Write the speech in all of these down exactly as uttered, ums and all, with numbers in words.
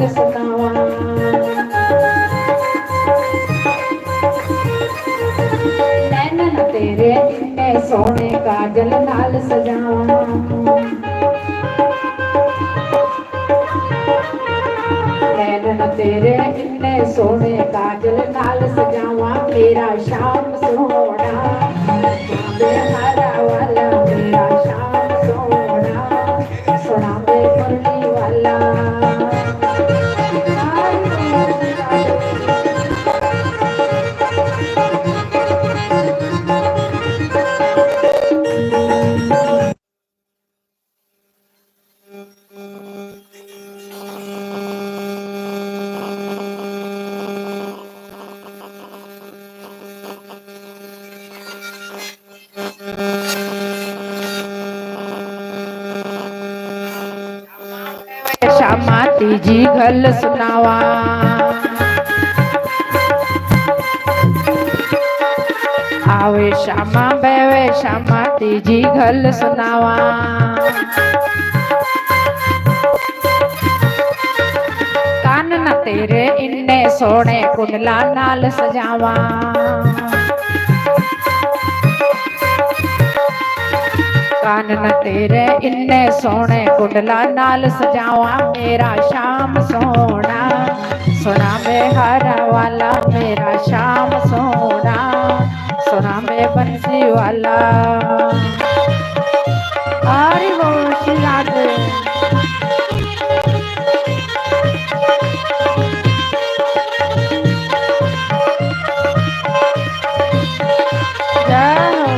सजावां। नैनन तेरे इन्ने सोहने काजल नाल सजावां। नैनन तेरे इन्ने सोहने काजल नाल सजावां। मेरा श्याम सोहना, चांदे हारा वाला मेरा श्याम सोहना। सोहना वे मुरली वाला। श्यामा तीजी गल सुनावा। आवे श्यामा बेवे श्यामा तीजी गल सुनावा। कान न तेरे इन्ने सोहने कुंडला नाल सजावा। कान न तेरे इन्ने सोहने कुंडला नाल सजावा। मेरा श्याम सोहना, सोहना वे हारा वाला मेरा श्याम सोहना, सोहना वे बंसी वाला। हरि बोल श्री राधे। जय हो।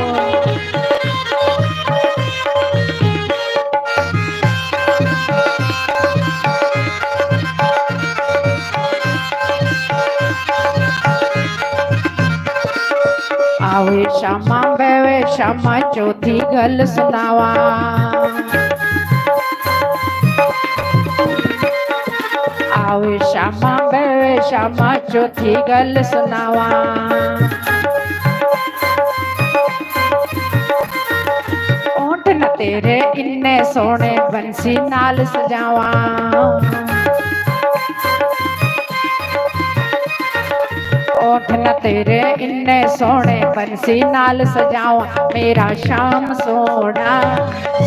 आवे श्यामा बेवे श्यामा चौथी गल सुनावा। आवे श्यामा बेवे श्यामा चौथी गल सुनावा। ओंठ न तेरे इन्ने सोहने बंसी नाल सजावा। ओंठ न तेरे इन्ने सोहने बंसी नाल सजावा। मेरा श्याम सोहना,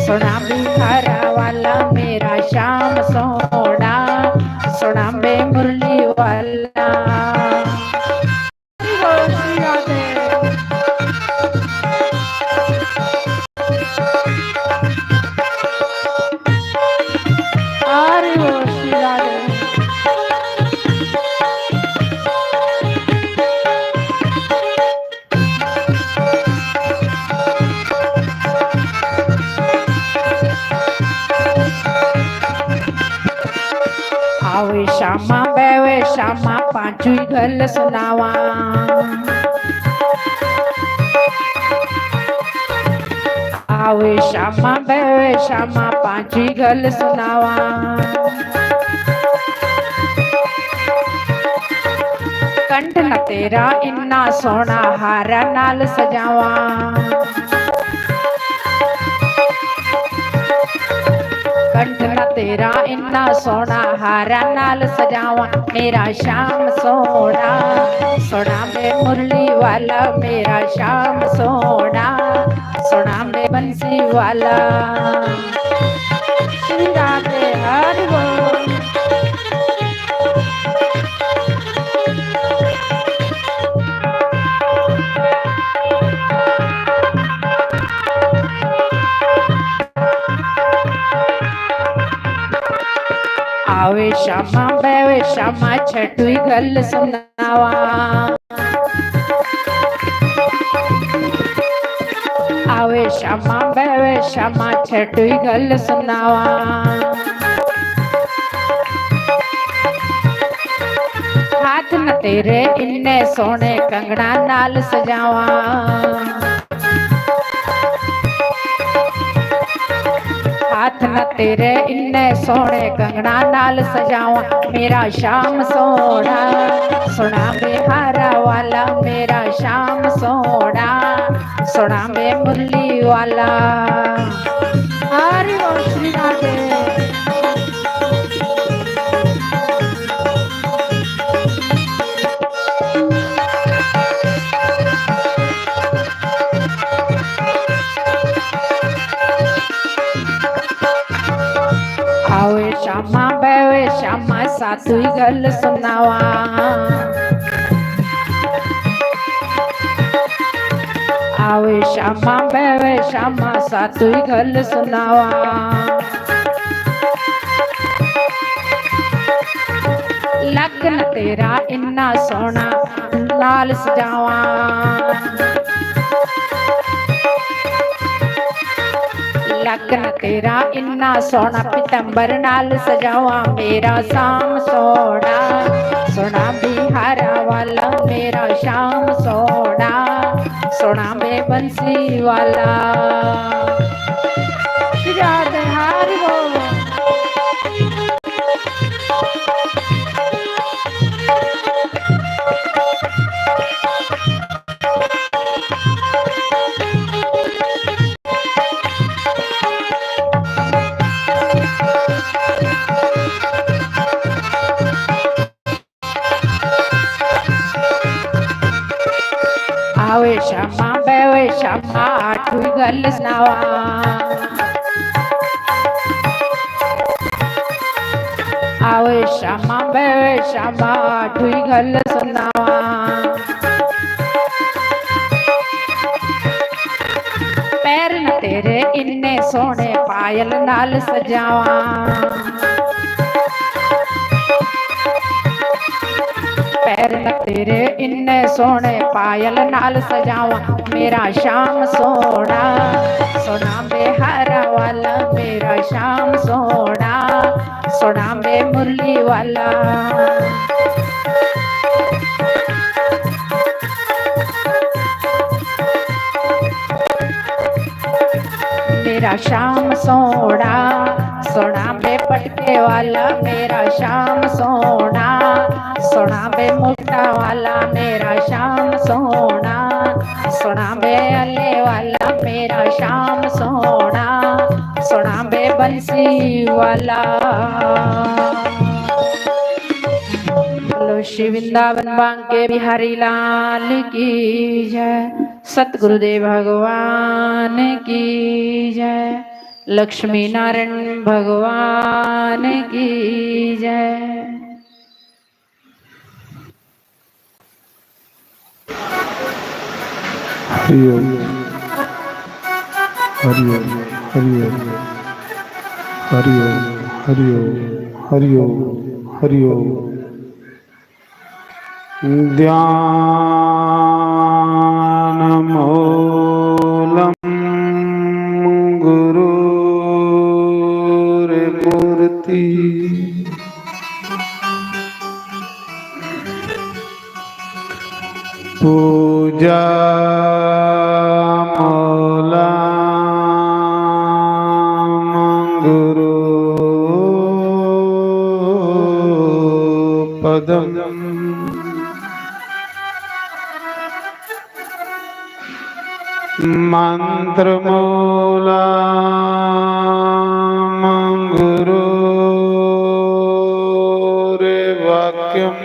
सोहना बिहारा वाला मेरा श्याम सोहना, सोहना बे मुरली वाला। हरि बोल श्री राधे। आवे श्यामा बेवे श्यामा पांचवी गल सुनावा। आवे श्यामा बेवे श्यामा पांचवी गल सुनावा। कंठ न तेरा इन्ना सोहना हारा नाल सजावा। कंठ न तेरा इन्ना सोहना हारा नाल सजावा। मेरा श्याम सोहना, सोहना बे मुरली वाला मेरा श्याम सोहना, सोहना बे बंसी वाला। श्री राधे हरि बोल। आवे श्यामा बेवे श्यामा छठवी गल सुनावा। आवे श्यामा बेवे श्यामा छठवी गल सुनावा। हाथ न तेरे इन्ने सोहने कंगना नाल सजावा। हाथ न तेरे इन्ने सोहने कंगना नाल सजावा। मेरा श्याम सोहना, सोहना बिहारा वाला मेरा श्याम सोहना, सोहना बे मुरली वाला। हरि बोल श्री राधे। शामा बहवे शामा साधु ही गल सुनावा। आवे शामा बहवे शामा साधु ही गल सुनावा। लगन तेरा इन्ना सोहना नाल सजावा। लगन तेरा इन्ना सोहना पीतांबर नाल सजावा। मेरा शाम सोहना सोहना बिहारा वाला, मेरा शाम सोहना सोहना बे बंसी वाला। श्री राधे हरि बोल। आवे शामा बहवे शामा आठवीं गल सुनावा। आवे शामा बहवे शामा आठवीं गल सुनावा। पैर न तेरे इन्ने सोहने पायल नाल सजावा। पैर न तेरे इन्ने सोहने पायल नाल सजावा। मेरा शाम सोहना सोहना बेहारा वाला, मेरा शाम सोहना सोहना बे मुरली वाला। मेरा शाम सोहना सोहना बे पटके वाला, मेरा शाम सोहना सोहना बे मुट्टा वाला, मेरा शाम सोहना सोहना बे अले वाला, मेरा शाम सोहना सोहना बे बंसी वाला। बोलो श्री वृंदावन बांके बिहारी लाल की जय। सतगुरुदेव भगवान की जय। लक्ष्मी नारायण भगवान की जय। हरि ओम। हरि ओम। हरि ओम। हरि ओम। हरि ओम। हरि ओम। हरि ओम। हरि ओम। ध्यान मूलम गुरुर मूर्ति। पूजा मूलम गुरु पदम। मंत्र मूलम गुरुर वाक्यम।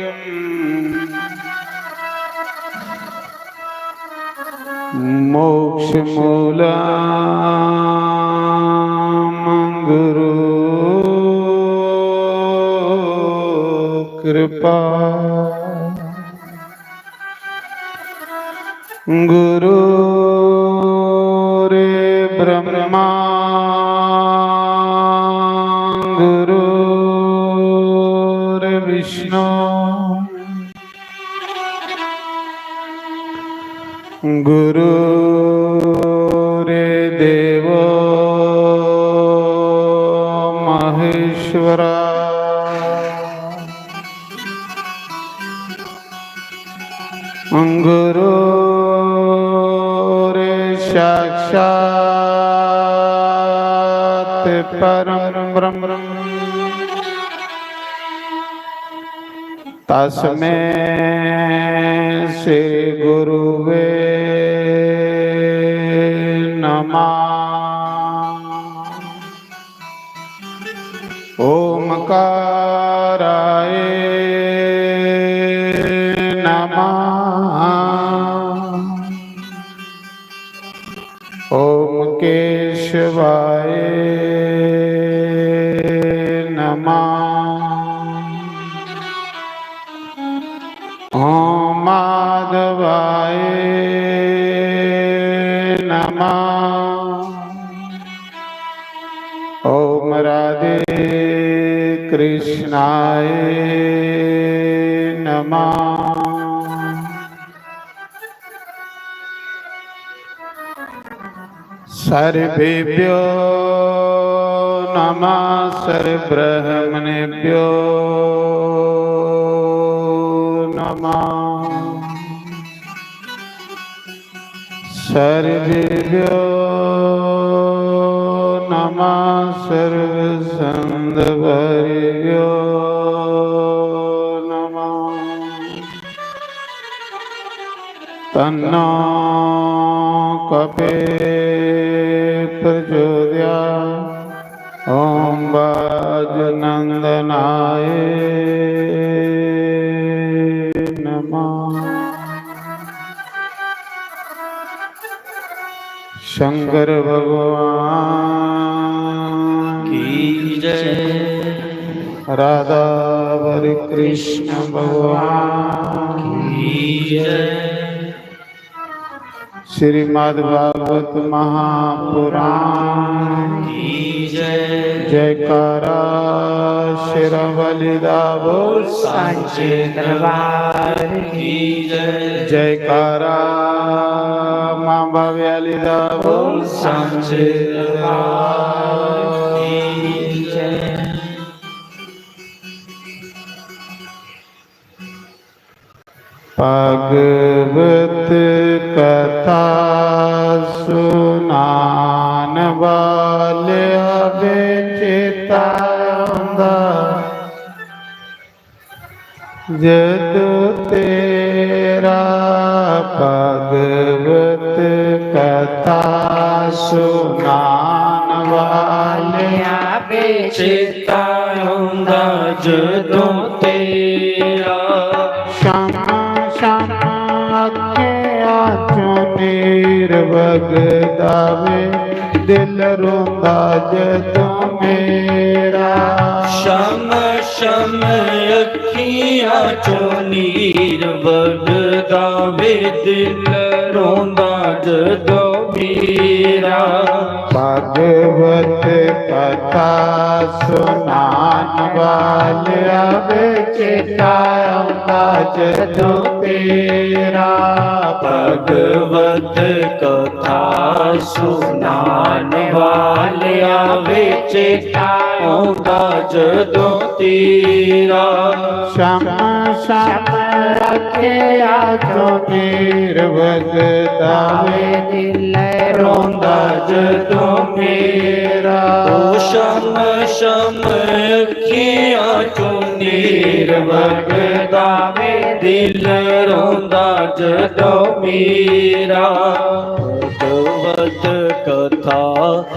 मोक्ष मूलम गुरु कृपा। गुरुर्ब्रह्मा गुरुर्विष्णु गुरुर्देवो महेश्वरा। गुरुर्साक्षात् परं ब्रह्म। तस्मै श्री गुरुवे नमः। ओमकाराय नमः। ओम केशवाय नमः। नमः। ॐ माधवाय नमः। ॐ राधे कृष्णाय नमः। सर्वेभ्यो नमः, सर्वब्राह्मणेभ्यो नमः। सर्वेभ्यो नमः, सर्वसंघपरिभ्यो नमः। तन्नो कपे प्रचोदयात्। ॐ वायुनंदनाय नमः। शंकर भगवान की जय। राधा वरि कृष्ण भगवान की जय। श्रीमद् भागवत महापुराण की जय। जयकारा शेरां वाली दा बोल, सांचे दरबार की जय। जयकारा मां बावे आली दा बोल, सांचे दरबार की जय। भागवत कथा सुनान वालेआ वे चेता औंदा जदों तेरा। भागवत कथा सुनान वालेआ वे चेता औंदा जदों तेरा। शम शम अखियां चों नीर वगदा वे, दिल रोंदा जदों मेरा। शम शम अखियां चों नीर वगदा वे, दिल रोंदा जदों मेरा। भागवत कथा सुनान वालेआ वे चेता औंदा जदों तेरा। भागवत कथा सुनान वालेआ वे चेता औंदा जदों तेरा। शम शम अखियां चों नीर वगदा वे, दिल रोंदा जदों मेरा। ओ शम शम अखियां चों नीर वगदा वे, दिल रोंदा जदों मेरा। भागवत कथा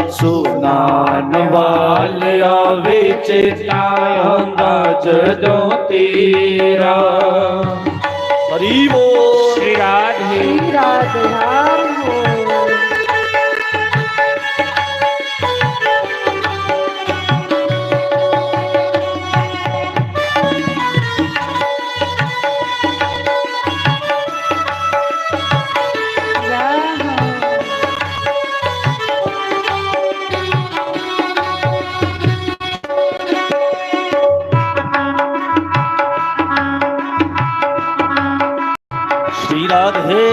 सुनान वालेआ वे चेता औंदा जदों तेरा। हरि बोल। श्री राधे। श्री राधे। हरि बोल। श्री राधे।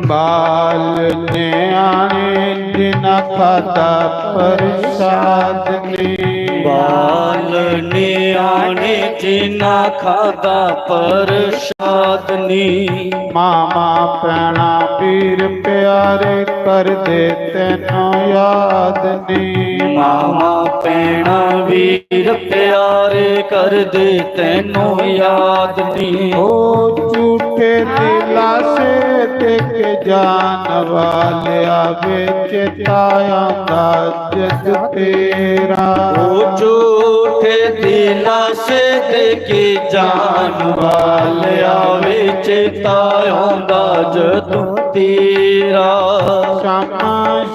बाल न्याणे जिन्ना खादा प्रसाद नी, बाल न्याणे जिन्ना खादा प्रसाद नी। मामा भैणा वीर प्यारे करदे तैनू याद नी। मामा भैणा वीर प्यारे करदे तैनू याद नी। ओ झूठे दिलासे दे के जान वाले आवे चेता आंदा जद तेरा। ओ झूठे दिलासे दे के जान वाले आवे चेता आंदा जदों तेरा। शाम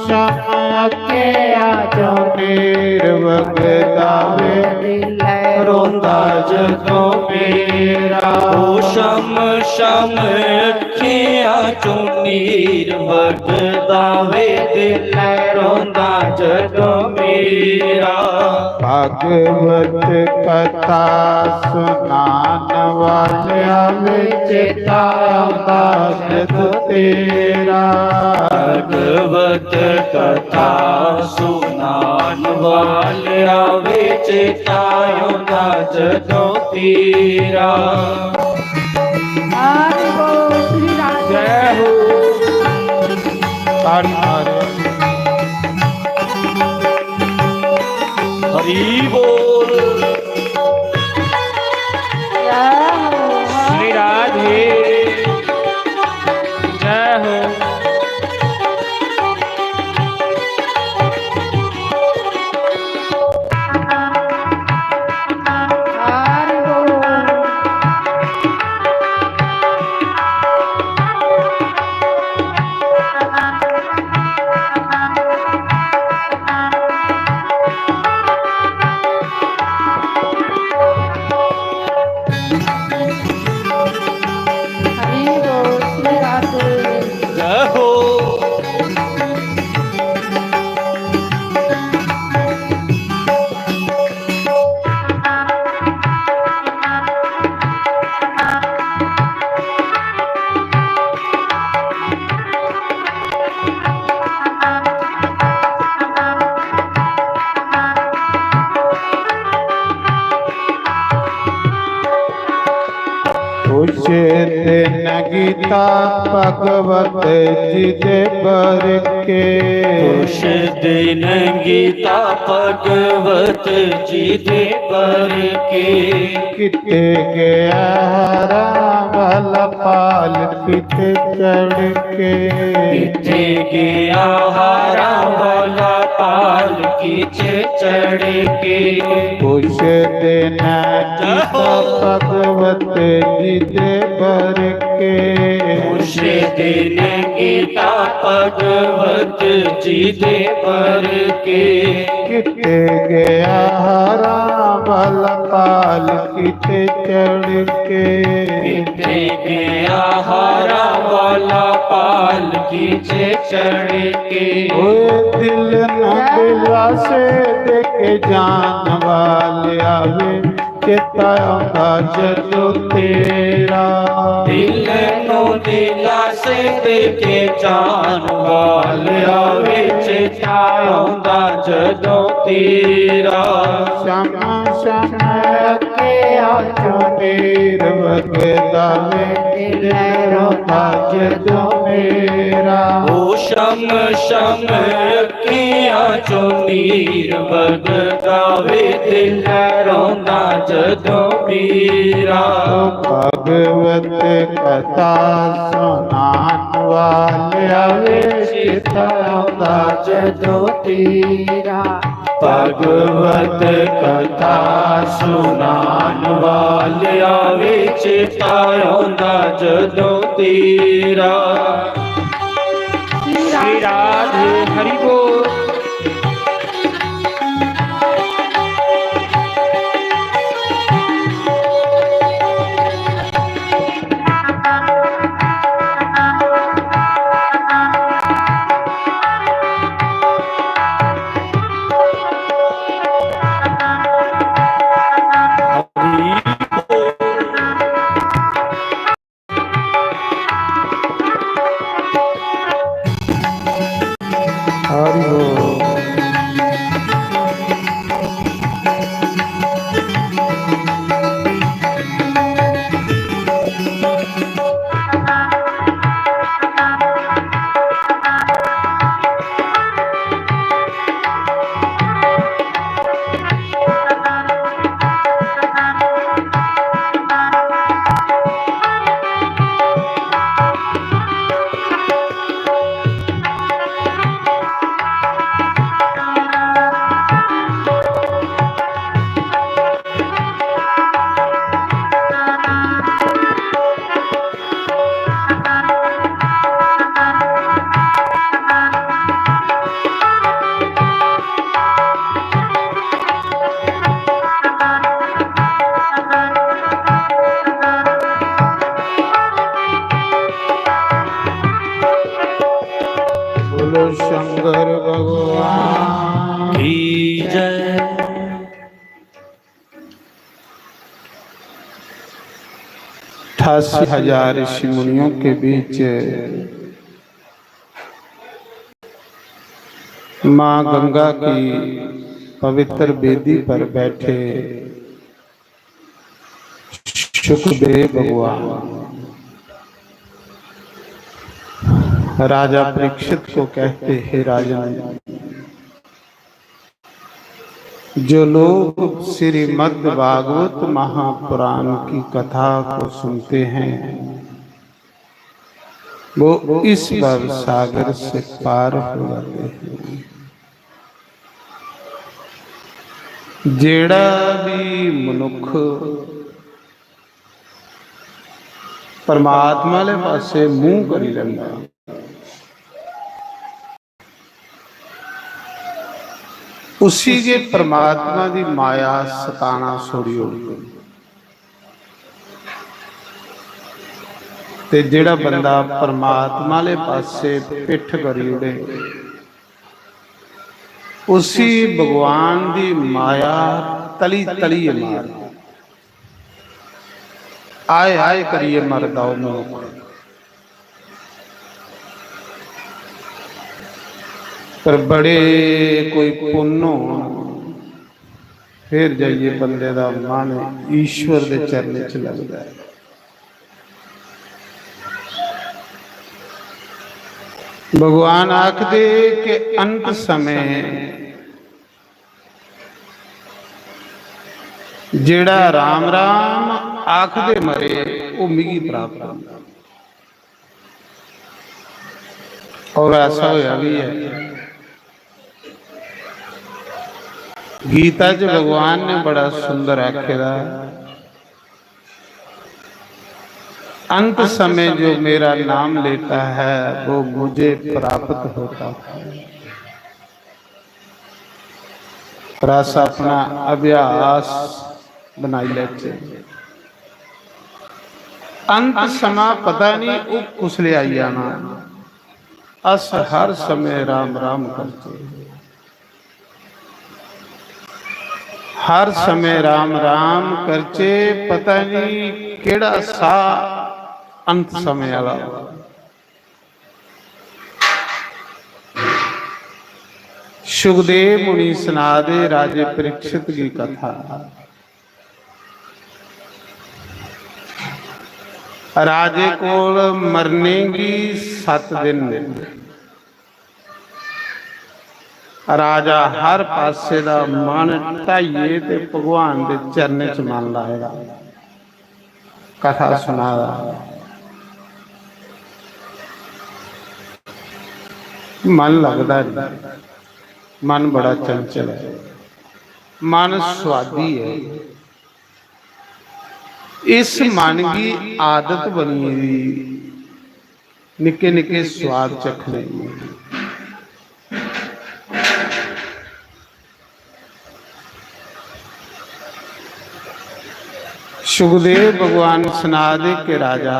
शाम अखियां चों नीर वगदा वे, दिल रोंदा जदों मेरा। ओ शाम शाम अखियां चों नीर वगदा वे, दिल रोंदा जदों मेरा। भागवत कथा सुनान वालिया विच तारा जद तेरा। भागवत कथा सुनान वालिया विच तारा जद तेरा। हरि बोल श्री राम। जय हो। ताड़ी मारो। हरि बोल। जय हो। श्री राधे। जय हो। हरि बोल। हरि बोल श्री राधे। जय हो। उस दिन गीता भगवत जी दे बर के। उस दिन गीता भगवत जी दे बर के। किते गया हारा वाला पालकी ते चढ़ के। किते गया हारा वाला पालकी ते चढ़ के। उस दिन गीता भगवत जी दे बर के। उस दिन गीता भगवत जी दे बर के। किते गया हारा वाला पालकी ते चढ़ के। किते गया हारा वाला पालकी ते चढ़ के। ओए दिल न दिलासे दे के जान वाले आवे, चेता आंदा जदों तेरा। दिल नू दिलासे दे के जान वाले आवे, चेता आंदा जदों तेरा। शाम शाम अखियां चों नीर वगदा वे, दिल रोंदा जदों मेरा। ओ शम शम अखियां चों नीर वगदा वे, दिल रोंदा जदों मेरा। भगवत कथा सुनान वाले आवे, चित आंदा जदों तेरा। भगवत कथा सुनान वाले आवे, चित आंदा जदों तेरा। श्री राधे। हरि बोल। हरि बोल। भगवान की जय। अठासी हजार ऋषि मुनियों के बीच माँ गंगा की पवित्र वेदी पर बैठे शुकदेव भगवान राजा परीक्षित को कहते, हे राजन, जो लोग श्रीमद् भागवत महापुराण की कथा को सुनते हैं, वो इस भव सागर से पार हो जाते हैं। ਜਿਹੜਾ ਵੀ ਮਨੁੱਖ ਪਰਮਾਤਮਾ ਵਾਲੇ ਪਾਸੇ ਮੂੰਹ ਕਰੀ ਲੈਂਦਾ, ਉਸੀ ਦੇ ਪਰਮਾਤਮਾ ਦੀ ਮਾਇਆ ਸਤਾਣਾ ਛੋੜੀ ਹੋਈ। ਤੇ ਜਿਹੜਾ ਬੰਦਾ ਪਰਮਾਤਮਾ ਵਾਲੇ ਪਾਸੇ ਪਿੱਠ ਕਰੀ ਉੜੇ, ਉਸੀ ਭਗਵਾਨ ਦੀ ਮਾਇਆ ਤਲੀ ਤਲੀ ਮਾਰ, ਆਏ ਆਏ ਕਰੀਏ ਮਰਦਾ ਉਹ ਮਨੁੱਖ। ਪਰ ਬੜੇ ਕੋਈ ਪੁੰਨ ਹੋਣ, ਫਿਰ ਜਾਈਏ ਬੰਦੇ ਦਾ ਮਨ ਈਸ਼ਵਰ ਦੇ ਚਰਨੇ 'ਚ ਲੱਗਦਾ ਹੈ। ਭਗਵਾਨ ਆਖਦੇ ਕਿ ਅੰਤ ਸਮੇਂ ਜਿਹੜਾ ਰਾਮ ਰਾਮ ਆਖਦੇ ਮਰੇ, ਉਹ ਮਿਗੀ ਪ੍ਰਾਪਤ ਹੁੰਦਾ। ਔਰ ਐਸਾ ਹੋਇਆ ਵੀ ਹੈ। ਗੀਤਾ 'ਚ ਭਗਵਾਨ ਨੇ ਬੜਾ ਸੁੰਦਰ ਆਖਿਆ, अंत समय जो मेरा नाम लेता है, वो मुझे प्राप्त होता है। रस अपना अभ्यास बनाई लेते। अंत समा पता नहीं वो कुसले आई जाना। अस हर समय राम राम करते। हर समय राम राम करचे, पता नहीं केड़ा साह अंत समय आला। सुखदेव मुनि सुना दे राजे परीक्षित की कथा। राजे कोल मरने की सत दिन। राजा हर पासे दा मन ढाइये ते भगवान दे चरणें च मन लाए दा। कथा सुना दा। मन लगदा नहीं, मन बड़ा चंचल है, मन स्वादी है। इस मन की आदत बनी दी निक्के निक्के स्वाद चखने दी। सुखदेव भगवान सुना दे कि राजा,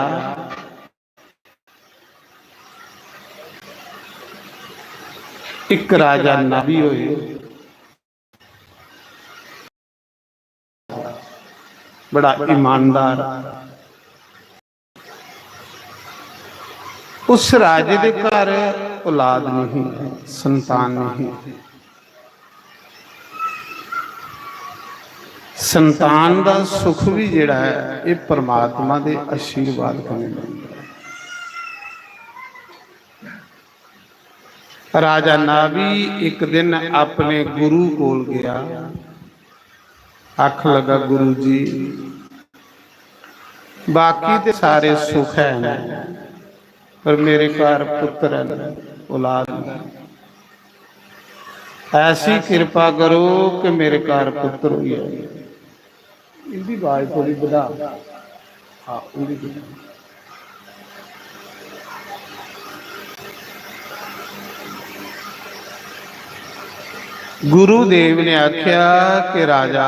एक राजा नाभि होए, बड़ा ईमानदार। उस राजे दे घर औलाद नहीं, संतान नहीं। संतान दा सुख भी जेड़ा है, ये परमात्मा दे आशीर्वाद कन्नै मिलदा है। राजा नाभि एक दिन अपने गुरु कोल गया, आखन लगा, "गुरु जी, बाकी ते सारे सुख है न, पर मेरे घर पुत्र है न, औलाद नहीं। ऐसी कृपा करो कि मेरे घर पुत्र हो जाए।" इनकी आवाज थोड़ी बढ़ा। हाँ, उंदी बढ़ा। गुरुदेव ने आख्या कि राजा,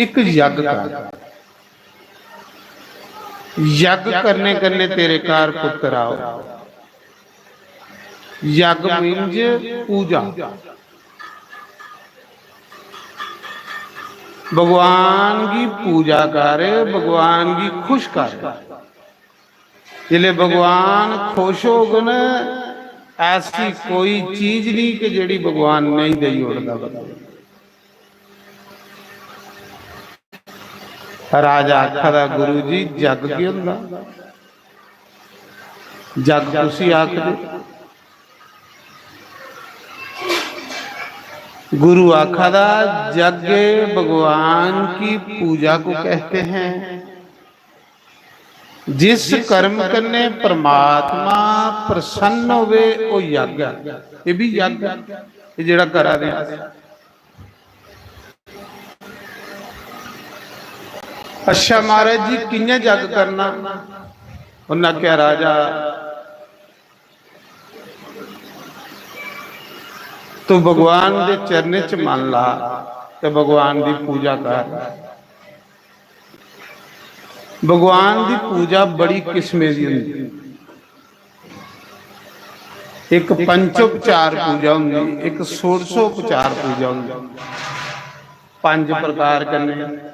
एक यज्ञ कर, यज्ञ करने कन्ने तेरे घर पुत्र आओ। यज्ञ means पूजा। भगवान गी पूजा कर, भगवान गी खुश कर। जिसले भगवान खुश होगन, ऐसी कोई चीज नहीं कि जेह्ड़ी भगवान नहीं देई ओड़दा। राजा आखा दा, "गुरु जी, जग केह् होंदा? जग कुसी आखदे?" गुरु आखा दा, "जग भगवान की पूजा को कहते हैं।" जिस कर्म कन्नै परमात्मा प्रसन्न होवे, ओह् यज्ञ ऐ। एह् बी यज्ञ ऐ, एह् जेह्ड़ा करा दे आं। "अच्छा महाराज जी, कि'यां जग करना?" उन्नै आखेआ, "राजा, तू भगवान दे चरणें च मन ला ते भगवान दी पूजा कर।" भगवान दी पूजा बड़ी किस्में दी होंदी। इक पंचोपचार पूजा होंदी, इक षोडशोपचार पूजा होंदी। पंज प्रकार कन्नै,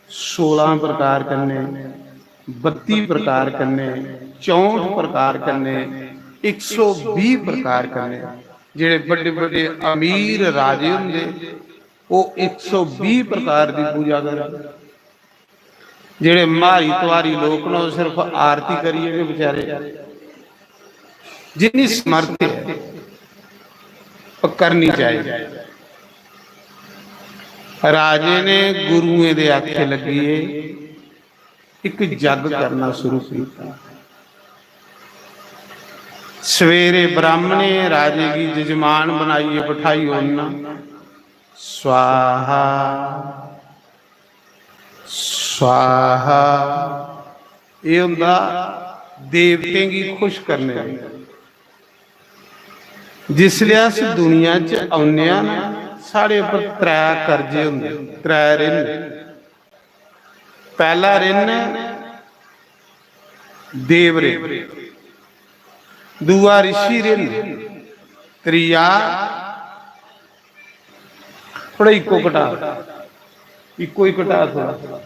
सोलां प्रकार कन्नै, बत्ती प्रकार कन्नै, चौंठ प्रकार कन्नै, इक सौ बीह प्रकार कन्नै। जेह्ड़े बड्डे बड्डे अमीर राजे होंदे, ओह् इक सौ बीह प्रकार दी पूजा करदे। जेह्ड़े म्हारी तुआरी लोक न, ओह् सिर्फ आरती करियै गै बेचारे, जिन्नी समर्थ ऐ, ओह् करनी चाहिदी। राजे ने गुरुएं दे आखे लग्गियै इक जग करना शुरू कीता। सवेरे ब्राह्मणें राजे गी जजमान बनाइयै बठाई ओड़ना, "स्वाहा, स्वाहा।" एह् होंदा देवतें गी खुश करने दा। जिसलै अस दुनिया च औन्ने आं ना, साढ़े उप्पर त्रै कर्जे होंदे, त्रै ऋण। पैह्ला ऋण देव ऋण, दूआ ऋषि ऋण, त्रीया, थोड़ा इक्को घटा, इक्को ही घटा थोड़ा।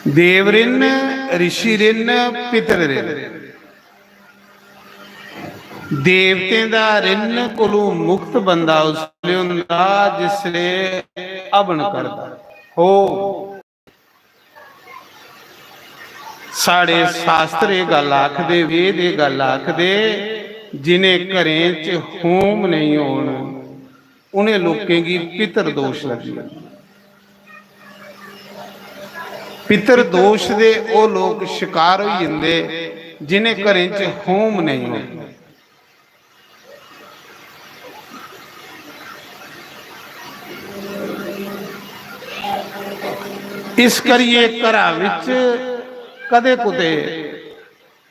देव ऋण, ऋषि ऋण, पितृ ऋण। देवतें दा ऋण कोलू मुक्त बंदा उसले होंदा जिसले हवन करदा हो। साढ़े शास्त्र एह् गल्ल आखदे, वेद एह् गल्ल आखदे, जिनें घरें च होम नेईं होन, उनें लोकें गी पितर दोष लग्गी जंदा। पितर दोष दे ओह् लोक शकार होई जंदे, जिनें घरें च होम नेईं होन। इस करियै घरा बिच कदे कुतै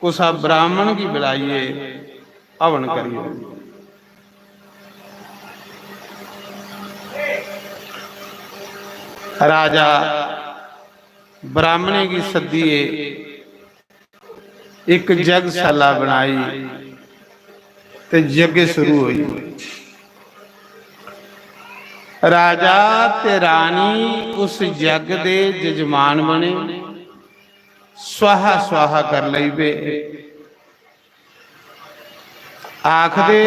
कुसा ब्राह्मण गी बुलाइयै हवन करी ओड़ो। राजा ब्राह्मणें गी सद्दियै इक जगशाला बनाई ते यज्ञ शुरू होई। राजा ते रानी उस यज्ञ दे जजमान बने, स्वाहा स्वाहा कर लई पे। आखदे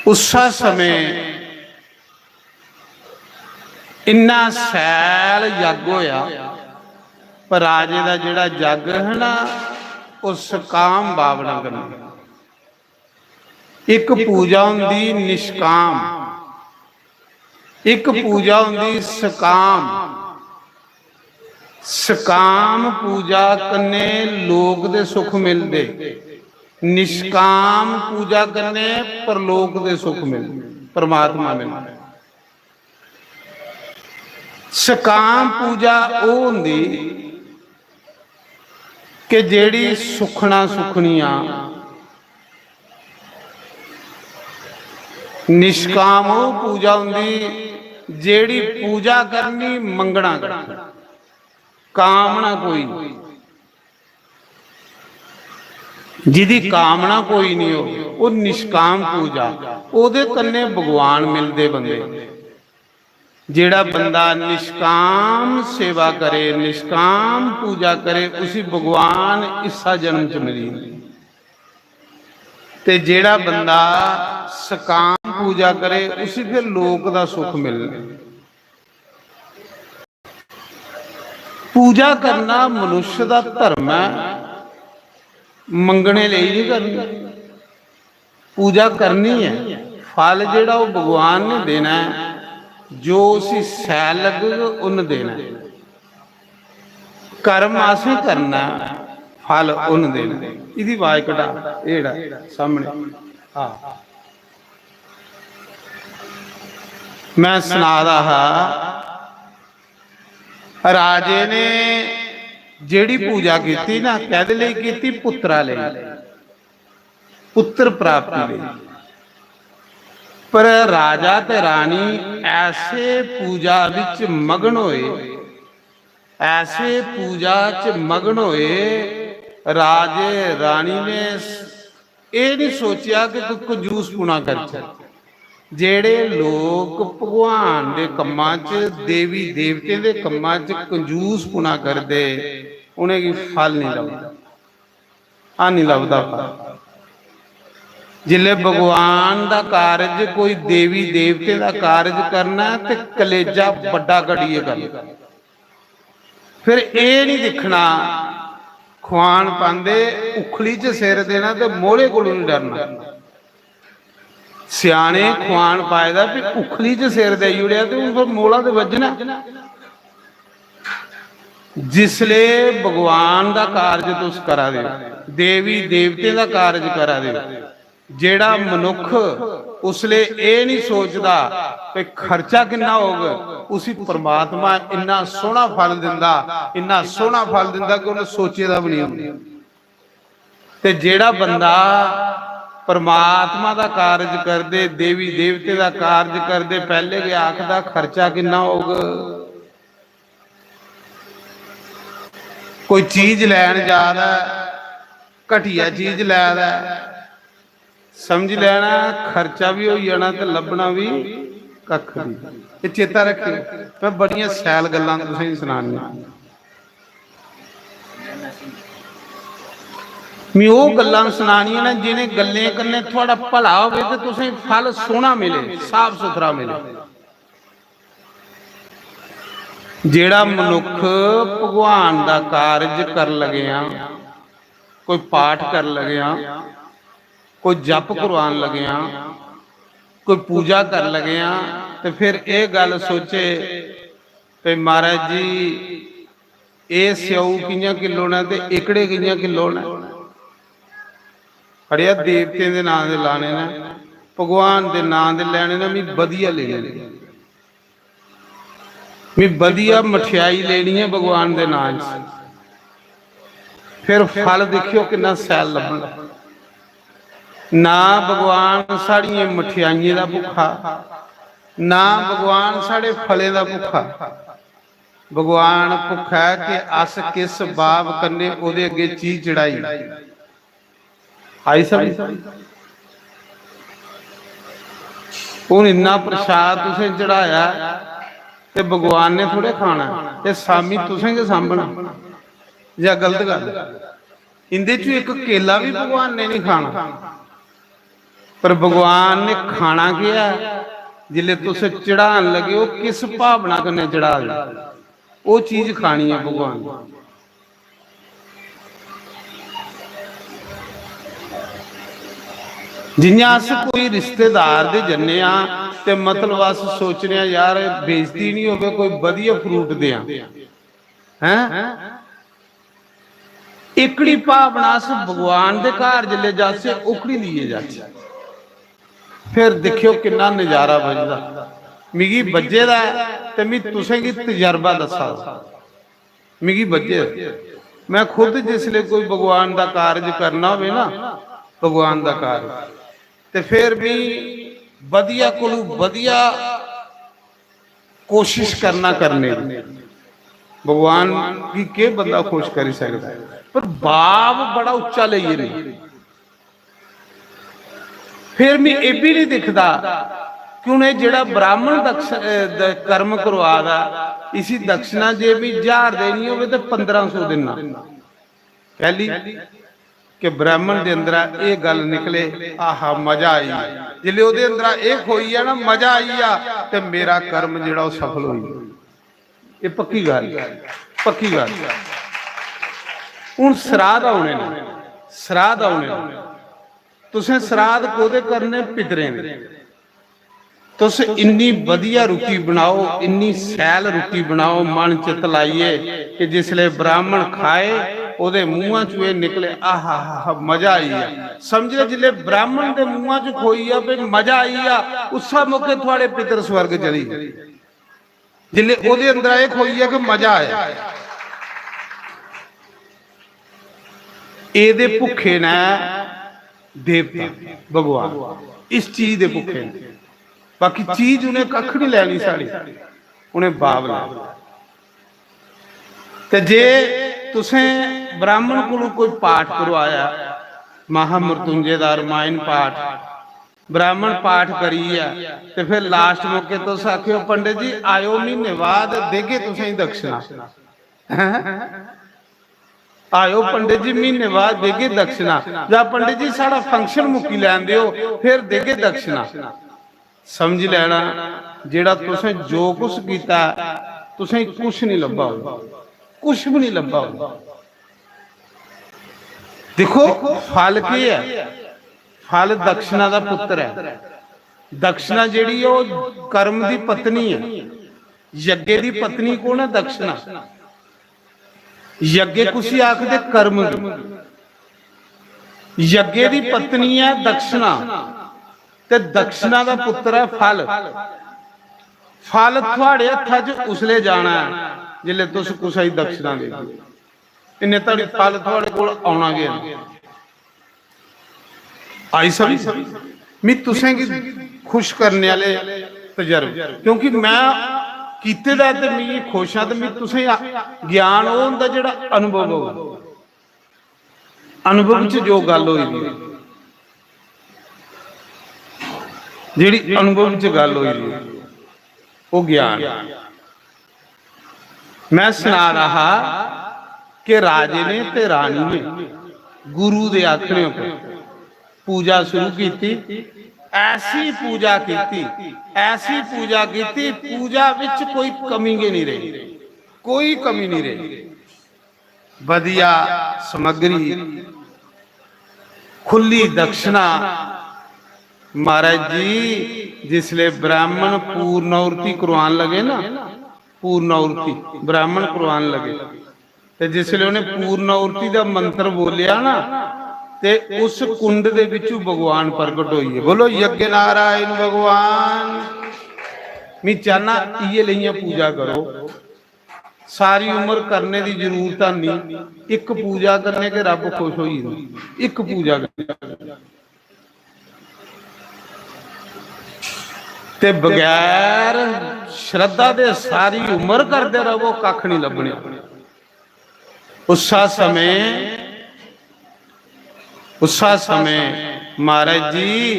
उस्सै समें इन्ना सैल जग होया, पर राजे दा जेह्ड़ा जग है ना, ओह् सकाम भावना कन्नै। इक पूजा होंदी निष्काम, इक पूजा होंदी सकाम। सकाम पूजा कन्नै लोक दे सुख मिलदे, निष्काम पूजा कन्नै परलोक दे सुख मिलदे, परमात्मा मिलदा। सकाम पूजा ओह् होंदी कि जेह्ड़ी सुखना सुखनियां। निष्काम ओह् पूजा होंदी जेह्ड़ी पूजा करनी, मंगना करना। कामना कोई नहीं। जिदी कामना कोई नहीं हो, वो निष्काम पूजा, ओदे कन्ने भगवान मिलदे बंदे। जेड़ा बंदा निष्काम सेवा करे, निष्काम पूजा करे, उसी भगवान इस्सा जन्म च मिली। ते जेड़ा बंदा सकाम पूजा करे, उसी फिर लोक दा सुख मिलना। पूजा करना मनुष्य दा धर्म है, मंगने लेई नहीं करनी। पूजा करनी है, फल जेड़ा वो भगवान ने देना है, जो उसी सैल लगग उन्न देना है। कर्म असें करना है, फल उन्न देना है। इदी आवाज घटा, एड़ा सामने। हाँ, मैं सना दा हा, राजे ने जेड़ी पूजा कीती ना, कैदे लेई कीती? पुत्रा लेई, पुत्र प्राप्ति लेई। पर राजा ते रानी ऐसे पूजा विच मगन होए, ऐसे पूजा च मगन होए, राजे रानी ने एह् नहीं सोचेआ कि कोई कंजूसपुना करचै। जेड़े लोक भगवान दे कम्मां च, देवी देवतें दे कम्मां च कंजूसपुना करदे, उ'नेंगी फल नहीं लभदा, हां, नहीं लभदा फल। जिसले भगवान दा कारज, कोई देवी देवतें दा कारज करना ऐ ते कलेजा बड्डा करियै करना। फिर एह् नहीं दिक्खना, खुआन पांदे उखली च सिर देना ते मोले कोलों नहीं डरना। स्याने खुआन पाए दा, भी उखली च सिर देई ओड़ेआ ते हून फिर मोला ते बज्जना। जिसले भगवान दा कारज तुस करा दे ओ, देवी देवतें दा कारज करा दे ओ, जेड़ा मनुख उसले एह् नहीं सोचदा कि खर्चा किन्ना होग, उसी परमात्मा इन्ना सोहना फल दिंदा, इन्ना सोहना फल दिंदा कि उन्हें सोचे दा भी नहीं होंदा। ते जेड़ा बंदा परमात्मा दा कारज करदे, देवी देवते दा कारज करदे, पहले गै आखदा, खर्चा किन्ना होग? कोई चीज लैन जा दा ऐ, घटिया चीज लै दा ऐ, समझी लैना, खर्चा भी होई जाना ते लब्भना भी कक्ख नहीं। एह् चेता रक्खेओ, मैं बड़ियां शैल गल्लां तुसेंगी सनानियां। मैं ओह् गल्लां सनानियां न, जिनें गल्लें कन्नै थुआढ़ा भला होवे ते तुसेंगी फल सोहना मिले, साफ सुथरा मिले। जेड़ा मनुख भगवान दा कारज कर लगे आ, कोई पाठ कर लगे आ, कोई जप करवान लगे आ, कोई पूजा कर लगे आ, ते फिर एह् गल्ल सोचे, ते महाराज जी, एह् स्यौ कि'यां किलो न ते एकड़े कि'यां किलो न? अड़ेआ, देवतें दे नां दे लाने न, भगवान दे नां दे लैने न, मी बधिया लेने न, मी बधिया मठेआई लेनी ऐ भगवान दे नां च। फिर फल दिक्खेओ किन्ना शैल लब्भना। ना भगवान साढ़ियें मठेआइयें दा भुक्खा, ना भगवान साढ़े फलें दा भुक्खा। भगवान भुक्खा ऐ कि अस किस भाव कन्नै ओह्दे अग्गें चीज चढ़ाई। आई समझ? हून इन्ना प्रसाद तुसें चढ़ाया ते भगवान ने थोड़े खाना ऐ, ते स्वामी तुसें गै सांभना। जां गलत गल्ल? इंदे चों इक केला भी भगवान ने नहीं खाना। पर भगवान ने खाना केह् ऐ? जिसले तुस चढ़ान लगे ओ, किस भावना कन्नै चढ़ा दे, ओह् चीज खानी ऐ भगवान ने। जियां अस कोई रिश्तेदार दे जन्ने आं ते मतलब अस सोचने आं, "यार, बेइज्जती नहीं होवे, कोई बधिया फ्रूट देआं।" हैं? एकड़ी भावना अस भगवान दे घर जिसलै जाचै, ओकड़ी लेइयै जाचै, फिर दिक्खेओ किन्ना नजारा बजदा। मिगी बज्झे दा ऐ ते में तुसें गी तजर्बा दस्सा दा। मिगी बज्झे दा। में खुद जिसलै कोई भगवान दा कारज करना होवे ना, भगवान दा कारज, ते फिर भी बधिया कोलू बधिया कोशिश करना करने दी। भगवान गी केह् बंदा खुश करी सकदा ऐ? पर भाव बड़ा उच्चा लेइयै नहीं। फिर मैं एह् बी नहीं दिखदा कि उ'नें जेह्ड़ा ब्राह्मण दक्ष-, अ, द-, कर्म करवा दा, इसी दक्षिणा जे भी ज्हार देनी होवे ते पंदरां सौ देना। कैली? कि ब्राह्मण दे अंदरा एह् गल्ल निकले, "आहा, मजा आई।" जिसले ओह्दे अंदरा एह् खोई जा ना, मजा आई जा, ते मेरा कर्म जेह्ड़ा ओह् सफल होई गेआ। एह् पक्की गल्ल, पक्की गल्ल। हून श्राद्ध औने न, श्राद्ध औने न। तुसें श्राद्ध कोह्दे करने? पितरें दे। तुस इन्नी बधिया रुट्टी बनाओ, इन्नी सैल रुट्टी बनाओ, मन चित लाइयै कि जिसले ब्राह्मण खाए, ओह्दे मुंहा चों एह् निकले, "आहा हा हा, मजा आई गेआ।" समझ लो, जिसले ब्राह्मण दे मुंहा च खोई गेआ, "भाई, मजा आई गेआ", उस्सै मौके थुआड़े पितर स्वर्ग चली गे। जिसले ओह्दे अंदर एह् खोई गेआ कि मजा आया, एह्दे भुक्खे न देवता, भगवान, इस चीज दे भुक्खे न। बाकी चीज उ'नें कक्ख नहीं लैनी साढ़ी, उ'नें भाव लैना। ते जे तुसें ब्राह्मण कोलों कोई पाठ करवाया, महामृत्युंजय दा रामायण पाठ, ब्राह्मण पाठ करियै, ते फिर लास्ट मौके तुस आखेओ, "पंडित जी, आयो म्हीने बाद, देगे तुसेंगी दक्षिणा।" हैं? "आयो पंडित जी, म्हीने बाद देगे दक्षिणा।" जां, "पंडित जी, साढ़ा फंक्शन मुक्की लैन देओ, फिर देगे दक्षिणा।" समझ लैना, जेह्ड़ा तुसें जो कुछ कीता, तुसें कुछ नहीं लब्भा होग, कुछ भी नहीं लब्भा होग। दिक्खो, फल केह् ऐ? फल दक्षिणा दा पुत्र ऐ। दक्षिणा जेह्ड़ी ऐ, ओह् कर्म दी पत्नी ऐ। यज्ञ दी पत्नी कौन ऐ? दक्षिणा। यज्ञ कुसी आखदे? कर्म गी। यज्ञ दी पत्नी ऐ दक्षिणा, ते दक्षिणा दा पुत्र ऐ फल। फल थुआड़े हत्था च उसले जाना ऐ, जिसले तुस कुसै गी दक्षिणा देगे। इन्ने धड़ी फल थुआड़े कोल औना गै ऐ। आई समझ? मी तुसें गी खुश करने आह्ले तजर्बे, क्योंकि मैं कीते दा ते मिगी खुश आं, ते मी तुसें आ-, ज्ञान ओह् होंदा जेह्ड़ा अनुभव होऐ। अनुभव च जो गल्ल होई दी, जेह्ड़ी अनुभव च गल्ल होई दी, ओह् ज्ञान। मैं सना रहा हा कि राजे ने ते रानी ने गुरु दे आखने पर पूजा शुरू कीती, ऐसी पूजा कीती, ऐसी पूजा कीती, पूजा विच कोई कमी गै नहीं रही, कोई कमी नहीं रही। बधिया समग्री, खुली दक्षिणा। महाराज जी, जिसले ब्राह्मण पूर्ण आहुति करवान लगे ना, पूर्ण आहुति ब्राह्मण करवान लगे, ते जिसले उन्हें पूर्ण आहुति दा मंत्र बोलिया ना, ते उस कुंड दे विचों भगवान प्रगट होइए। बोलो, "यज्ञ नारायण भगवान।" मैं चाहना, इये लेइयां पूजा करो। सारी उम्र करने दी जरूरत नहीं, इक पूजा करने के रब खुश होई जंदा। इक पूजा करने, ते बगैर श्रद्धा दे सारी उम्र करदे रहो, कख नहीं लभने। उस्सा समय, उस्सा समय महाराज जी,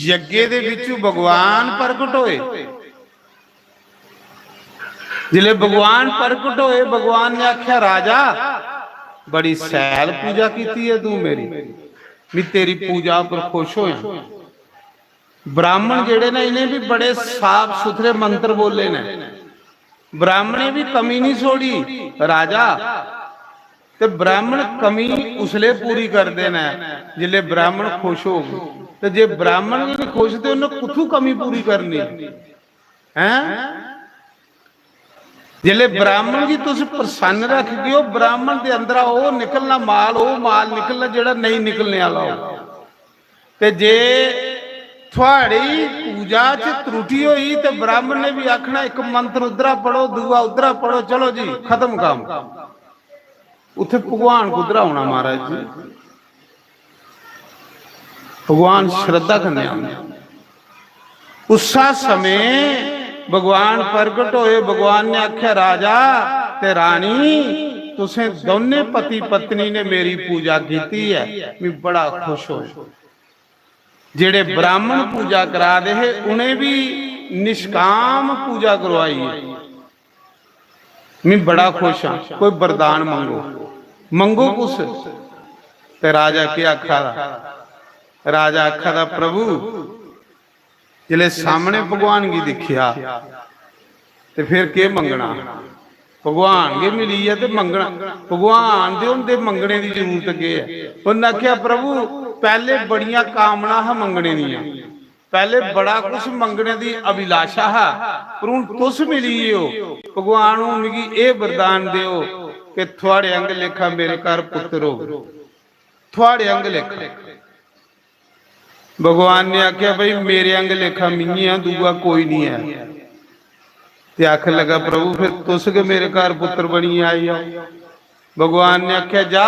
यज्ञ दे विच भगवान प्रगट होए। जिसले भगवान प्रगट होए, भगवान ने आख्या, "राजा, बड़ी सैल पूजा कीती है तू मेरी, मैं तेरी पूजा पर खुश होया।" ब्राह्मण जेड़े ने, इन्हें भी बड़े साफ सुथरे मंत्र बोले ने, ब्राह्मणें भी कमी नहीं छोड़ी। राजा, ते ब्राह्मण कमी उसले पूरी करदे ने जिसले ब्राह्मण खुश होग, ते जे ब्राह्मण भी नहीं खुश, ते उन्हें कुत्थू कमी पूरी करनी? हैं? जिसले ब्राह्मण गी तुस प्रसन्न रखगे ओ, ब्राह्मण दे अंदरा ओह निकलना माल, ओह माल निकलना जेड़ा नेईं निकलने आह्ला हो। ते जे थुआड़ी पूजा च त्रुटि होई ते ब्राह्मण ने भी आखना, "इक मंत्र उद्धरा पढ़ो, दूआ उद्धरा पढ़ो, चलो जी, खत्म कम्म।" उत्थे भगवान कुद्धरा औना, महाराज जी? भगवान श्रद्धा कन्नै आंदे। उस्सा समें भगवान प्रगट होए, भगवान ने आख्या, "राजा, ते रानी, तुसें दौनें पति पत्नी ने मेरी पूजा कीती ऐ, मैं बड़ा खुश होया। जेड़े ब्राह्मण पूजा करा दे हे, उ'नें भी निष्काम पूजा करवाई ऐ। मैं बड़ा खुश हां। कोई वरदान मंगो।" "मंगो कुछ?" ते राजा केह् आखा दा? राजा आखा दा, "प्रभु, जिसलै सामने भगवान गी दिक्खेआ ते फिर केह् मंगना? भगवान गै मिली गेआ ते मंगना, भगवान दे होंदे मंगने दी जरूरत केह् ऐ?" उन्नै आखेआ, "प्रभु, पैह्ले बड़ियां कामनां हा मंगने दियां, पैह्ले बड़ा कुछ मंगने दी अभिलाषा हा, पर हून तुस मिली गे ओ। भगवान, हून मिगी एह् वरदान देओ कि थुआड़े आंह्गर लेखा मेरे घर पुत्तर होग, थुआड़े आंह्गर लेखा।" भगवान ने आखेआ, "भाई, मेरे आंह्गर लेखा मिगी आं, दूआ कोई निं ऐ।" ते आखन लगा, "प्रभु, फिर तुस गै मेरे घर पुत्तर बनियै आई जाओ।" भगवान ने आखेआ, "जा,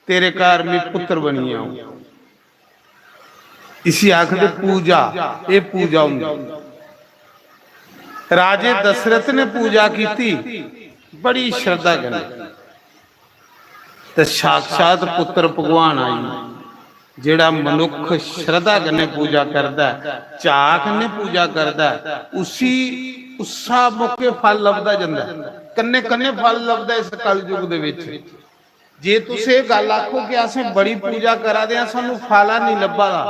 तेरे घर मैं पुत्तर बनियै आऊं।" इसी आखदे पूजा। एह् पूजा होंदी। राजे दशरथ ने पूजा कीती बड़ी श्रद्धा कन्नै, ते साक्षात पुत्तर भगवान आई। जेड़ा मनुख श्रद्धा कन्नै पूजा करदा ऐ, चाऽ कन्नै पूजा करदा ऐ, उसी उस्सा मौके फल लभदा जंदा ऐ। कन्नै कन्नै फल लभदा इस कलयुग दे विच। जे तुस एह् गल्ल आखो कि असें बड़ी पूजा करा दे आं, सानू फल नेईं लब्भा दा,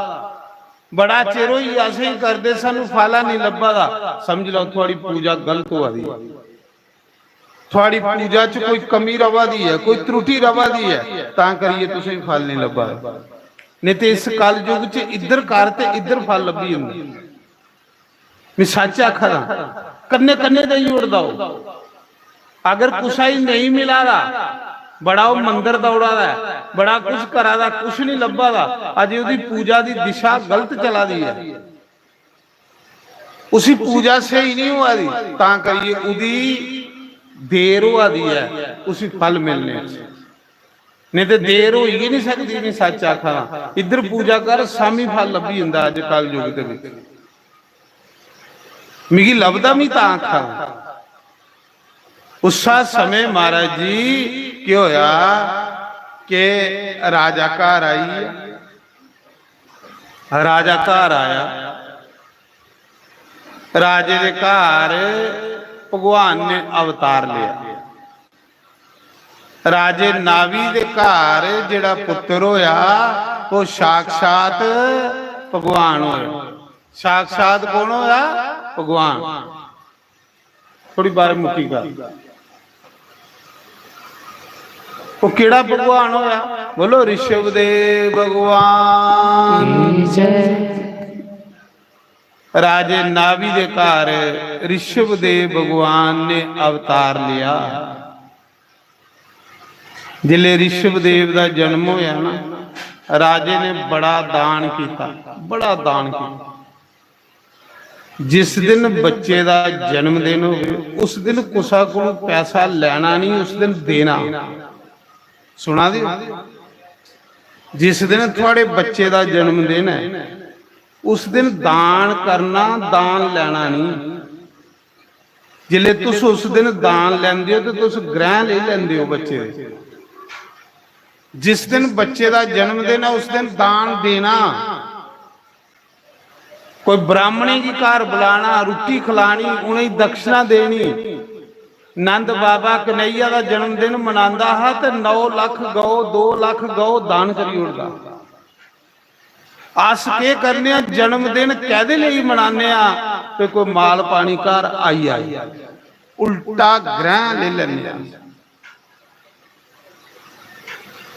बड़ा चिर होई गेआ असें करदे, सानू फल नेईं लब्भा दा, समझ लैओ थुआड़ी पूजा गलत होआ दी। थुआड़ी पूजा च कोई कमी रवा दी ऐ, कोई त्रुटि रवा दी ऐ, तां करियै तुसेंगी फल नेईं लब्भा दा। नेईं ते इस कलयुग च इद्धर कर ते इद्धर फल लब्भी जंदा। मैं सच्च आखा दा, कन्नै कन्नै देई ओड़दा ओह्। अगर कुसै गी नेईं मिला दा, बड़ा ओह् मंदर दौड़ा दा ऐ, बड़ा कुछ करा दा, कुछ नहीं लब्भा दा, अजे ओह्दी पूजा दी दिशा गलत चला दी ऐ, उसी पूजा स्हेई नहीं होआ दी, तां करियै ओह्दी देर होआ दी ऐ उसी फल मिलने च। नेईं ते देर होई गै नहीं सकदी। मैं सच्च आखा दा, इद्धर पूजा कर, सामी फल लब्भी जंदा अज्ज कल युग दे विच। मिगी लभदा, मैं तां आखा दा। उस्सा समें महाराज जी केह् होया कि राजा घर आई, राजा घर आया, राजे दे घर भगवान ने अवतार लिया। राजे नाभि दे घर जेड़ा पुत्र होया, ओह् साक्षात भगवान होया। साक्षात कौन होया? भगवान। थोड़ी बार मुक्की गल्ल। ओह् केड़ा भगवान होया? बोलो, ऋषभ देव भगवान। राजे नाभि दे घर ऋषभ देव भगवान ने अवतार लिया। जिसले ऋषभ देव दा जन्म होया ना, राजे ने बड़ा दान किया, बड़ा दान किया। जिस दिन बच्चे दा जन्मदिन होवे, उस दिन कुसा कोलों पैसा लैना नहीं, उस दिन देना। सुना दे हो? जिस दिन थुआड़े बच्चे दा जन्मदिन है, उस दिन दान करना, दान लैना नहीं। जिसले तुस उस दिन दान लैंदे हो, ते तुस ग्रह लेई लैंदे हो बच्चे दे। जिस दिन बच्चे दा जन्मदिन है, उस दिन दान देना। कोई ब्राह्मणें गी घर बुलाना, रुट्टी खलानी, उ'नेंगी दक्षिणा देनी। नंद बाबा कन्हैया दा जन्मदिन मनांदा हा ते नौ लक्ख गौ, दो लक्ख गौ दान करी ओड़दा। अस केह् करने आं, जन्मदिन कैह्दे लेई मनाने आं? ते कोई माल पानी घर आई जाए, उल्टा ग्रह लेई लैने आं।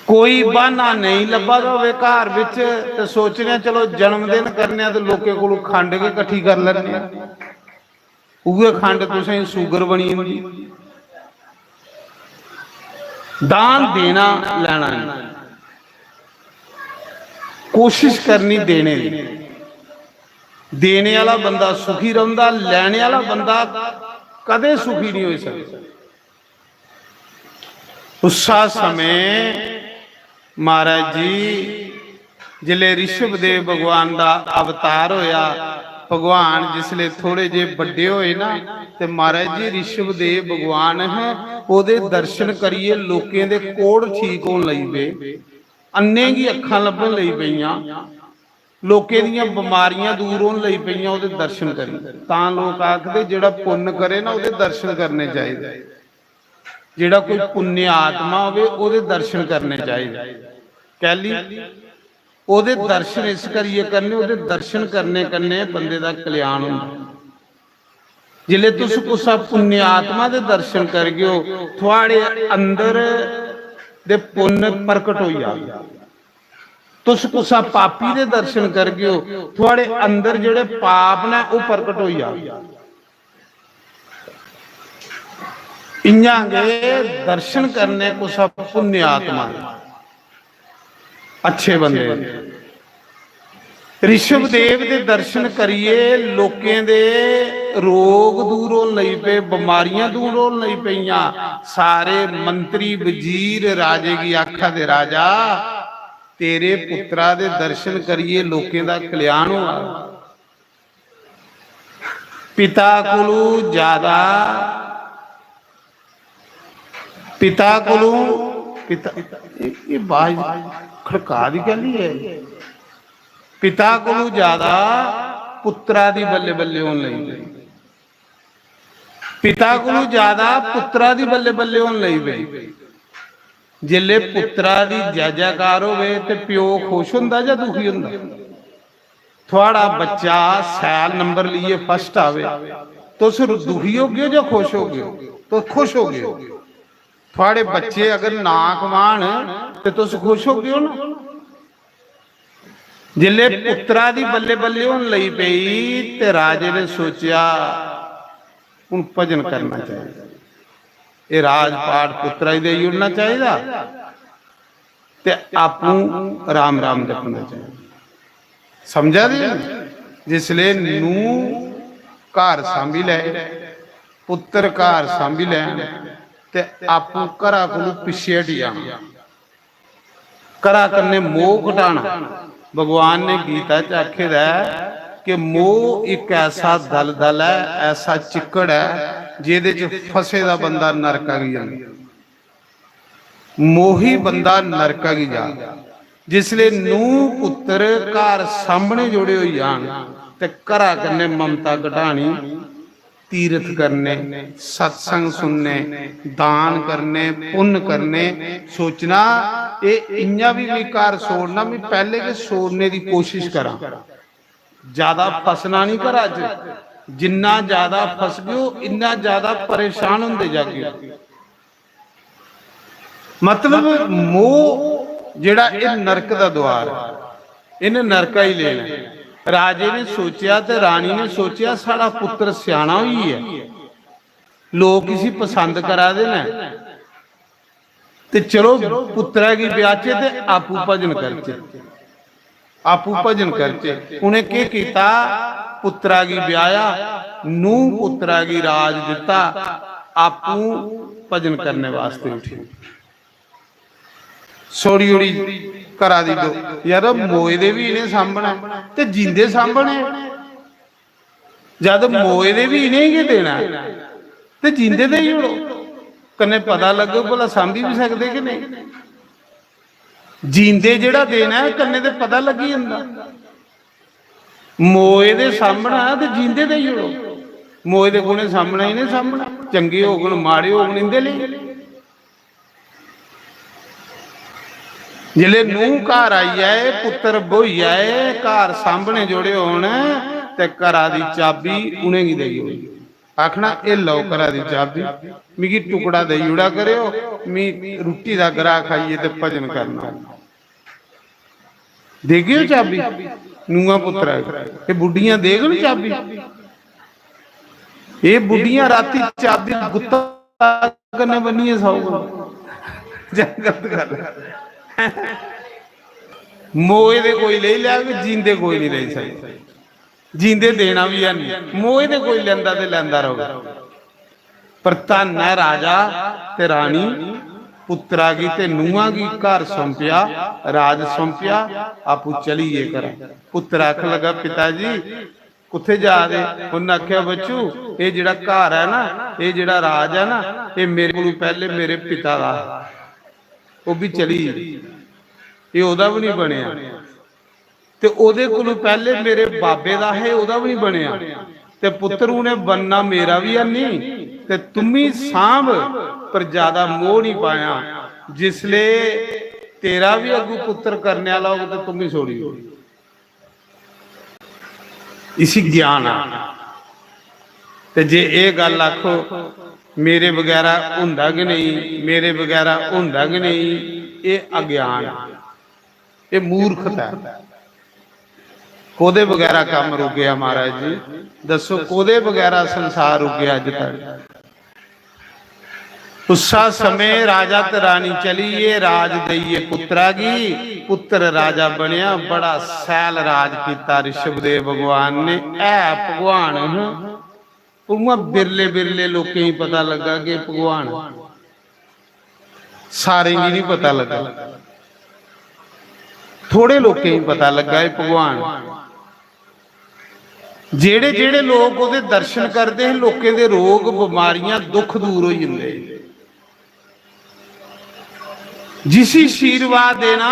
कोई बहाना नेईं लब्भा दा होवे घर बिच, ते सोचने आं, चलो, जन्मदिन करने आं, ते लोकें कोलों खंड गै कट्ठी कर लैने आं। उ'ऐ खंड तुसें शुगर बनी जंदी। दान देना, लैना नहीं। कोशिश करनी देने दी। देने आह्ला बंदा सुखी रौंह्दा, लैने आह्ला बंदा कदें सुखी नहीं होई सकदा। उस्सा समें महाराज जी, जिसले ऋषभ देव भगवान दा अवतार होया, भगवान जिसले थोड़े जे बड्डे होए ना, ते महाराज जी, ऋषभ देव भगवान है, ओदे दर्शन करिए लोकें दे कोढ़ ठीक होन लगी पे, अन्ने गी अक्खां लब्भन लगी पेइयां, लोकें दियां बमारियां दूर होन लगी पेइयां ओदे दर्शन करी। तां लोक आखदे, जेह्ड़ा पुन्न करे ना, ओदे दर्शन करने चाहिदे। जेह्ड़ा कोई पुण्य आत्मा होवे, ओदे दर्शन करने चाहिदे। कैली? ओदे दर्शन इस करियै करने, ओदे दर्शन करने कन्नै बंदे दा कल्याण होंदा। जिसलै तुस कुसै पुण्य आत्मा दे दर्शन करगेओ, थुआड़े अंदर दे पुन्न प्रकट होई जाग। तुस कुसै पापी दे दर्शन करगेओ, थुआड़े अंदर जेह्ड़े पाप न, ओह् प्रकट होई जाग। इयां गै दर्शन करने कुसै पुण्य आत्मा दे, अच्छे बंदे दे। ऋषभ देव दे दर्शन करियै लोकें दे रोग दूर होन लगी पे, बमारियां दूर होन लगी पेइयां। सारे मंत्री, वजीर राजे गी आखा दे, "राजा, तेरे पुत्रा दे दर्शन करियै लोकें दा कल्याण होआ।" पिता कोलू ज्यादा, पिता कोलू, पिता, ये, ये बाज खड़का दी कैली है? पिता कोलू ज्यादा पुत्रा दी बल्ले बल्ले होन लगी पेई। पिता कोलू ज्यादा पुत्रा दी बल्ले बल्ले होन लगी पेई। जिसले पुत्रा दी जय जयकार होवे ते प्यो खुश होंदा जां दुखी होंदा? थुआड़ा बच्चा शैल नंबर लेइयै फर्स्ट आवे, तुस रु-, दुखी होगे ओ जां खुश होगे ओ? तुस खुश होगे ओ। थुआड़े बच्चे अगर ना कमान ते तुस खुश होगे ओ ना? जिसले पुत्रा दी बल्ले बल्ले होन लगी पेई ते राजे ने सोचेआ, "हून भजन करना चाहिदा, एह् राजपाट पुत्रा गी देई ओड़ना चाहिदा ते आपूं राम राम जपना चाहिदा।" समझा दे ओ? जिसले नूं घर सांभी लै, पुत्तर घर सांभी लैन ते आपूं घरा कोलू पिच्छे हटी जाना। घरा कन्नै मोह घटाना। भगवान ने गीता च आखे दा ऐ कि मोह इक ऐसा दलदल ऐ, ऐसा चिक्कड़ ऐ, जेह्दे च फसे दा बंदा नरका गी जंदा। मोही बंदा नरका गी जा। जिसले नूंह पुत्तर घर सामने जोड़े होई जान ते घरा कन्नै ममता घटानी, तीरथ करने, सत्संग सुनने, दान करने, पुन्न करने, सोचना, "एह् इ'यां बी मी घर छोड़ना, मी पैह्ले गै छोड़ने दी कोशिश करां।" ज्यादा फसना नहीं घरा च, जिन्ना ज्यादा फसगेओ, इन्ना ज्यादा परेशान होंदे जागेओ। मतलब, मोह जेह्ड़ा, एह् नरक दा द्वार ऐ, इन्हें नरका ही लेना ऐ। राजे ने सोचेआ ते रानी ने सोचेआ, "साढ़ा पुत्र स्याना होई गेआ, लोक इसी पसंद करा दे न, ते चलो, पुत्रै गी ब्याहचे ते आपूं भजन करचे, आपूं भजन करचे।" उ'नें केह् कीता? पुत्रा गी ब्याहया, नूंह पुत्रा गी राज दित्ता, आपूं भजन करने वास्ते उठी। छोड़ी ओड़ी घरा दी दो, यारो, मोए दे बी इ'नें सांभना ते जींदे सांभने। जद मोए दे बी इ'नें गै देना ऐ, ते जींदे देई ओड़ो। कन्नै पता लग्गग भला सांभी बी सकदे कि नेईं। जींदे जेह्ड़ा देना ऐ, कन्नै ते पता लग्गी जंदा। मोए दे सामना ऐ ते जींदे देई ओड़ो। मोए दे कोने सामना, इ'नें सामना, चंगे होगन, माड़े होगन, इंदे लेई। जिसलै नूंह घर आई जाए, पुत्तर ब्होई जाए, घर सांभने जोड़े होन, ते घरा दी चाबी उ'नेंगी देई ओड़ी। आखना, "एह् लैओ घरा दी चाबी, मिगी टुकड़ा देई ओड़ा करेओ, मी रुट्टी दा ग्राह् खाइयै ते भजन करना।" देगेओ चाबी नूंहा पुत्तरा गी? एह् बुड्ढियां देगन चाबी? एह् बुड्ढियां रातीं चाबी गुत्ता कन्नै बन्नियै सौगन। जां गलत गल्ल ऐ? मोए दे कोई लेई लैग, जींदे कोई नहीं लेई सकदा। जींदे देना बी है नहीं, मोए दे कोई लैंदा ते लैंदा रौह्ग। पर धन्न ऐ राजा ते रानी, पुत्तरा गी ते नूंहा गी घर सौंपेआ, राज सौंपेआ, आपूं चली गे घरा। पुत्तर आखन लगा, "पिता जी, कुत्थे जा दे? उन्नै आखेआ, "बच्चू, एह् जेह्ड़ा घर ऐ ना, एह् जेह्ड़ा राज ऐ ना, एह् मेरे कोलू पैह्ले मेरे पिता दा हा, ओह् बी चली गे। एह् ओह्दा बी निं बनेआ। ते ओह्दे कोलू पैह्ले मेरे बाबे दा हे, ओह्दा बी निं बनेआ। ते पुत्तर, उ'नें बनना मेरा बी हैनी, ते तुम्मी सांभ, पर ज्यादा मोह निं पायां। जिसले तेरा बी अग्गू पुत्तर करने आह्ला होग, ते तुम्मी छोड़ी ओड़।" इसी ज्ञान आखना। ते जे एह् गल्ल आखो, "मेरे बगैरा होंदा गै नेईं, मेरे बगैरा होंदा गै नेईं," एह् अज्ञान ऐ, एह् मूर्खता ऐ। कोह्दे बगैरा कम्म रुकेआ, महाराज जी? दस्सो, कोह्दे बगैरा संसार रुकेआ अज्ज तक? उस्सा समें राजा ते रानी चली गे, राज देइयै पुत्तरा गी। पुत्तर राजा बनेआ, बड़ा सैल राज कीता ऋषभदेव भगवान ने। है भगवान ह, उ'आं बिरले बिरले लोकें गी पता लग्गा कि भगवान, सारें गी नहीं पता लग्गा। थोड़े लोकें गी पता लग्गा एह् भगवान। जेड़े जेड़े लोक ओह्दे दर्शन करदे हे, लोकें दे रोग, बमारियां, दुख दूर होई जंदे। जिसी आशीर्वाद देना,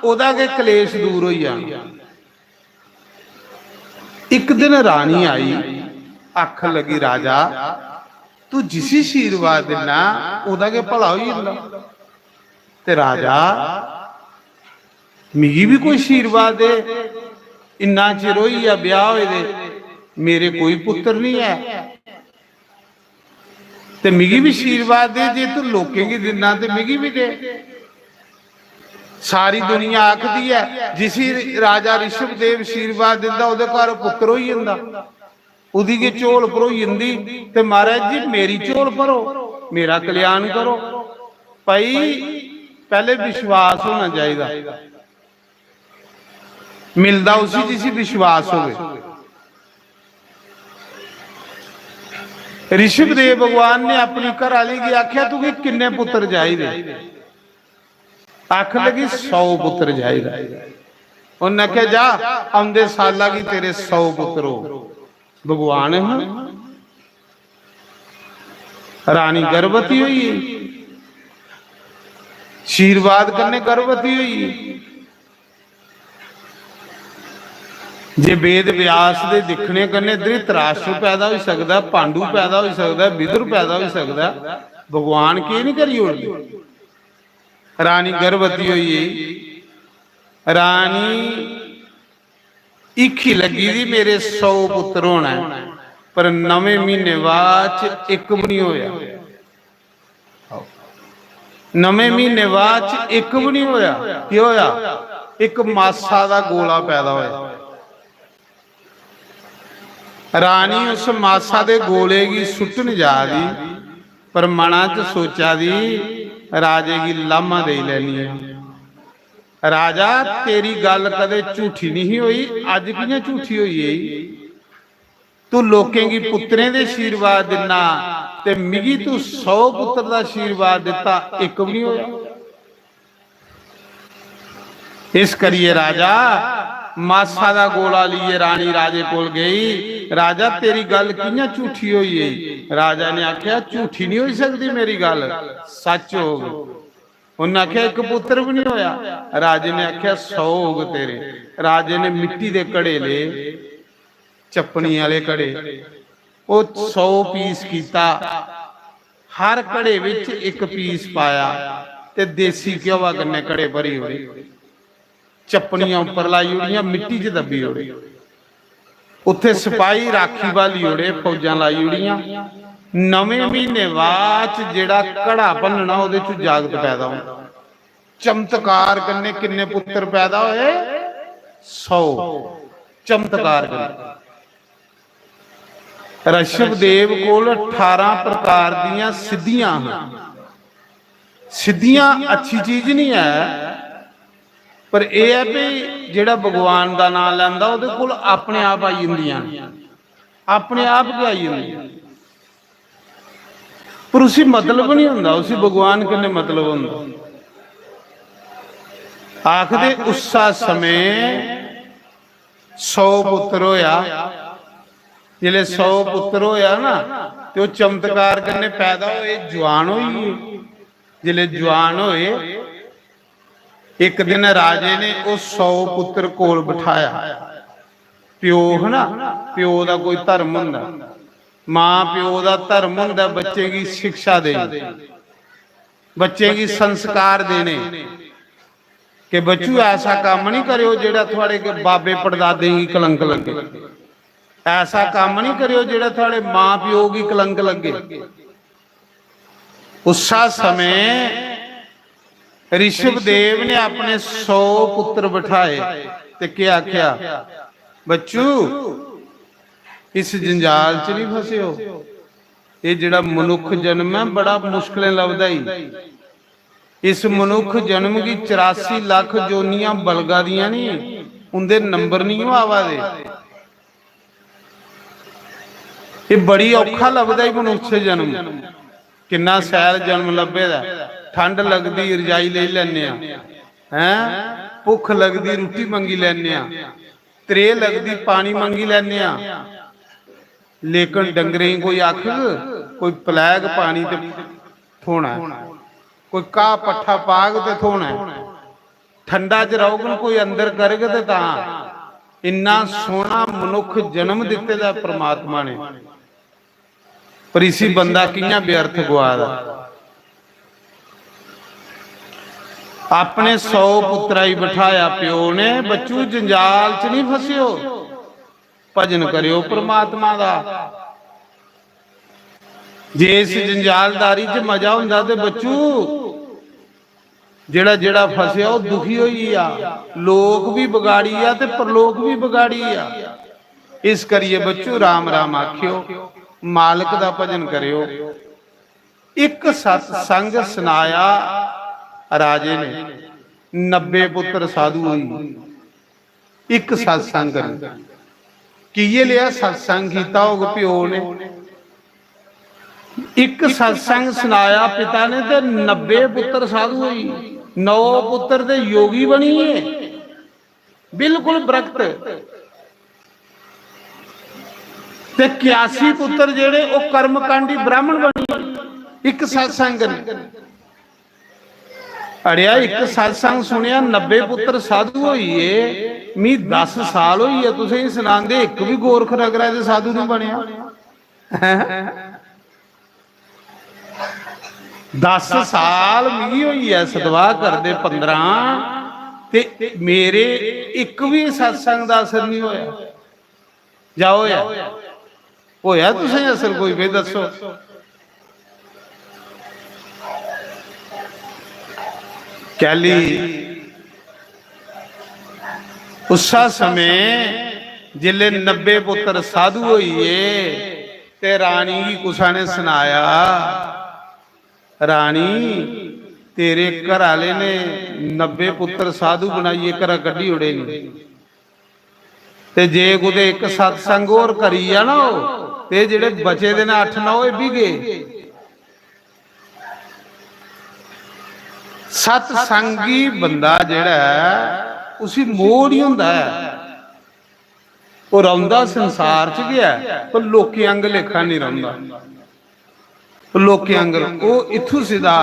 ओह्दा गै कलेश दूर होई जाना। इक दिन रानी आई, आखन लगी, "राजा, तू जिसी आशीर्वाद दिन्ना, ओह्दा गै भला होई जंदा।" ते राजा, "मिगी बी कोई आशीर्वाद दे, इन्ना चिर होई गेआ ब्याह होए दे, मेरे कोई पुत्तर नहीं ऐ, ते मिगी बी आशीर्वाद दे, जे तू लोकें गी दिन्ना ते मिगी बी दे।" सारी दुनिया आखदी ऐ, "जिसी राजा ऋषभदेव आशीर्वाद दिंदा, ओह्दे घर पुत्तर होई जंदा, ओह्दी गै झोल भरोई जंदी।" ते महाराज जी, मेरी झोल भरो, मेरा कल्याण करो। भाई, पैह्ले विश्वास होना चाहिदा, मिलदा उसी जिसी विश्वास होवे। ऋषभदेव भगवान ने अपनी घरआली गी आखेआ, "तुगी किन्ने पुत्तर चाहिदे?" आखन लगी, "सौ पुत्तर चाहिदा।" उन्नै आखेआ, "जा, औंदे साला गी तेरे सौ पुत्तर हो।" भगवान ह, रानी गर्भवती होई गेई, आशीर्वाद कन्नै गर्भवती होई गेई। जे वेद व्यास दे दिक्खने कन्नै धृतराष्ट्र पैदा होई सकदा, पांडु पैदा होई सकदा, विदुर पैदा होई सकदा, भगवान की नहीं करी ओड़दे? रानी गर्भवती होई गेई। रानी हीखी लग्गी दी, "मेरे सौ पुत्तर होना ऐ," पर नमें म्हीने बाद च इक बी नहीं होया। नमें म्हीने बाद च इक बी नहीं होया। केह् होया? इक मासा दा गोला पैदा होया। रानी उस मासा दे गोले गी सुट्टन जा दी, पर मना च सोचा दी, "राजे गी लामा देई लैनी आं।" "राजा, तेरी गल्ल कदे झूठी नहीं होई, अज्ज कि'यां झूठी होई गेई? तू लोकें गी पुत्तरें दे आशीर्वाद दिन्ना, ते मिगी तू सौ पुत्तर दा आशीर्वाद दित्ता, इक बी नहीं होया।" इस करियै राजा मासा दा गोला लेइयै रानी राजे कोल गेई, "राजा, तेरी गल्ल कि'यां झूठी होई गेई?" राजा ने आखेआ, "झूठी नहीं होई सकदी मेरी गल्ल, सच होग।" उन्नै आखेआ, "इक पुत्तर बी नहीं होया।" राजे ने आखेआ, "सौ होग तेरे।" राजे ने मिट्टी दे घड़े ले, चप्पनी आह्ले घड़े, ओह् सौ पीस कीता, हर घड़े बिच इक पीस पाया ते देसी घ्योआ कन्नै घड़े भरी ओड़े, चप्पनियां उप्पर लाई ओड़ियां, मिट्टी च दब्बी ओड़े। उत्थे सपाही राखी ब्हाली ओड़े, फौजां लाई ओड़ियां। नमें म्हीने बाद च जेह्ड़ा घड़ा भन्नना, ओह्दे च जागत पैदा होंदा। चमत्कार कन्नै किन्ने पुत्तर पैदा होए? सौ। चमत्कार कन्नै। ऋषभदेव कोल अठारां प्रकार दियां सिद्धियां हां। सिद्धियां अच्छी चीज नहीं है, पर एह् ऐ भई जेह्ड़ा भगवान दा नांऽ लैंदा, ओह्दे कोल अपने आप आई जंदियां न, अपने आप गै आई जंदियां। पर उसी मतलब नहीं होंदा, उसी भगवान कन्नै मतलब होंदा। आखदे उस्सा समें सौ पुत्तर होया, जिसलै सौ पुत्र होया ना, ते ओह् चमत्कार कन्नै पैदा होए, जुआन होई गे। जिसलै जुआन होए, इक दिन राजे ने ओह् सौ पुत्र कोल बठाया। प्यो है ना, प्यो दा कोई धर्म होंदा, मां प्यो दा धर्म होंदा बच्चे गी शिक्षा देनी, बच्चे गी संस्कार देने कि बच्चू, ऐसा कम्म नहीं करेओ जेह्ड़ा थुआड़े के बाबे पड़दादें गी कलंक लग्गे। ऐसा कम्म नहीं करेओ जेह्ड़ा थुआड़े मां प्यो गी कलंक लग्गे। उस्सा समें ऋषभ देव ने अपने सौ पुत्र बठाए ते केह् आखेआ, बच्चू, इस जंजाल च नहीं फसेओ। एह् जेह्ड़ा मनुक्ख जन्म ऐ, बड़ा मुश्कलें लभदा ई। इस मनुक्ख जन्म गी चरासी लक्ख जोनियां बलगा दियां नी, उंदे नंबर नहीं आवा दे। एह् बड़ी औखा लभदा ई मनुष्य जन्म। किन्ना सैल जन्म लब्भे दा ऐ। ठंड लगदी, रजाई लेई लैने आं, हैं? भुक्ख लगदी, रुट्टी मंगी लैने आं, त्रेह् लगदी, पानी मंगी लैने आं। लेकिन डंगरें गी कोई आखग, कोई पलैग पानी ते थ्होना ऐ, कोई घाह पट्ठा पाग ते थ्होना ऐ। ठंडा च रौह्गन, कोई अंदर करग ते तां। इन्ना सोह्ना मनुक्ख जन्म दित्ते दा परमात्मा ने, पर इसी बंदा कि'यां व्यर्थ गुआ दा? अपने सौ पुत्तरा गी बठाया प्यो ने, बच्चू, जंजाल च नहीं फसेओ, भजन करेओ परमात्मा दा। जे इस जंजालदारी च मजा होंदा ते बच्चू, जेड़ा जेड़ा फसेआ ओह् दुखी होई गेआ, लोक भी बगाड़ी गेआ ते परलोक भी बगाड़ी गेआ। इस करियै बच्चू, राम राम आखियो, मालक दा भजन करेओ। इक सत्संग सनाया राजे ने, नब्बे पुत्र साधु होई गे। इक सत्संग करी, किये लेआ सत्संग कीता होग प्यो ने? इक सत्संग सनाया पिता ने ते नब्बे पुत्र साधु होई गे। नौ पुत्र ते योगी बनी गे, बिल्कुल विरक्त। ते इक्यासी पुत्र जेह्ड़े, ओह् कर्मकांडी ब्राह्मण बनी गे इक सत्संग ने। अड़ेआ, इक सत्संग सुनेआ, नब्बे पुत्र साधु होई गे। मी दस साल होई गे तुसेंगी सनांदे, इक बी गोरख नगरा दे साधु निं बनेआ। दस साल मिगी होई गे सतवाह करदे, पंदरां, ते मेरे इक बी सत्संग दा असर निं होया। जाओ यार, होया तुसें असर कोई, बे दस्सो। कैली? उस्सा समें जिसलै नब्बे पुत्र साधु होई गे ते रानी गी कुसा ने सनाया, "रानी, तेरे घर आले ने नब्बे पुत्र साधु बनाइयै घरा कड्ढी ओड़े न।" ते जे कुतै इक सत्संग होर करी जा ना ओह्, ते जेह्ड़े बचे दे न अट्ठ नौ, एह् बी गे। सत्संगी बंदा जेह्ड़ा ऐ, उसी मोह निं होंदा ऐ। ओह् रौंह्दा संसार च गै ऐ, पर लोकें आंगर लेखा निं रौंह्दा। लोकें आंगर ओह् इत्थूं सिद्धा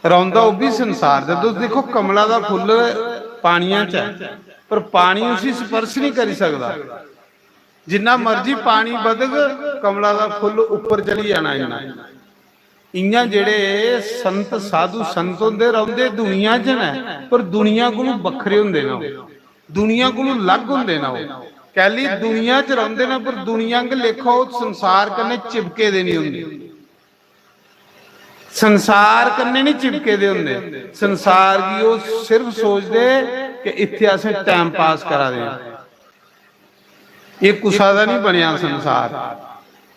रौंह्दा, ओह् बी संसार च। तुस दिक्खो, कमला दा फुल्ल पानिया च ऐ, पर पानी उसी स्पर्श निं करी सकदा। जिन्ना मर्जी पानी बधग, कमला दा फुल्ल उप्पर चली जाना इन्ना। इ'यां जेह्ड़े संत, साधु संत होंदे, रौंह्दे दुनिया च न, पर दुनिया कोलू बक्खरे होंदे न ओह्, दुनिया कोलू अलग होंदे न ओह्। कैली? दुनिया च रौंह्दे न, पर दुनिया आंगर लेखा ओह् संसार कन्नै चिपके दे निं होंदे। संसार कन्नै निं चिपके दे होंदे। संसार गी ओह् सिर्फ सोचदे कि इत्थै असें टाइम पास करा दे आं। एह् कुसा दा निं बनेआ संसार,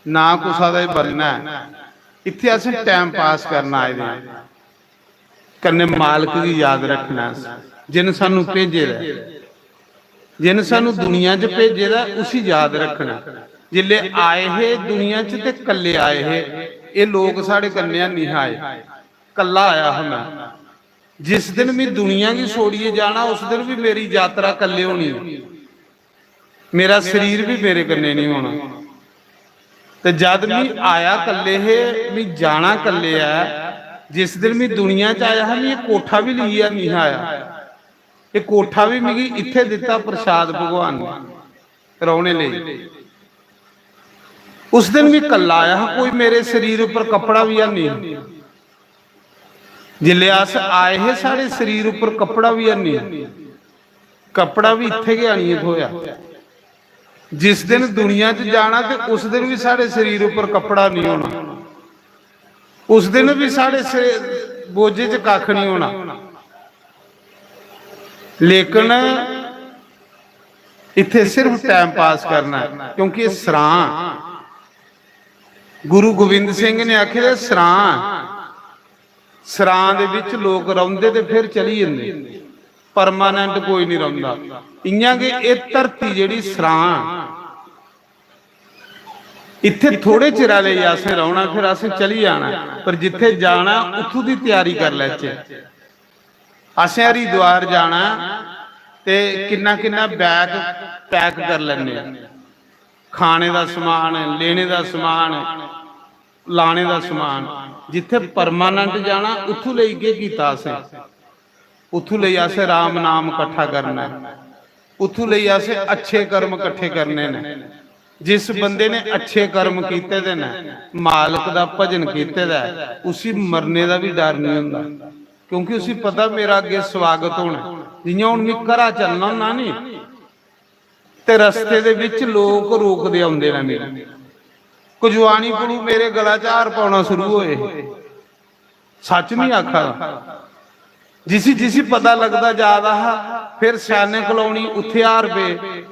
ना कुसा दा एह् बनना ऐ। इत्थै असें टाइम पास करन आए दे आं, कन्नै मालक गी याद रक्खना ऐ, जिन्न सानूं भेजे दा ऐ, जिन्न सानूं दुनिया च भेजे दा ऐ, उसी याद रक्खना ऐ। जिसलै आए हे दुनिया च ते कल्ले आए हे, एह् लोक साढ़े कन्नै हैनी हे आए, कल्ला आया हा में। जिस दिन में दुनिया गी छोड़ियै जाना, उस दिन बी मेरी यात्रा कल्ले होनी ऐ। मेरा शरीर भी मेरे कन्नै नहीं होना। ते जद मी आया कल्ले हे, मी जाना कल्ले ऐ। जिस दिन मी दुनिया च आया हा, मी कोठा भी लेइयै नहीं आया। ये कोठा भी मिगी इत्थे दित्ता प्रसाद भगवान ने रौहने लेई। उस दिन मी कल्ला आया हा, कोई मेरे शरीर उपर कपड़ा भी है नहीं। जिसले अस आए हे, साढ़े शरीर उपर कपड़ा भी है नहीं। कपड़ा भी इत्थे गै आनियै थ्होया। जिस दिन दुनिया च जाना ते उस दिन भी साढ़े शरीर उपर कपड़ा नहीं होना, उस दिन भी साढ़े शरी-, बोझे च कख नहीं होना। लेकिन इत्थे सिर्फ टाइम पास करना है, क्योंकि ये सरां, गुरु गोविंद सिंह ने आखे दे सरां, सरां दे विच लोक रौंदे ते फिर चली जंदे, परमानेंट कोई नहीं रौंदा। इयां गै एह धरती जेहड़ी सरां, इत्थे थोड़े चिरा लेई असें रौहना, फिर असें चली जाना, पर जित्थे जाना उत्थों दी तैयारी कर लैचे। असें हरिद्वार जाना ते किन्ना किन्ना बैग पैक कर लैने, खाने दा समान, लेने दा समान, लाने दा समान। जित्थे परमानेंट जाना, उत्थों लेई केह् कीता असें? उत्थों लेई असें राम नाम कट्ठा करना ऐ, उत्थों लेई असें अच्छे कर्म कट्ठे करने न। जिस बंदे ने अच्छे कर्म कीते दे न, मालक दा भजन कीते दा ऐ, उसी मरने दा भी डर नहीं होंदा, क्योंकि उसी पता मेरा अग्गे स्वागत होना। जियां हुन मैं घरा चलना होना नी, ते रस्ते दे विच लोक रोकदे औंदे न मिगी। कुजवानी कोलू मेरे गला च हार पौना शुरू होए। सच नहीं आखा दा। जिसी जिसी पता लगदा जा दा हा, फिर सैने कलोनी उत्थे हार पे,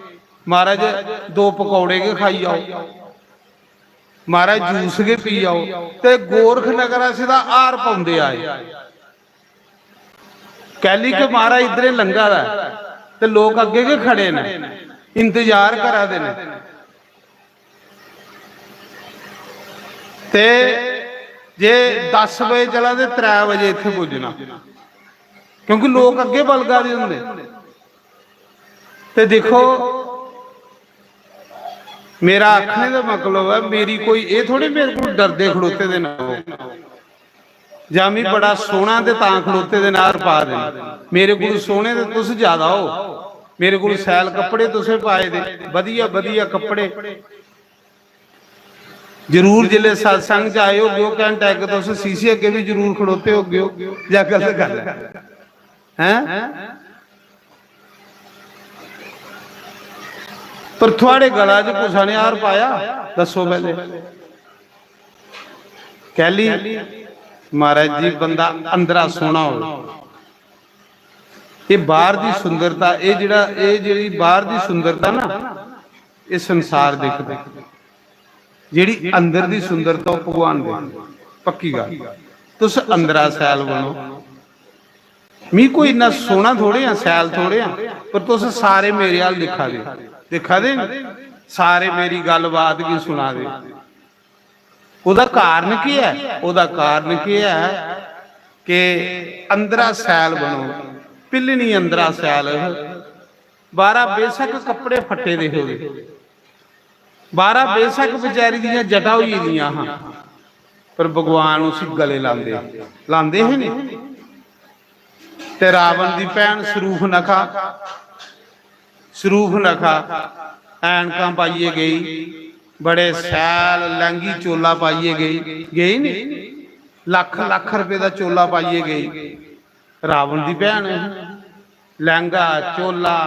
"महाराज, दो पकौड़े गै खाई आओ, महाराज, जूस गै पी आओ।" ते गोरख नगर अस दा हार पौंदे आए। कैली के महाराज इद्धरे लंघा दा ऐ ते लोक अग्गे गै खड़े न, इंतजार करा दे न। ते जे दस बजे चला ते त्रै बजे इत्थे पुज्जना, क्योंकि लोक अग्गे बलगा दे होंदे। ते दिक्खो, मेरा आखने दा मतलब ऐ, मेरी कोई, एह् थोड़े मेरे कोल डरदे खड़ोते दे न, जां मी बड़ा सोहना ते तां खड़ोते दे न, हार पा दे न। मेरे कोल सोहने ते तुस ज्यादा हो, मेरे कोल सैल कपड़े तुसें पाए दे, बधिया बधिया कपड़े। जरूर जिसलै सत्संग च आए होगे, घैंटा इक तुस शीशे अग्गे भी जरूर खड़ोते होगे, जां गलत गल्ल ऐ? हैं? पर थुआड़े गला च कुसा ने हार पाया? दस्सो पैह्ले। कैली? महाराज जी, बंदा अंदरा सोहना होवे। एह् बाहर दी सुंदरता, एह् जेह्ड़ा, एह् जेह्ड़ी बाहर दी सुंदरता ना, एह् संसार दिखदा। जेह्ड़ी अंदर दी सुंदरता, ओह् भगवान दिखदा। पक्की गल्ल। तुस अंदरा सैल बनो। मी कोई इन्ना सोहना थोड़े आं, सैल थोड़े आं, पर तुस सारे मेरे अल दिक्खा दे, दिक्खा दे न? सारे मेरी गल्लबात गी सुना दे। ओह्दा कारण केह् ऐ? ओह्दा कारण केह् ऐ कि अंदरा सैल बनो, पिल्लनी अंदरा सैल। बाहरा बेशक कपड़े फट्टे दे होवे, बाहरा बेशक बेचारी दियां जटा होई गेदियां हां, पर भगवान उसी गले लांदे, लांदे हे नी। ते रावण दी भैन सरूफनखा, सरूफनखा ऐनकां पाइयै गेई, बड़े शैल लैंगी चोला पाइयै गेई, गेई नी, लक्ख लक्ख रपेऽ दा चोला पाइयै गेई। रावण दी भैन ही, लैंगा चोला,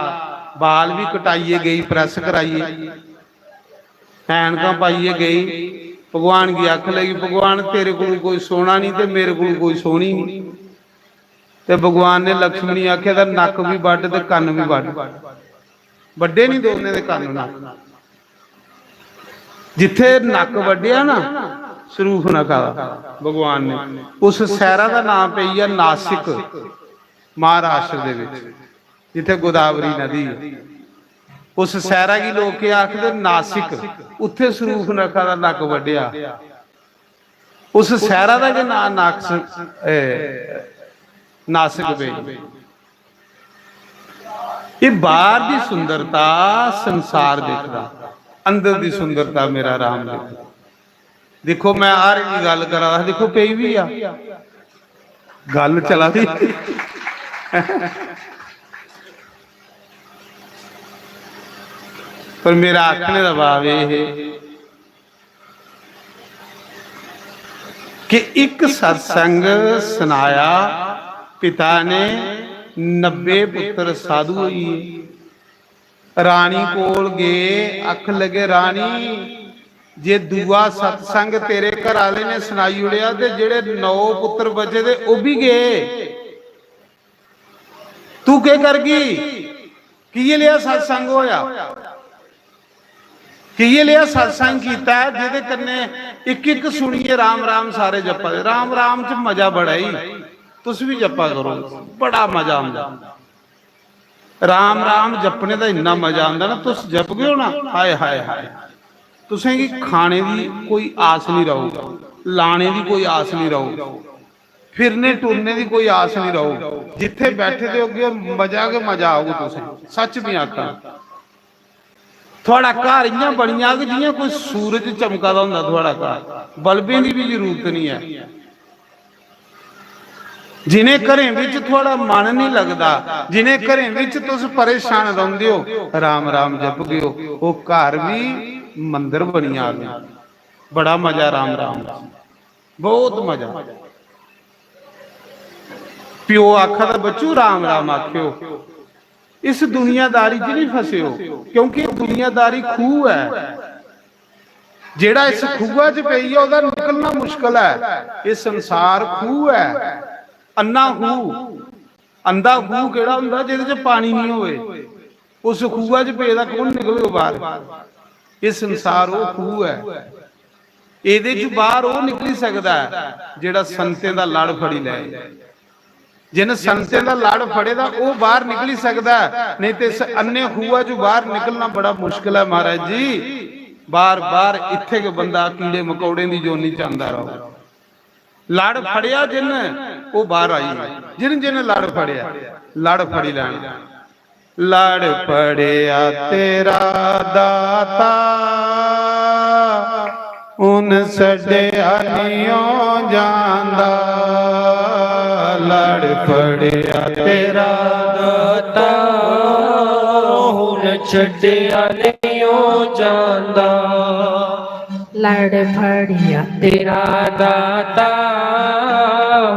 बाल भी कटाइयै गेई, प्रैस कराइयै, ऐनकां पाइयै गेई। भगवान गी आखन लगी, "भगवान, तेरे कोल कोई सोहना नहीं ते मेरे कोल कोई सोहनी नहीं।" ते भगवान ने लक्ष्मण गी आखेआ, "दा नक्क भी बड्ढ ते कन्न भी बड्ढ, बड्ढे नहीं दोनें दे कन्न नक्क।" जित्थे नक्क बड्ढेआ ना सरूफनखा दा भगवान ने, उस शैह्रा दा नां पेई गेआ नासिक, महाराष्ट्र दे विच, जित्थे गोदावरी नदी ऐ। उस शैह्रा गी लोक केह् आखदे? नासिक। उत्थे सरूफनखा दा नक्क बड्ढेआ, उस शैह्रा दा गै नां नाक्स-, ए, नासिक पेई। ये बाहर दी सुंदरता संसार देखदा, अंदर दी सुंदरता मेरा राम देखदा। देखो, मैं हर इक गल्ल करा दा, देखो, पेई बी आ, गल्ल चला दी। पर मेरा आखने दा भाव एह् है कि इक सत्संग सनाया, पिता ने नब्बे पुत्र साधु होई गे। रानी कोल गे, आखन लगे, "रानी, जे दूआ सत्संग तेरे घर आले ने सनाई ओड़ेआ ते जेड़े नौ पुत्र बचे दे, ओह् बी गे, तू केह् करगी?" किये लेआ सत्संग होया, किये लेआ सत्संग कीता, जेह्दे कन्नै इक इक सुनियै राम राम सारे जप्पा दे। राम राम च मजा बड़ा ही, तुस बी जप्पा करो, बड़ा मजा आंदा। राम राम जपने दा इन्ना मजा आंदा ना, तुस जपगे ओ ना, हाय हाय हाय, तुसेंगी खाने दी कोई आस नहीं रहोगी, लाने दी कोई आस नहीं रहोगी, फिरने टुरने दी कोई आस नहीं रहोगी। जिथे बैठे दे होगे, मजा गै मजा आऊगा तुसें, सच भी आखा। थुआड़ा घर इयां बनी जाग जियां कोई सूरज चमका दा होंदा। थुआड़ा घर बल्बें दी भी जरूरत नहीं है। जिनें घरें विच थुआड़ा मन नहीं लगदा, जिनें घरें विच तुस परेशान रौंदे हो, राम राम जपगे ओ, ओह घर भी मंदर बनी जाग। बड़ा मजा राम राम दा, बहुत मजा। प्यो आखा दा, "बच्चू, राम राम आखियो, इस दुनियादारी च नहीं फसे हो, क्योंकि दुनियादारी खूह है।" जेड़ा इस खूहा च पेई ऐ, ओह्दा निकलना मुश्कल ऐ। एह् संसार खूह ऐ, अन्ना खूह। अंधा खूह केड़ा हुंदा, जेह्दे च पानी निं होए? उस खूहा च पेदा कौन निकलग बाहर? एह् संसार ओह् खूह ऐ। एह्दे च बाहर ओह् निकली सकदा ऐ, जेह्ड़ा संतें दा लड़ फड़ी लै। जिन संतें दा लड़ फड़े दा, ओह् बाहर निकली सकदा ऐ, नेईं ते इस अन्ने खूहा चों बाहर निकलना बड़ा मुश्किल ऐ महाराज जी। बार-बार इत्थे गै बंदा कीड़े मकोड़ें दी जोनी च आंदा रहो। लड़ फड़ेआ जिन, ओह् बाहर आई। जिन जिन लड़ फड़ेआ, लड़ फड़ी लैना। लड़ फड़ेआ तेरा दाता, हुन छड्डेआ निं ओ जांदा। लड़ फड़ेआ तेरा दाता, हुन छड्डेआ निं ओ जांदा। लड़ फड़ेआ तेरा दाता,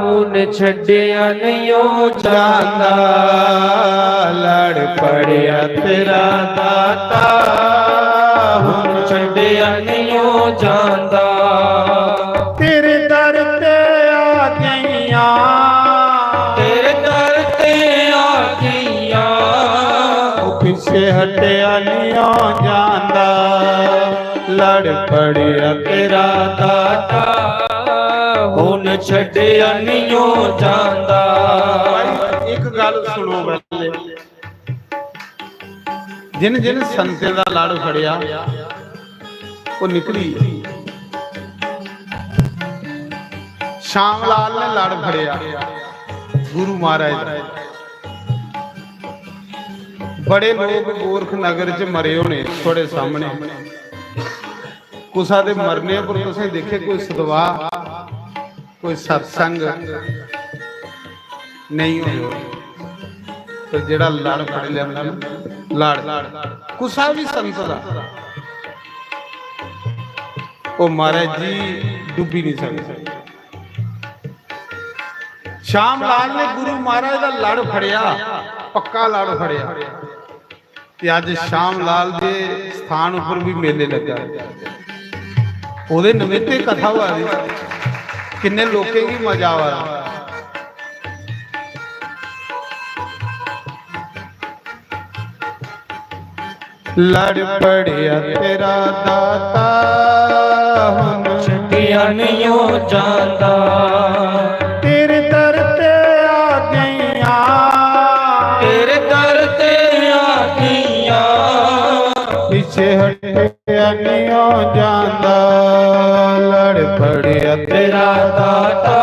हुन छड्डेआ निं ओ जांदा। लड़ फड़ेआ तेरा दाता, हुन छड्डेआ निं ओ जांदा। तेरे दर ते आ गईयां, तेरे दर ते आ गईयां। ओ पिछे हटेआ निं ओ जांदा। लड़ फड़ेआ तेरा दाता, हुन छड्डेआ निं ओ जांदा। भाई, इक गल्ल सुनो पैह्ले, जिन जिन संतें दा लड़ फड़ेआ, ओह् निकली। श्याम लाल ने लड़ फड़ेआ गुरु महाराज दा। बड़े लोग गोरख नगर च मरे होने थुआड़े सामने। कुसा दे मरने पर तुसें दिक्खे कोई सदवा, कोई सत्संग नेईं होए, पर जेड़ा लड़ फड़ी लैंदा ना, लड़ कुसा भी संत दा, ओह् महाराज जी डुब्बी नहीं सकदा। श्याम लाल ने गुरु महाराज दा लड़ फड़ेआ, पक्का लड़ फड़ेआ। ते अज्ज श्याम लाल दे स्थान उप्पर भी मेले लग्गा। ओह्दे निमित्ते कथा होआ दी, किन्ने लोकें गी मजा आवा दा। लड़ पड़ेआ तेरा दाता, हुन छड्डेआ निं ओ जांदा। तेरे दर ते आ गईयां, तेरे दर ते आ गईयां। पिछे हटेआ निं ओ जांदा। लड़ पड़ेआ तेरा दाता,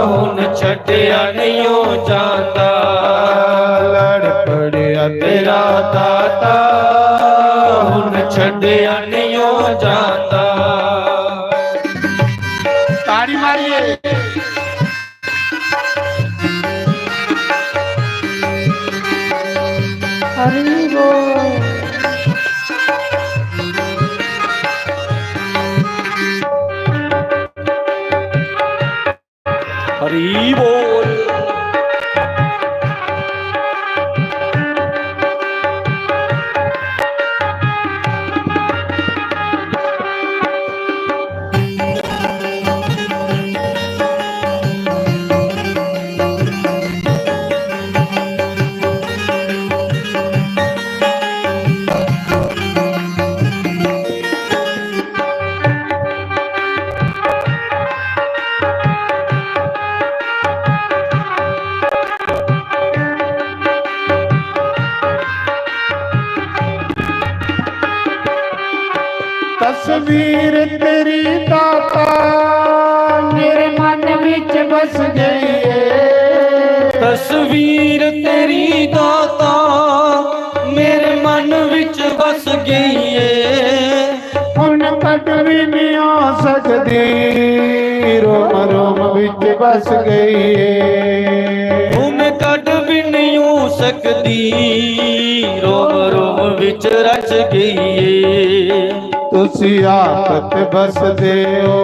हुन छड्डेआ निं ओ जांदा। लड़ पड़ेआ तेरा दाता हुन छड्डेआ नियो जांदा। ताड़ी मारिए। हरि बोल। हरि बोल। तस्वीर तेरी दाता मेरे मन विच बस गई है। तस्वीर तेरी दाता मेरे मन विच बस गई है। हुन कट भी नहीं हो सकदी, रोम रोम विच बस गई है। हुन कट भी नहीं हो सकदी, रोम रोम विच रच गई है। तुसी आप ते बसदे हो,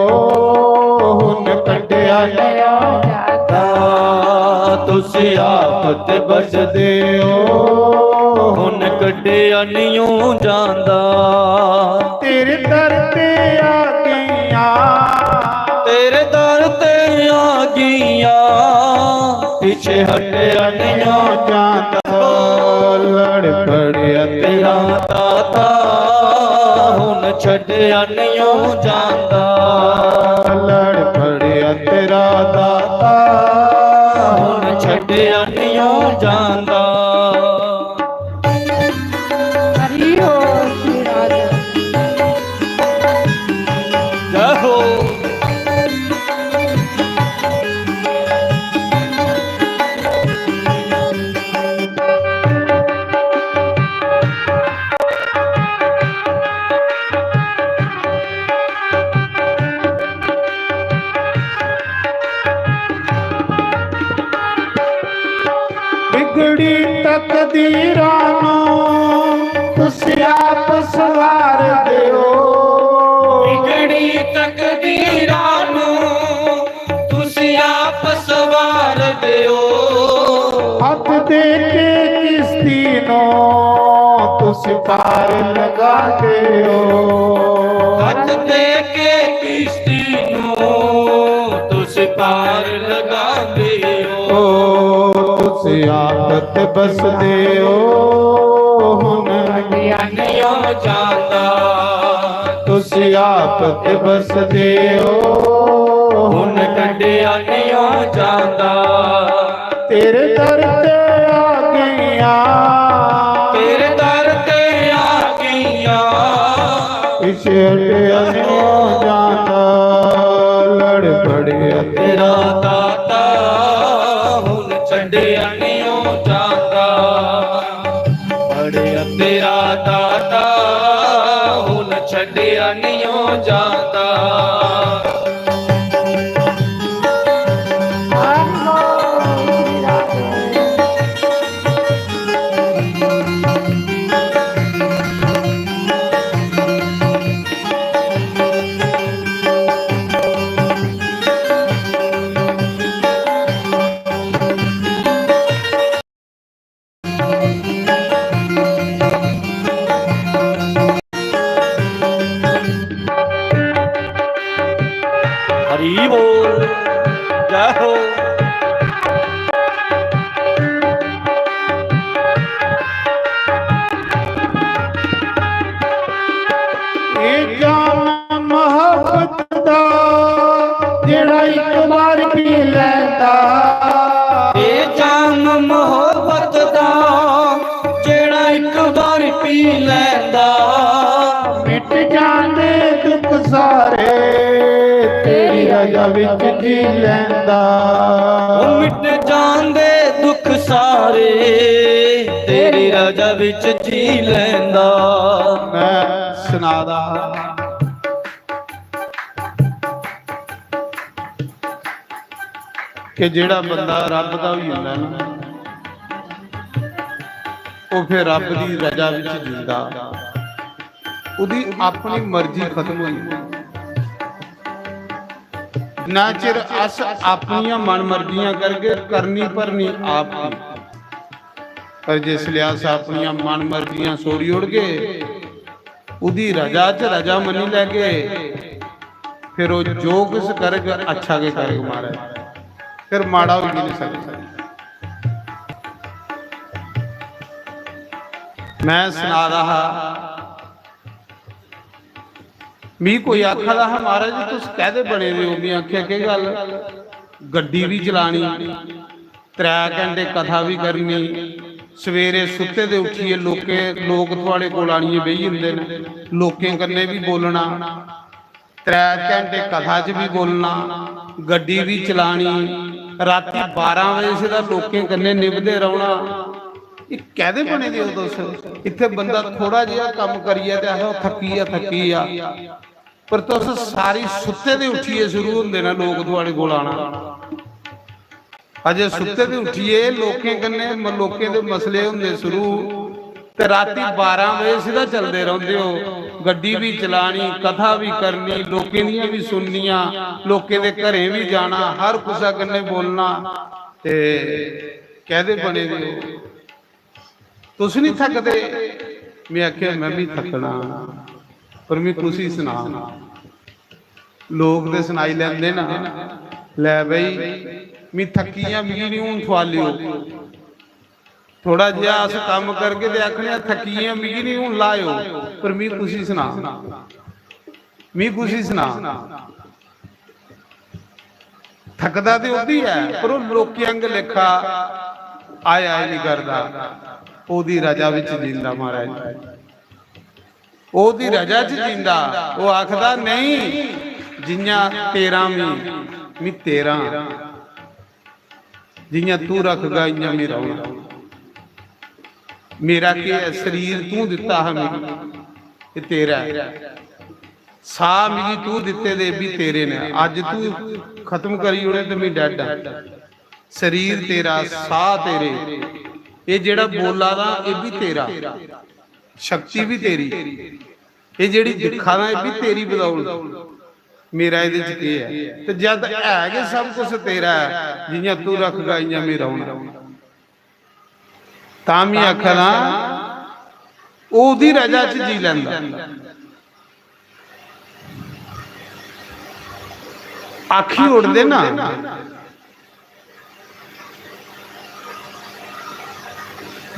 हुन कड्ढेआ नियो जांदा। तुसी आप ते बसदे हो, हुन कड्ढेआ नियो जांदा। तेरे दर ते आ गईयां, तेरे दर ते आ गईयां, पिछे हटिया नियो जांदा। लड़ पड़िया तेरा दाता, हुन छड्डिया नियो जांदा। लड़ पड़िया तेरा दाता, हुन छड्डिया नियो जांदा। हरि बोल श्री राधे। जय हो। बिगड़ी तकदीरां नू तुसी आप सवार दियो। बिगड़ी तकदीरां नू तुसी आप सवार दियो। हथ दे के किश्ती नू तुसी पार लगा दियो। हथ दे के किश्ती नू तुसी पार लगा दियो। ओ, तुसी आप ते बसदे हो, हुन कड्ढिया नियो जांदा। तुसी आप ते बसदे हो, हुन कड्ढिया नियो जांदा। तेरे दर ते आ गईयां, तेरे दर ते आ गईयां। पिछे हटिया नियो जांदा, लड़ पड़िया तेरा दाता, हुन छड्डिया नियो जांदा। पड़िया तेरा दाता, हुन छड्डिया नियो जांदा। हरि बोल, जय हो। ये जाम मोहब्बत दा, जेड़ा एक बार पी लैंदा। ये जाम मोहब्बत दा, जेड़ा एक बार पी लैंदा। मिट जांदे दुख सारे, तेरी रजा विच जी लैंदा। ओ मिट जांदे दुख सारे, तेरी रजा बिच जी लैंदा। मैं सना दा हा कि जेड़ा बंदा रब दा होई जंदा ना, ओह फिर रब दी रजा बिच जींदा, ओहदी अपनी मर्जी खत्म होई जंदी। जिन्ना चिर अस अपनियां मन मर्जियां करगे, करनी भरनी आप दी। पर जिसलै अस अपनियां मन मर्जियां छोड़ी ओड़गे, ओहदी रजा च रजा मन्नी लैगे, फिर ओह जो किश करग, अच्छा गै करग महाराज, फिर माड़ा होई गै नहीं सकदा। मैं सना दा हा, मी कोई आखा दा हा, "महाराज जी, तुस कैह्दे बने दे ओ?" मी आखेआ, "केह् गल्ल?" गड्डी बी चलानी, त्रै घैंटे कथा बी करनी, सवेरे सुत्ते दे उट्ठियै लोकें, लोक थुआढ़े कोल आनियै बेही जंदे न, लोकें कन्नै बी बोलना, त्रै घैंटे कथा च बी बोलना, गड्डी बी चलानी, रातीं बारां बजे सिद्धा लोकें कन्नै निभदे रौह्ना। एह् कैह्दे बने दे ओ तुस? इत्थै बंदा थोह्ड़ा जेहा कम्म करियै ते आखदा, "ओह् थक्की गेआ, थक्की गेआ।" पर तुस सारी सुत्ते दे उट्ठियै शुरू होंदे न लोक थुआढ़े कोल आना। अजें सुत्ते दे उट्ठियै लोकें कन्नै म-, लोकें दे मसले होंदे शुरू, ते रातीं बारां बजे सिद्धा चलदे रौंह्दे ओ। गड्डी बी चलानी, कथा बी करनी, लोकें दियां बी सुननियां, लोकें दे घरें बी जाना, हर कुसै कन्नै बोलना। ते कैह्दे बने दे ओ? तुस नहीं थकदे? मैं आखेआ, "मैं भी थकना, पर मैं कुसी सनां?" लोक ते सनाई लैंदे ना, "लै बई, मैं थक्की आं, मिगी नहीं हून ठुआलेओ।" थोड़ा जेहा अस कम्म करगे ते आखने आं, "थक्की आं, मिगी नहीं हून लाएओ।" पर मैं कुसी सनां, मैं कुसी सनां? थकदा ते ओह् बी ऐ, पर ओह् लोकें आंग लेखा आया ही नहीं करदा। ओह्दी रजा बिच जींदा महाराज, ओह्दी रजा च जींदा। ओह् आखदा, "नहीं, जियां तेरा मी, मी तेरा, जियां तू रखगा, इयां मी रौह्ना। मेरा केह् ऐ, शरीर तू दित्ता हा मिगी, एह् तेरा ऐ।" साह मिगी तू दित्ते दे, एह् बी तेरे न। अज्ज तू खत्म करी ओड़े ते मैं dead आं। शरीर तेरा, साह तेरे, एह् जेह्ड़ा बोला दा, एह् बी तेरा, शक्ति बी तेरी, एह् जेह्ड़ी दिक्खा दा, एह् बी तेरी बदौलत। मेरा एह्दे च केह् ऐ? ते जद है गै सब कुछ तेरा ऐ, जियां तू रखगा, इयां मैं रौह्ना। तां मी आखा दा, ओह्दी रजा च जी लैंदा। आखी ओड़दे ना,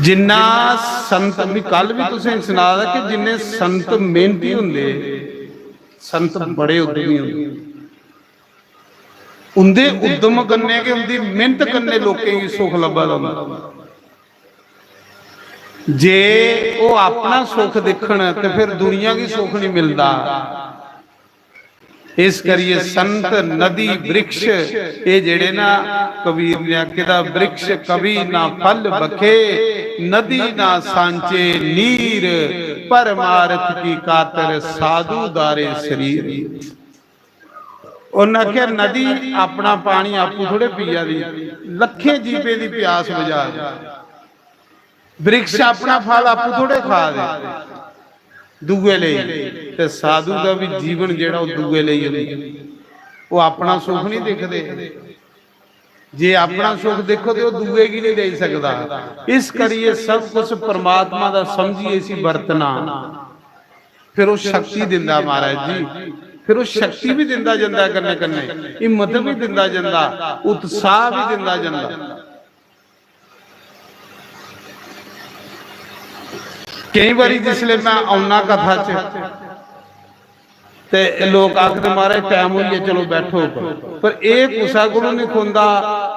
जिन्ना संत, मी कल भी तुसें सना दा कि जिन्ने संत मेहनती होंदे, संत बड़े उद्यमी होंदे, उंदे उद्यम कन्नै गै, उंदी मेहनत कन्नै लोकें गी सुख लब्भा दा होंदा। जे ओह् अपना सुख दिक्खन ते फिर दुनिया गी सुख नहीं मिलदा। इस करियै संत, नदी, वृक्ष, एह् जेह्ड़े ना, कबीर ने आखे दा, "वृक्ष कवि ना फल बखे, नदी ना सांचे नीर, परमारथ की कातर साधु दारे शरीर।" उन्नै आखेआ, नदी अपना पानी आपूं थोड़े पिया दी, लक्खें जीवें दी प्यास बुझा दी। वृक्ष अपना फल आपूं थोड़े खा दे, दूए लेई। ते साधु दा भी जीवन जेह्ड़ा, ओह् दूए लेई होंदा। ओह् अपना सुख नहीं दिखदे। जे अपना सुख दिक्खो ते ओह् दूए गी नहीं देई सकदा। इस करियै सब कुछ परमात्मा दा समझियै इसी बरतना। फिर ओह् शक्ति दिंदा महाराज जी, फिर ओह् शक्ति भी दिंदा जंदा, कन्नै कन्नै हिम्मत भी दिंदा जंदा, उत्साह भी दिंदा जंदा। केई बारी जिसले मैं औना कथा च, ते लोक आखदे, "महाराज, टैम होई गेआ, चलो बैठो।" पर, पर एह् कुसै कोलों नहीं खुंदा।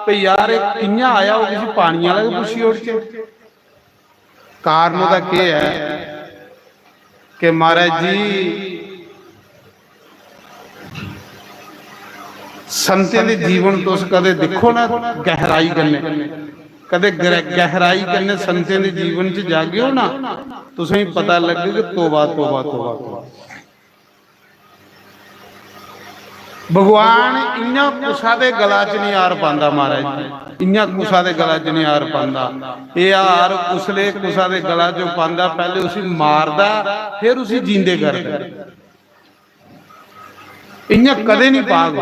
भई यार, एह् कि'यां आया, ओह् किसी पानी आह्ला गै पुच्छी ओड़चै। कारण ओह्दा केह् ऐ कि महाराज जी, संतें दे जीवन तुस कदें दिक्खो ना गैहराई कन्नै, कदे गैहराई कन्नै संतें दे जीवन च जागेओ ना, तुसेंगी पता लग्गग, तौबा, तौबा, तौबा, तौबा। भगवान इ'यां कुसा दे गला च निं हार पांदा, महाराज जी, इ'यां कुसा दे गला च निं हार पांदा। एह् हार उसले कुसा दे गला च पांदा, पैह्ले उसी मारदा, फिर उसी जींदे करदा। इ'यां कदें निं पाग।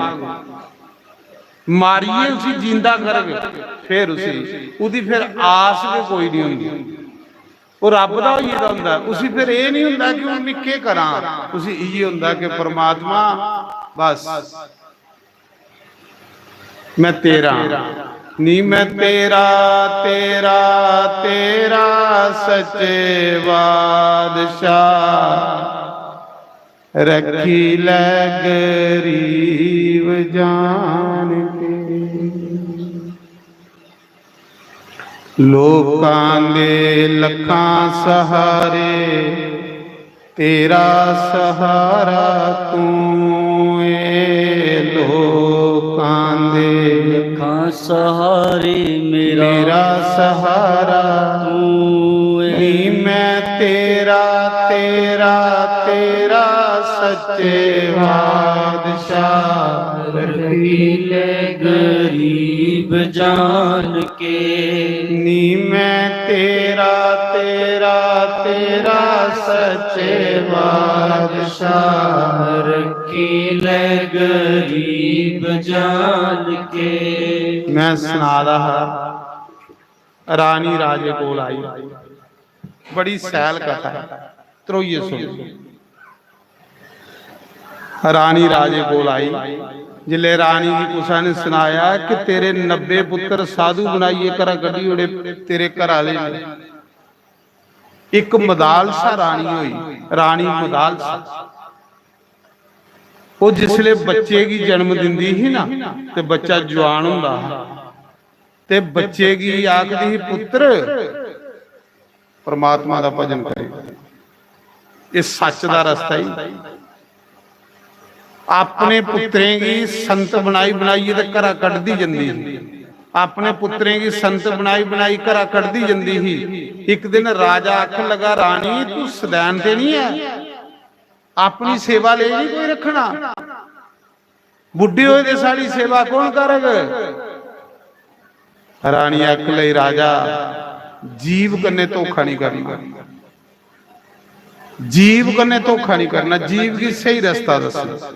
मारियै उसी जींदा करग, फिर उसी, ओह्दी फिर आस गै कोई निं होंदी। ओह् रब्ब दा होई गेदा होंदा, उसी फिर एह् निं होंदा कि हून में केह् करां, उसी इ'यै होंदा कि परमात्मा, बस, में तेरा आं। नी मैं तेरा, तेरा, तेरा सच्चे बादशाह, रखी लै गरीब जान के। लोकां दे लखां सहारे, तेरा सहारा तू ए। लोकां दे लखां सहारे, मेरा मेरा सहारा तू ए। नी मैं तेरा, तेरा, तेरा सच्चे बादशाह, रखी ले गरीब जान के। नी मैं तेरा, तेरा, तेरा सच्चे बादशाह, रखी ले गरीब जान के। मैं सना दा हा, रानी राजे कोल आई। बड़ी सैल कथा है, त्रोइयै सुनो। रानी राजे कोल आई। जिसलै रानी गी कुसै ने सनाया कि तेरे नब्बे पुत्तर साधु बनाइयै घरा कड्ढी ओड़े तेरे घर आह्ले ने, इक मदालसा रानी होई, रानी मदालसा। ओह् जिसलै बच्चे गी जन्म दिंदी ही ना, ते बच्चा जुआन होंदा हा, ते बच्चे गी आखदी ही, "पुत्तर, परमात्मा दा भजन करेओ।" एह् सच्च दा रस्ता ही। अपने पुत्तरें गी संत बनाई बनाइयै ते घरा कड्ढदी जंदी ही। अपने पुत्तरें गी संत बनाई बनाई घरा कड्ढदी जंदी ही। इक दिन राजा आखन लगा, "रानी, तू सदैन ते निं ऐ? अपनी सेवा लेई निं कोई रक्खना? बुड्ढे होए दे साढ़ी सेवा कौन करग?" रानी आखन लगी, "राजा, जीव कन्नै धोखा निं करना, जीव कन्नै धोखा निं करना, जीव गी स्हेई रस्ता दस्सना।"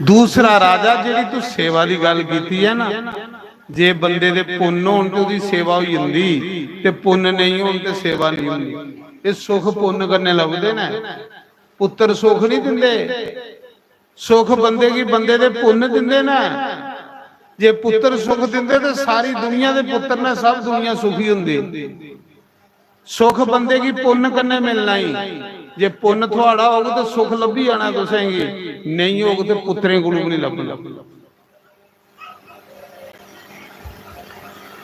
दूसरा राजा, जेह्ड़ी तू सेवा दी गल्ल कीती ऐ ना, जे बंदे दे पुन्न होन ते ओह्दी सेवा होई जंदी, ते पुन्न नेईं होन ते सेवा नेईं होंदी। एह् सुख पुन्न कन्नै लभदे न, पुत्तर सुख निं दिंदे। सुख बंदे गी बंदे दे पुन्न दिंदे न। जे पुत्तर सुख दिंदे ते सारी दुनिया दे पुत्तर ने, सब दुनिया सुखी होंदी। सुख बंदे गी पुन्न कन्नै मिलना ही। जे पुन्न थुआड़ा होग ते सुख लब्भी जाना तुसेंगी, नेईं होग ते पुत्तरें कोलू बी निं लब्भना।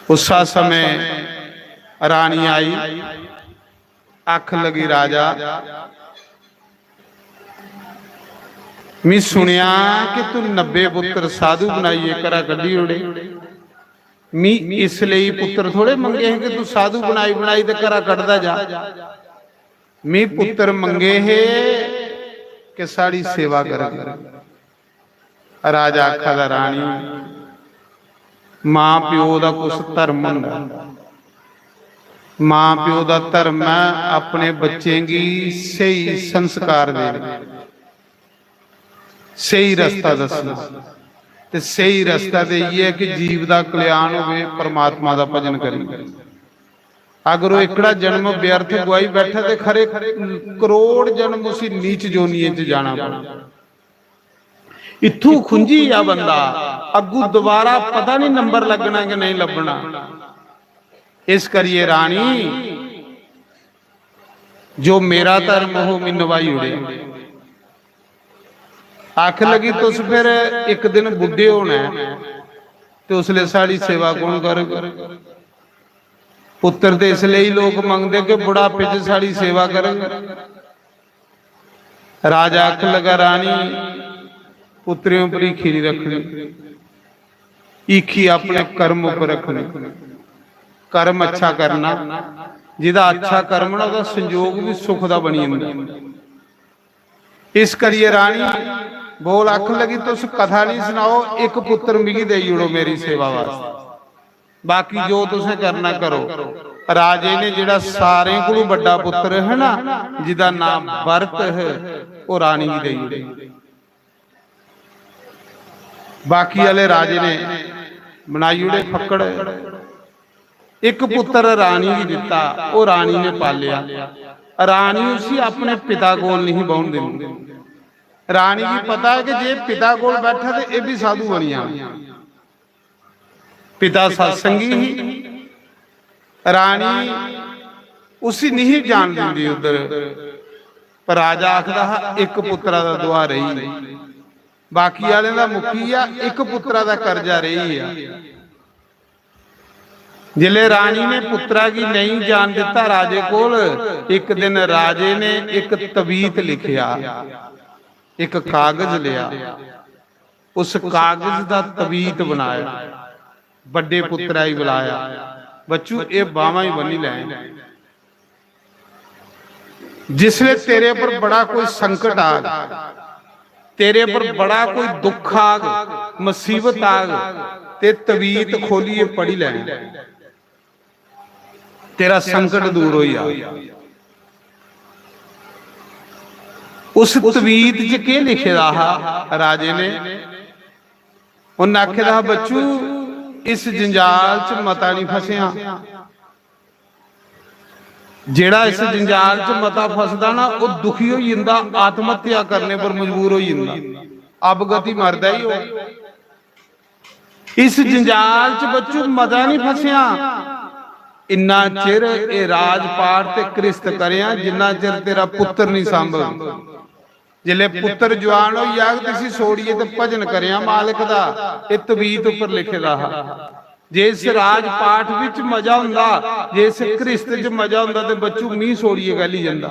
उस्सा समें रानी आई, आखन लगी, "राजा, मी सुनेआ कि तू नब्बे पुत्तर साधु बनाइयै घरा कड्ढी ओड़े। मी इस लेई पुत्तर थोड़े मंगे हे कि तू साधु बनाई बनाई ते घरा कड्ढदा जा। मी पुत्तर मंगे हे कि साढ़ी सेवा करग।" राजा आखा दा, "रानी, मां प्यो दा कुछ धर्म होंदा। मां प्यो दा धर्म ऐ अपने बच्चें गी स्हेई संस्कार देने, स्हेई रस्ता दस्सना। ते स्हेई रस्ता ते इ'यै कि जीव दा कल्याण होवे, परमात्मा दा भजन करी। अगर ओह् एकड़ा जन्म व्यर्थ गुआई बैठा ते खरे करोड़ जन्म उसी नीच जोनियें च जाना पौना।" इत्थूं खुंझी गेआ बंदा, अग्गू दोबारा पता नहीं नंबर लग्गना कि नहीं लब्भना। इस करियै रानी, जो मेरा धर्म हो, मी नभाई ओड़ेआ। आखन लगी, "तुस फिर इक दिन बुड्ढे होना ऐ, ते उसलै साढ़ी सेवा कौन करग?" पुत्तर ते इसलेई लोक मंगदे कि बुढ़ापे च साढ़ी सेवा करग। राजा आखन लगा, "रानी, पुत्तरें उप्पर हीखी निं रक्खनी।" हीखी अपने कर्म उप्पर रखनी। कर्म अच्छा करना, जिदा अच्छा कर्म ना, ओह्दा संजोग भी सुख दा बनी जंदा। इस करियै रानी बोल आखन लगी, "तुस कथा नहीं सनाओ, इक पुत्र मिगी देई ओड़ो मेरी सेवा वास्तै, बाकी जो तुसें करना करो।" राजे ने जेड़ा सारें कोलू बड्डा पुत्र है ना, जिदा नाम भरत है, ओह् रानी गी देई ओड़ेआ। बाकी आह्ले राजे ने बनाई ओड़े फक्कड़। इक पुत्र रानी गी दित्ता, ओह् रानी ने पालेआ। रानी उसी अपने पिता कोल नहीं बौह्न दिंदी। रानी गी पता है कि जे पिता कोल बैठा ते एह् भी साधु बनी जाना। पिता सत्संगी ही, रानी उसी नहीं जान दिंदी उद्धर। पर राजा आखदा हा, "इक पुत्रा दा दुआ रेही, बाकी आह्लें दा मुक्की गेआ, इक पुत्रा दा कर्जा रेही गेआ।" जिसलै रानी ने पुत्रा गी नेईं जान दित्ता राजे कोल, इक दिन राजे ने इक तवीत लिखेआ, इक कागज लेआ, उस कागज दा तवीत बनाया, बड्डे पुत्रा गी बुलाया, "बच्चू, एह् बाह्मां ही बन्नी लै। जिसलै तेरे पर बड़ा कोई संकट आग, तेरे पर बड़ा कोई दुख आग, मुसीबत आग, ते तवीत खोलियै पढ़ी लै, तेरा संकट दूर होई जाग।" उस तवीत च केह् लिखे दा हा राजे ने? उन्नै आखे दा हा, "बच्चू, इस जंजाल च मता नहीं फसेआ। जेड़ा इस जंजाल च मता फसदा ना, ओह् दुखी होई जंदा, आत्महत्या करने पर मजबूर होई जंदा, अवगति मरदा ही ओह्। इस जंजाल च बच्चू मता नहीं फसेआ। इन्ना चिर एह् राजपाठ ते गृहस्थ करेआं, जिन्ना चिर तेरा पुत्तर नहीं सांभग। जिसलै पुत्तर जवान होई जाग, ते इसी छोड़ियै ते भजन करेआं मालक दा।" एह् तवीत उप्पर लिखे दा हा। जे इस राजपाठ विच मजा हुंदा, जे इस गृहस्थ च मजा हुंदा, ते बच्चू मी छोड़ियै कैली जंदा?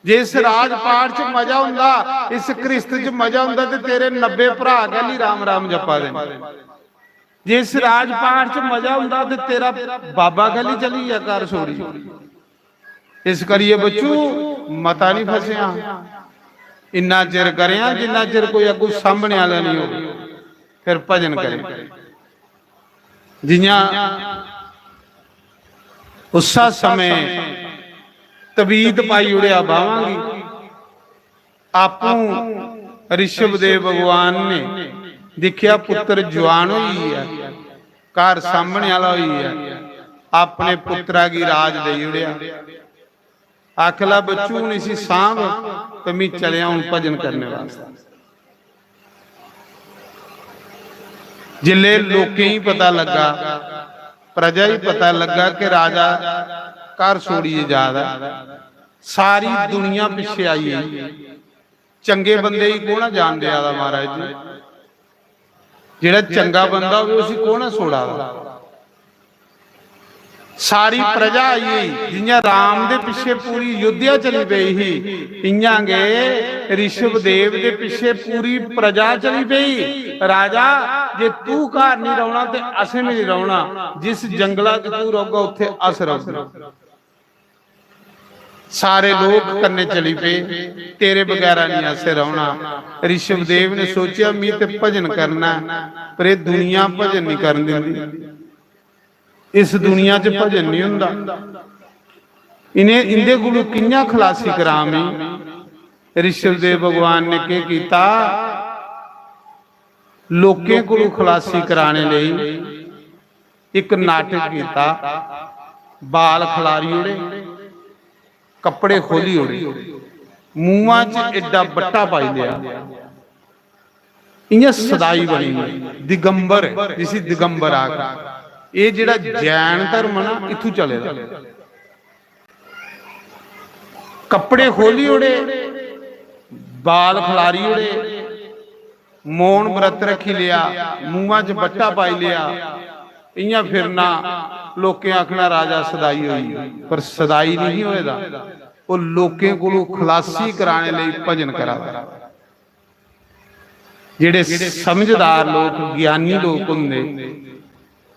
जे इस राजपाठ च मजा हुंदा, इस गृहस्थ च मजा हुंदा, ते तेरे नब्बे भ्रा कैली राम राम जप्पा दे न? जे इस राजपाठ च मजा हुंदा, ते तेरा बाबा कैली चली गेआ घर छोड़ी? इस करियै बच्चू, मता नहीं फसेआ, इन्ना चिर करेआं जिन्ना चिर कोई अग्गू सामने आह्ला नहीं हो, फिर भजन करें। जियां उस्सा समें तबीत पाई ओड़ेआ बावां गी, आपूं ऋषभ देव भगवान ने दिक्खेआ पुत्तर जुआन होई गेआ, घर सामने आह्ला होई गेआ, अपने पुत्तरा गी राज देई ओड़ेआ। आखला, "बच्चू, हून इसी सांभ ते मी चलेआ हून भजन करने वास्तै।" जिल्ले लोकें गी पता लग्गा, प्रजा गी पता लग्गा कि राजा घर छोड़ियै जा दा, सारी दुनिया पिच्छे आई गेई। चंगे बंदे गी कौन जान देआ दा, महाराज जी? जेह्ड़ा चंगा बंदा होवे, उसी कौन छोड़ा दा? सारी प्रजा आई गेई। जियां राम दे पिच्छे पूरी अयोध्या चली पेई ही, इयां गै ऋषभ देव दे पिच्छे पूरी प्रजा चली पेई। "राजा, जे तू घर नहीं रौहना ते असें भी नहीं रौहना, जिस जंगला च तू रौहगा, उत्थे अस रौहगे।" सारे लोक कन्नै चली पे, "तेरे बगैरा नहीं असें रौहना।" ऋषभ देव ने सोचेआ, "मी ते भजन करना ऐ, पर एह् दुनिया भजन नहीं करन दिंदी, इस दुनिया च भजन नहीं हुंदा, इ'नें, इंदे कोलू कि'यां खलासी करां मी?" ऋषभ देव भगवान ने केह् कीता? लोकें कोलू खलासी कराने लेई इक नाटक कीता, बाल खलारी ओड़े, कपड़े खोली ओड़े, मुंहा च एड्डा बट्टा पाई लेआ, इयां सदाई बनी गेई, दिगंबर, जिसी दिगंबर आख। एह् जेह्ड़ा जैन धर्म ना, इत्थू चले दा। कपड़े खोली ओड़े, बाल खलारी ओड़े, मौन व्रत रखी लेआ, मुंहा च बट्टा पाई लेआ, इयां फिरना, लोकें आखना, "राजा सदाई होई गेआ।" पर सदाई नहीं होए दा, ओह् लोकें कोलू खलासी कराने लेई भजन करा दा। जेह्ड़े समझदार लोक, ज्ञानी लोक होंदे,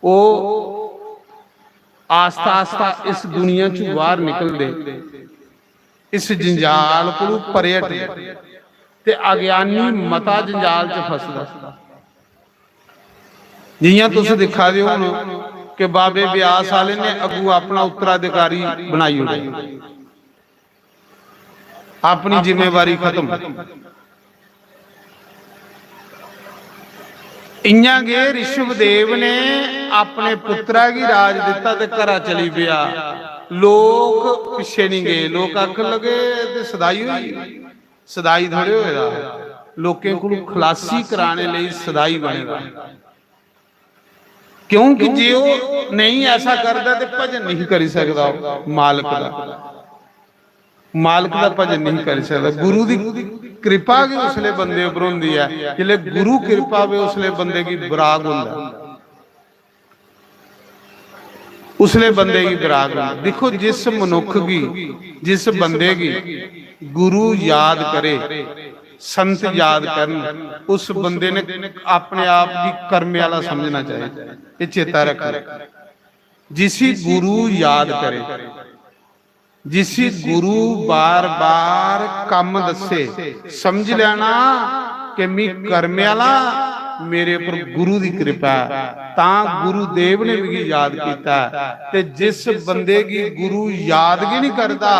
ओह् आस्ता आस्ता इस दुनिया चों बाहर निकलदे, इस जंजाल कोलू परे हटदे, ते अज्ञानी मता जंजाल च फसदा। जियां तुस दिक्खा दे हो कि बाबे ब्यास आह्ले ने अग्गू अपना उत्तराधिकारी बनाई ओड़ेआ, अपनी जिम्मेवारी खत्म। इयां गै ऋषभदेव ने अपने पुत्तरा गी राज दित्ता ते घरा चली पेआ। लोक पिच्छे नहीं गए, लोक आखन लगे, "ते सदाई होई, सदाई थोड़े होए दा, लोकें कोल खलासी कराने लेई सदाई बने दा।" क्योंकि जे ओह् नहीं ऐसा करदा ते भजन नहीं करी सकदा ओह् मालक दा, मालक दा भजन नहीं करी सकदा। गुरु दी कृपा गै उसले बंदे उप्पर होंदी ऐ, जिसले गुरु कृपा होवे उसले बंदे गी बराग होंदा, उसले बंदे गी बराग होंदा। देखो, जिस मनुख गी, जिस बंदे गी गुरु याद करे, संत याद करन, उस बंदे ने अपने आप गी कर्मे आह्ला समझना चाहिए। ये चेता रखना, जिसी गुरु याद करे, जिसी गुरु बार बार कम्म दस्से, समझ लैना कि मी कर्मे आह्ला, मेरे उप्पर गुरु दी कृपा ऐ, तां गुरुदेव ने मिगी याद कीता ऐ। ते जिस बंदे गी गुरु याद गै नहीं करदा,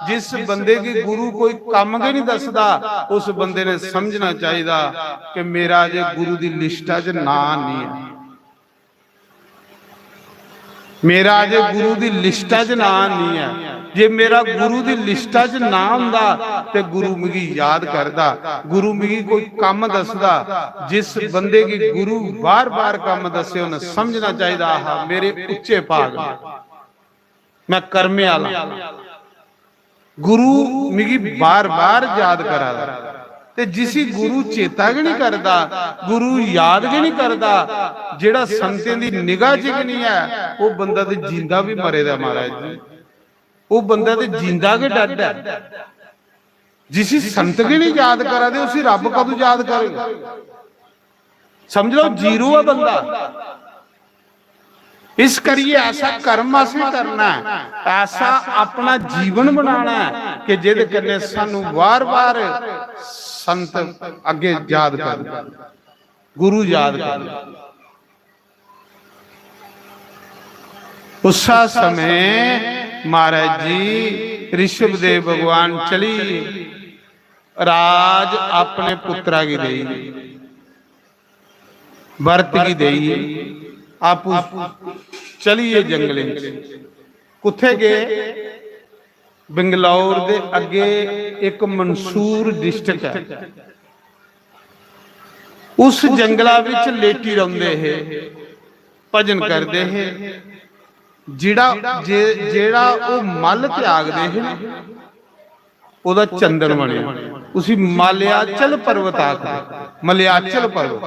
जिस बंदे गी गुरु कोई कम्म गै नहीं दसदा, उस बंदे ने समझना चाहिदा कि मेरा अजे गुरु दी लिस्टा च नां नहीं ऐ। मेरा अजे गुरु दी लिस्टा च नां नहीं ऐ। जे मेरा गुरु दी लिस्टा च नां होंदा ते गुरु मिगी याद करदा, गुरु मिगी कोई कम्म दसदा। जिस बंदे गी गुरु बार बार कम्म दस्से, उन्हें समझना चाहिदा, आहा, मेरे उच्चे भाग न, मैं कर्मे आह्ला। गुरु मिगी बार बार याद करा दा, ते जिसी गुरु चेता गै नहीं करदा, गुरु याद गै नहीं करदा, जेड़ा संतें दी निगाह च गै नहीं ऐ, वो बंदा ते जींदा भी मरे दा, महाराज जी। वो बंदा ते जींदा गै डड ऐ। जिसी संत गै नहीं याद करा दे, उसी रब कदू याद करेगा? समझ लो, जीरो है बंदा। इस करिए ऐसा कर्म असें करना है, ऐसा अपना जीवन बनाना है कि जेह्दे कन्नै सानू बार बार संत अग्गे याद करन, गुरु याद करन। उस्सा समय महाराज जी ऋषभदेव भगवान चली राज अपने पुत्रा गी देई, बरत गी देई, आपूं चली गे जंगलें च। कुत्थे गे? बेंगलौर दे अग्गे इक मंदसौर डिस्ट्रिक्ट ऐ, उस जंगला विच लेटी रौंदे हे, भजन करदे हे। जेड़ा, जे-, जेड़ा ओह मल त्यागदे हे ना, ओहदा चंदन बनेआ। उसी मलयाचल पर्वत आखदे, मलयाचल पर्वत।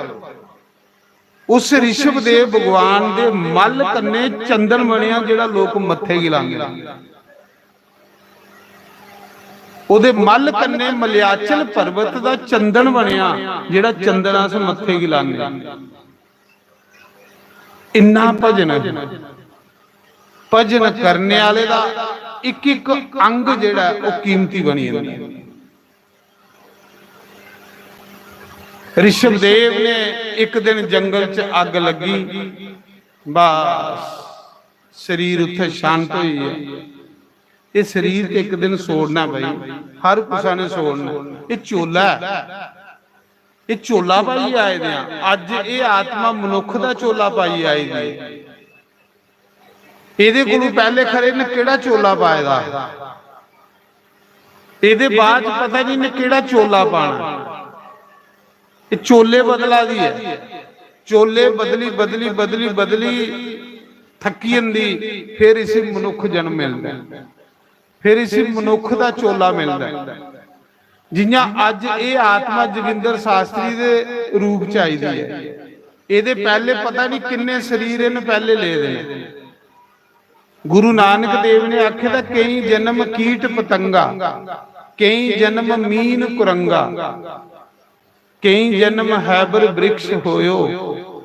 उस ऋषभदेव भगवान दे मल कन्नै चंदन बनेआ, जेड़ा लोक मत्थे गी लांदे। ओहदे मल कन्नै मलयाचल पर्वत दा चंदन बनेआ, जेड़ा चंदन अस मत्थे गी लाने। इन्ना भजन, भजन करने आह्ले दा इक इक अंग जेड़ा ऐ, ओह कीमती बनी जंदा ऐ। ऋषभदेव ने इक दिन जंगल च अग्ग लग्गी, बस शरीर उत्थे शांत होई गेआ। एह शरीर ते इक दिन छोड़ना भाई, हर कुसा ने छोड़ना। एह चोला ऐ, एह चोला पाइयै आए दे आं। अज्ज एह आत्मा मनुख दा चोला पाइयै आई दी ऐ। एहदे कोलू पैहले खरे इन्नै केहड़ा चोला पाए दा हा, एहदे बाद च पता नहीं इन्नै केहड़ा चोला पाना। एह चोले बदला दी ऐ, चोले बदली बदली बदली बदली थकी जंदी, फिर इसी मनुख जन्म मिलदा ऐ, फिर इसी मनुख दा चोला मिलदा ऐ। जियां अज्ज एह आत्मा जोगिंदर शास्त्री दे रूप च आई दी ऐ, एहदे पैहले पता नहीं किन्ने शरीर इन्न पैहले ले दे न। गुरु नानक देव ने आखे दा, केई जन्म कीट पतंगा, केई जन्म मीन कुरंगा। केई जन्म हैबर वृक्ष होयो,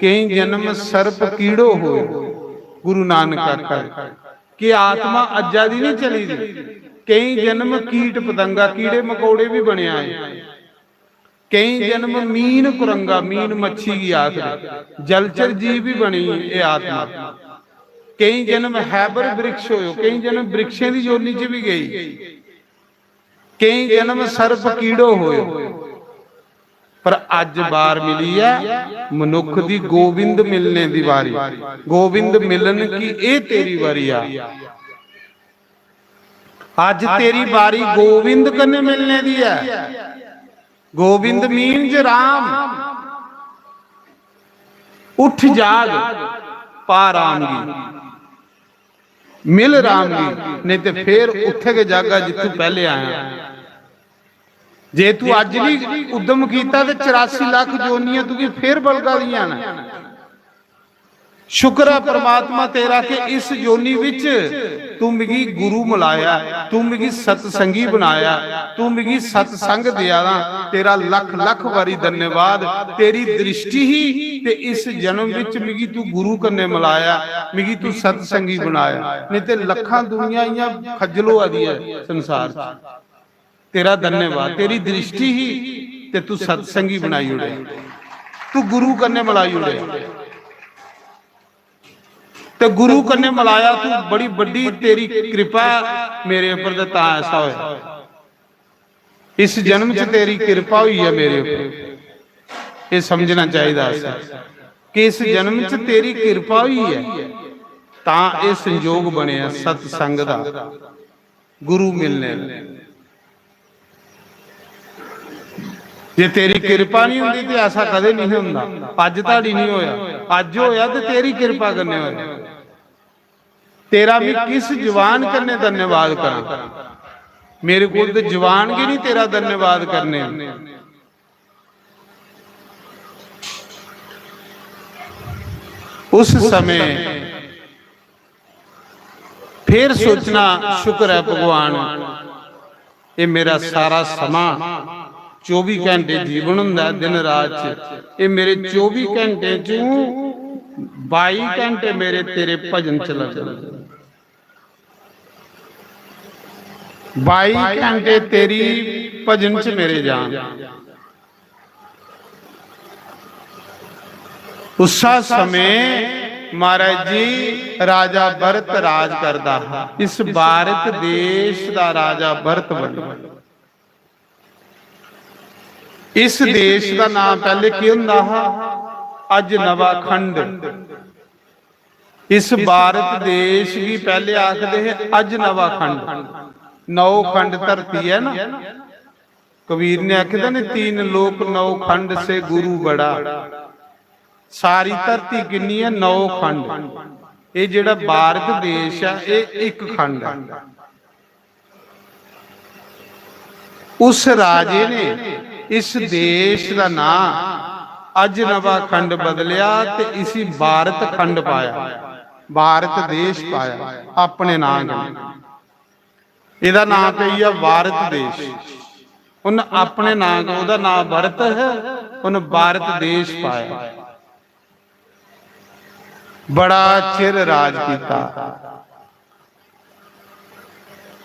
केई जन्म सर्प कीड़ो होयो। गुरु नानक आखा दे कि आत्मा अज्जा दी नहीं चली दी। केई जन्म कीट पतंगा, कीड़े मकोड़े भी बने आए। केई जन्म मीन कुरंगा, मीन मच्छी की आखदे, जलचर जीव भी बनी ये आत्मा। केई जन्म हैबर वृक्ष होयो, केई जन्म वृक्षें दी योनि च भी गई। केई जन्म सर्प कीड़ो होयो, पर अज बार मिली है मनुख दी गोविंद मिलने दी बारी। गोविंद मिलन की ए तेरी बारी आ। अज तेरी बारी गोविंद कन्ने मिलने दी है। गोविंद मीन्स राम। उठ जाग, पा राम गी, मिल राम गी, नहीं ते फिर उत्थे गै जागा जित्थू पहले आया। जे तू अज भी उद्यम कीता ते चौरासी लाख जोनियां तुगी फिर बलगा दियां न। शुक्र है परमात्मा तेरा कि इस जोनी विच तू मिगी गुरु मिलाया, तू मिगी सतसंगी बनाया, तू मिगी सतसंग दिया ना। तेरा लख लख बारी धन्यवाद। तेरी दृष्टि ही ते इस जन्म विच मिगी तू गुरु कन्ने मिलाया, मिगी तू सतसंगी बनाया, नहीं ते लखां दुनिया इयां खज्जल होआ दी है संसार च। तेरा धन्यवाद, तेरी दृष्टि ही ते तू सतसंगी बनाई ओड़े, तू गुरु कन्ने मलाई ओड़े। ते गुरु कन्ने मलाया तू, बड़ी बड्डी तेरी कृपा मेरे उपर, ते तां ऐसा होया। इस जन्म च तेरी कृपा हुई है मेरे उपर, ये समझना चाहिदा असें कि इस जन्म च तेरी कृपा हुई है, तां ये संजोग बनया सत्संग दा, गुरु मिलने दा। जे तेरी कृपा नहीं होंदी ते ऐसा कदे नहीं होंदा। अज ताड़ी नहीं होया, अज होया ते तेरी कृपा कन्ने होया। तेरा मैं किस जवान कन्ने धन्यवाद करा? मेरे कोल ते जवान गै नहीं तेरा धन्यवाद करने। उस समय फिर सोचना, शुक्र है भगवान, ये मेरा सारा समां, चौबी घंटे जीवन हुंदा है दिन रात च, ये मेरे चौबी घंटे चों बाई घंटे मेरे तेरे भजन च लगदे। बाई घंटे तेरी भजन च मेरे जान। उस्सा समय महाराज जी राजा भरत राज करदा हा। इस भारत देश दा राजा भरत बने। इस देश दा नाम पहले केह् हुंदा हा? अजनवा खंड। इस भारत देश गी पहले आखदे हे अजनवा खंड। नौ खंड धरती है ना, कबीर ने आखे दा नी, "तीन लोक नौ खंड से गुरु बड़ा।" सारी धरती किन्नी है? नौ खंड। ये जेड़ा भारत देश है, ये एक खंड है। उस राजे ने इस देश दा नां अजनवा खंड बदलिया ते इसी भारत खंड पाया, भारत देश पाया अपने नां कन्नै। एदा नां पेई गेआ भारत देश। उन अपने नां, ओदा नां भरत है, उन भारत देश पाया। बड़ा चिर राज कीता।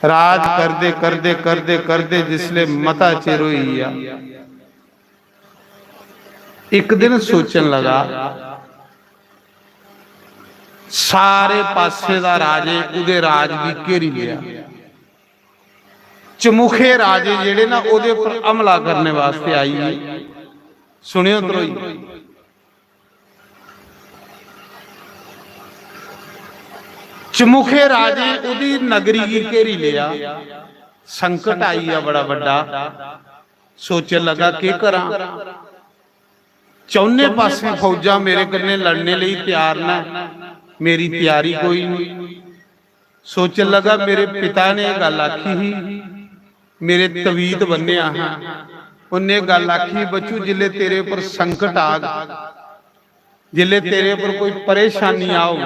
राज करदे, करदे, करदे, करदे जिसले मता चिर होई गेआ, इक दिन सोचन लगा, सारे पासे दा राजे उदे राज गी घेरी लिया। चमुखे राजे जेड़े ना, ओदे उपर हमला करने वास्ते आई गे। सुनियो त्रोई, चमुखे राजे उदी नगरी गी घेरी लिया। संकट आई गया बड़ा बड्डा। सोचन लगा, "केह् करां?" चौने पासे फौजां मेरे कन्ने लड़ने लेई तैयार न, मेरी तैयारी कोई नहीं। सोचन लगा, "मेरे पिता ने यह गल आखी ही, मेरे तवीत बन्नेआ हा, उन्ने गल आखी, 'बच्चू, जिल्ले तेरे उपर संकट आग, जिल्ले तेरे उपर कोई परेशानी आओ,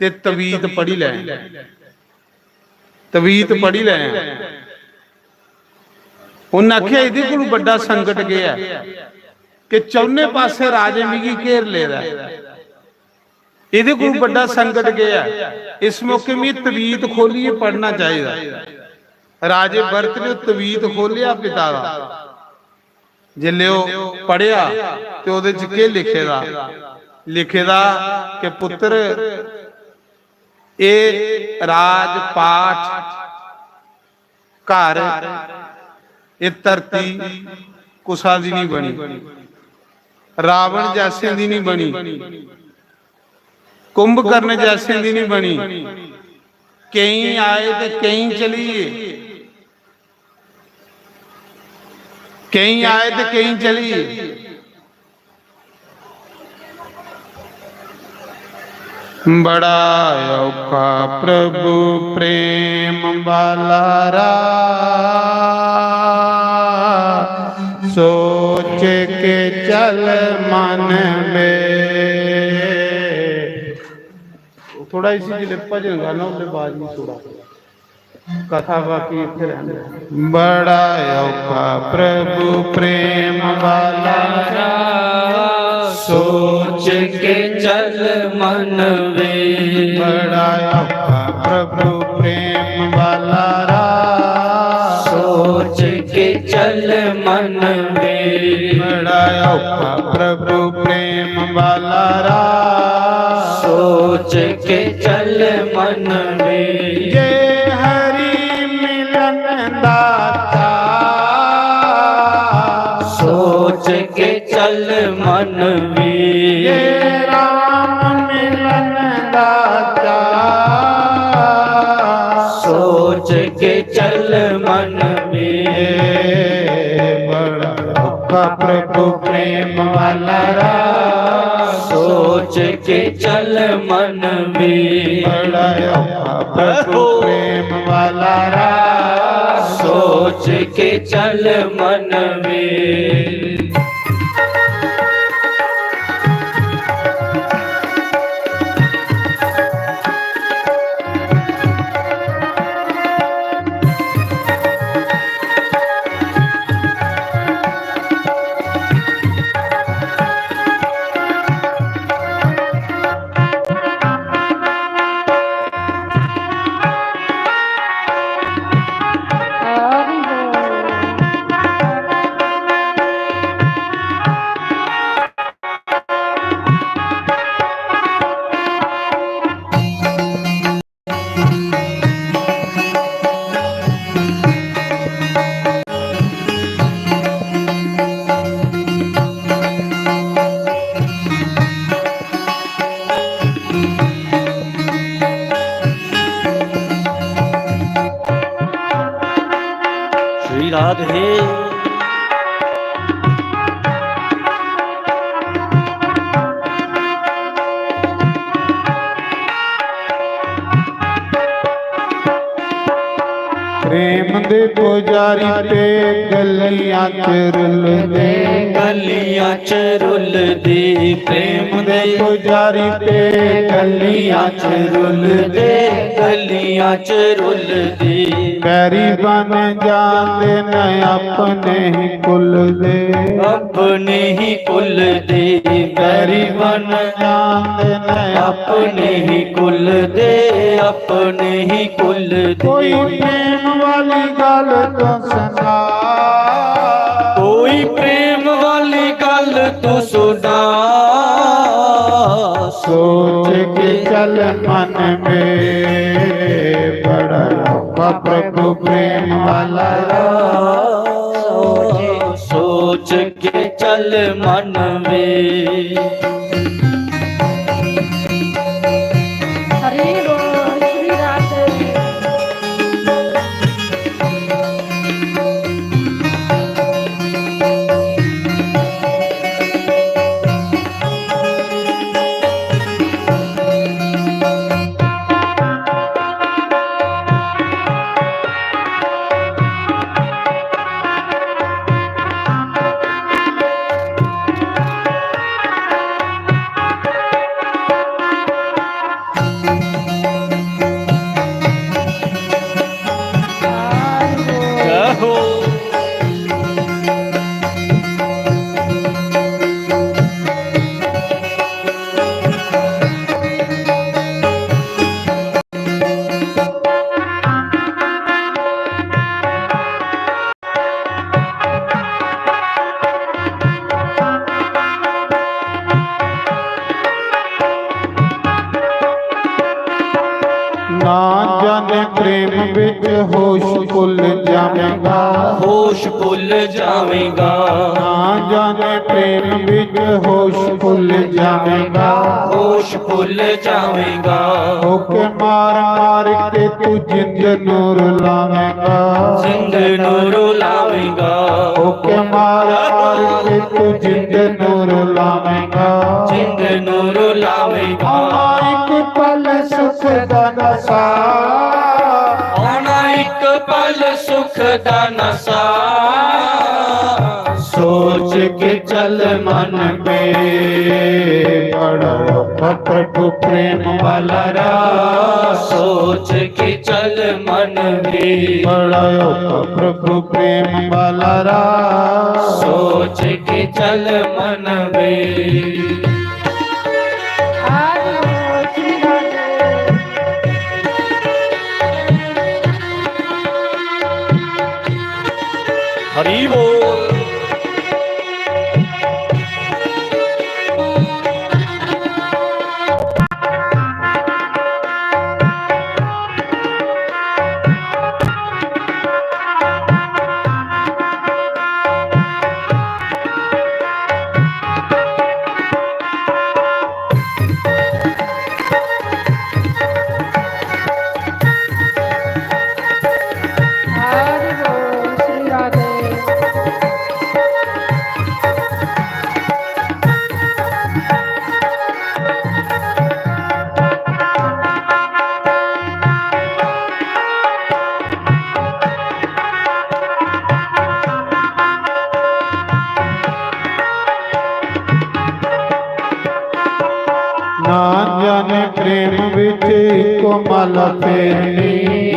ते तवीत पढ़ी लै, तवीत पढ़ी लै।'" उन्नै आखेआ, "एह्दे कोलू बड्डा संकट केह् ऐ कि चौने पासै राजे मिगी घेर लेदा ऐ? एह्दे कोलू बड्डा संकट केह् ऐ? इस मौके मिगी तवीत खोह्लियै पढ़ना चाहिदा।" राजे भरत ने तवीत खोह्लेआ पिता दा। जिसलै ओह् पढ़ेआ ते ओह्दे च केह् लिखे दा? लिखे दा कि पुत्तर, एह् राजपाठ घर, एह् धरती कुसा दी निं बनी, रावण जैसे दी निं बनी, कुंभकर्ण जैसे दी निं बनी। केईं आए ते केईं चली गे, केईं आए ते केईं चली गे। बड़ा औखा प्रभु प्रेम वाला रा, सोच के चल मन में। थोड़ा इसी जिले भजन गाना, उसके बाद में थोड़ा कथा बाकी इत्थै रहने। बड़ा औखा प्रभु प्रेम वाला रा, सोच के चल मन वे। बड़ा औखा प्रभु प्रेम वाला रा, सोच के चल मन वे। बड़ा औखा प्रभु प्रेम वाला रा, सोच के चल मन वे। जे हरि मिलन दाता, सोच के चल मन वे। ये राम मिलन दाता, सोच के चल मन वे। बड़ा औखा प्रभु प्रेम वाला रा, सोच के चल मन वे। बड़ा औखा प्रभु प्रेम वाला रा, सोच के चल मन वे। श्री राधे। प्रेम दे पुजारी पे गलियां च रुलदे। गलियां च रुलदे। प्रेम दे पुजारी पे गलियां च रुलदे। गलियां च रुलदे। बैरी बन जांदे न अपने ही कुल दे। अपने ही कुल दे। बैरी बन जांदे न अपने ही कुल दे। अपने ही कुल दे। कोई प्रेम वाली गल तो सुना। कोई प्रेम वाली गल तो सुना। सोच के चल मन में। बड़ा औखा प्रभु प्रेम वाला रा। सोच के चल मन में। हरि बोल श्री राधे। जाने प्रेम विच होश भुल जावेगा। होश भुल जावेगा। ना जाने प्रेम विच होश भुल जावेगा। होश भुल जावेगा। होके मार मार के तू जिंद नूर लावेगा। जिंद नूर लावेगा। होके मार मार के तू जिंद नूर लावेगा। जिंद नूर लावेगा। आना एक पल सुख दा नशा। आना एक पल सुख दा नशा। सोच के चल मन बे, बड़ा औखा प्रभु प्रेम वाला राह। सोच के चल मन बे, बड़ा औखा प्रभु प्रेम वाला राह। सोच के चल मन बे। हरी बोल। हरि बोल श्री राधे। ना जाने प्रेम विच इको माला फेरनी।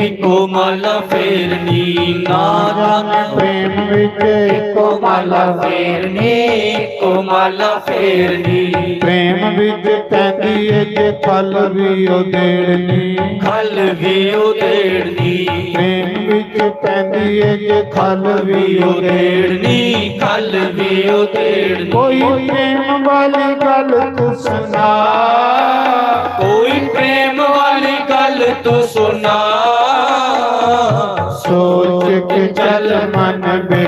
इको माला फेरनी। ना जाने प्रेम विच इको माला फेरनी। इको माला फेरनी। प्रेम विच पैंदी है जे खल भी उधेड़नी। खल भी उधेड़नी। प्रेम विच पैंदी है जे खल भी उधेड़नी। खल भी उधेड़नी। कोई प्रेम वाली गल तू सुना। कोई प्रेम वाली गल तू सुना। सोच के चल मन बे,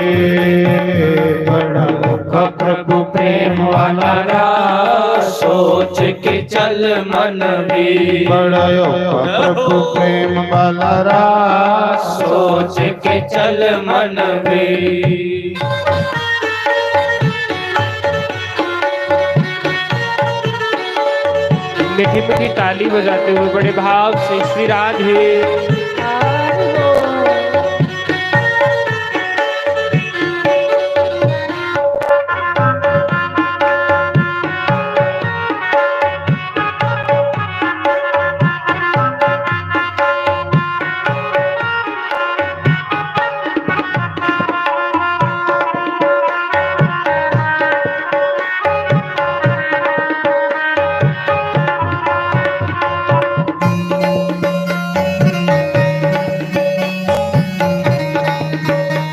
बड़ा औखा प्रभु प्रेम वाला राह। सोच के चल मन बे, बड़ा औखा प्रभु प्रेम वाला राह। सोच के चल मन बे। मीठी मीठी ताली बजाते हुए बड़े भाव से श्री राधे।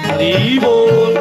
हरी बोल।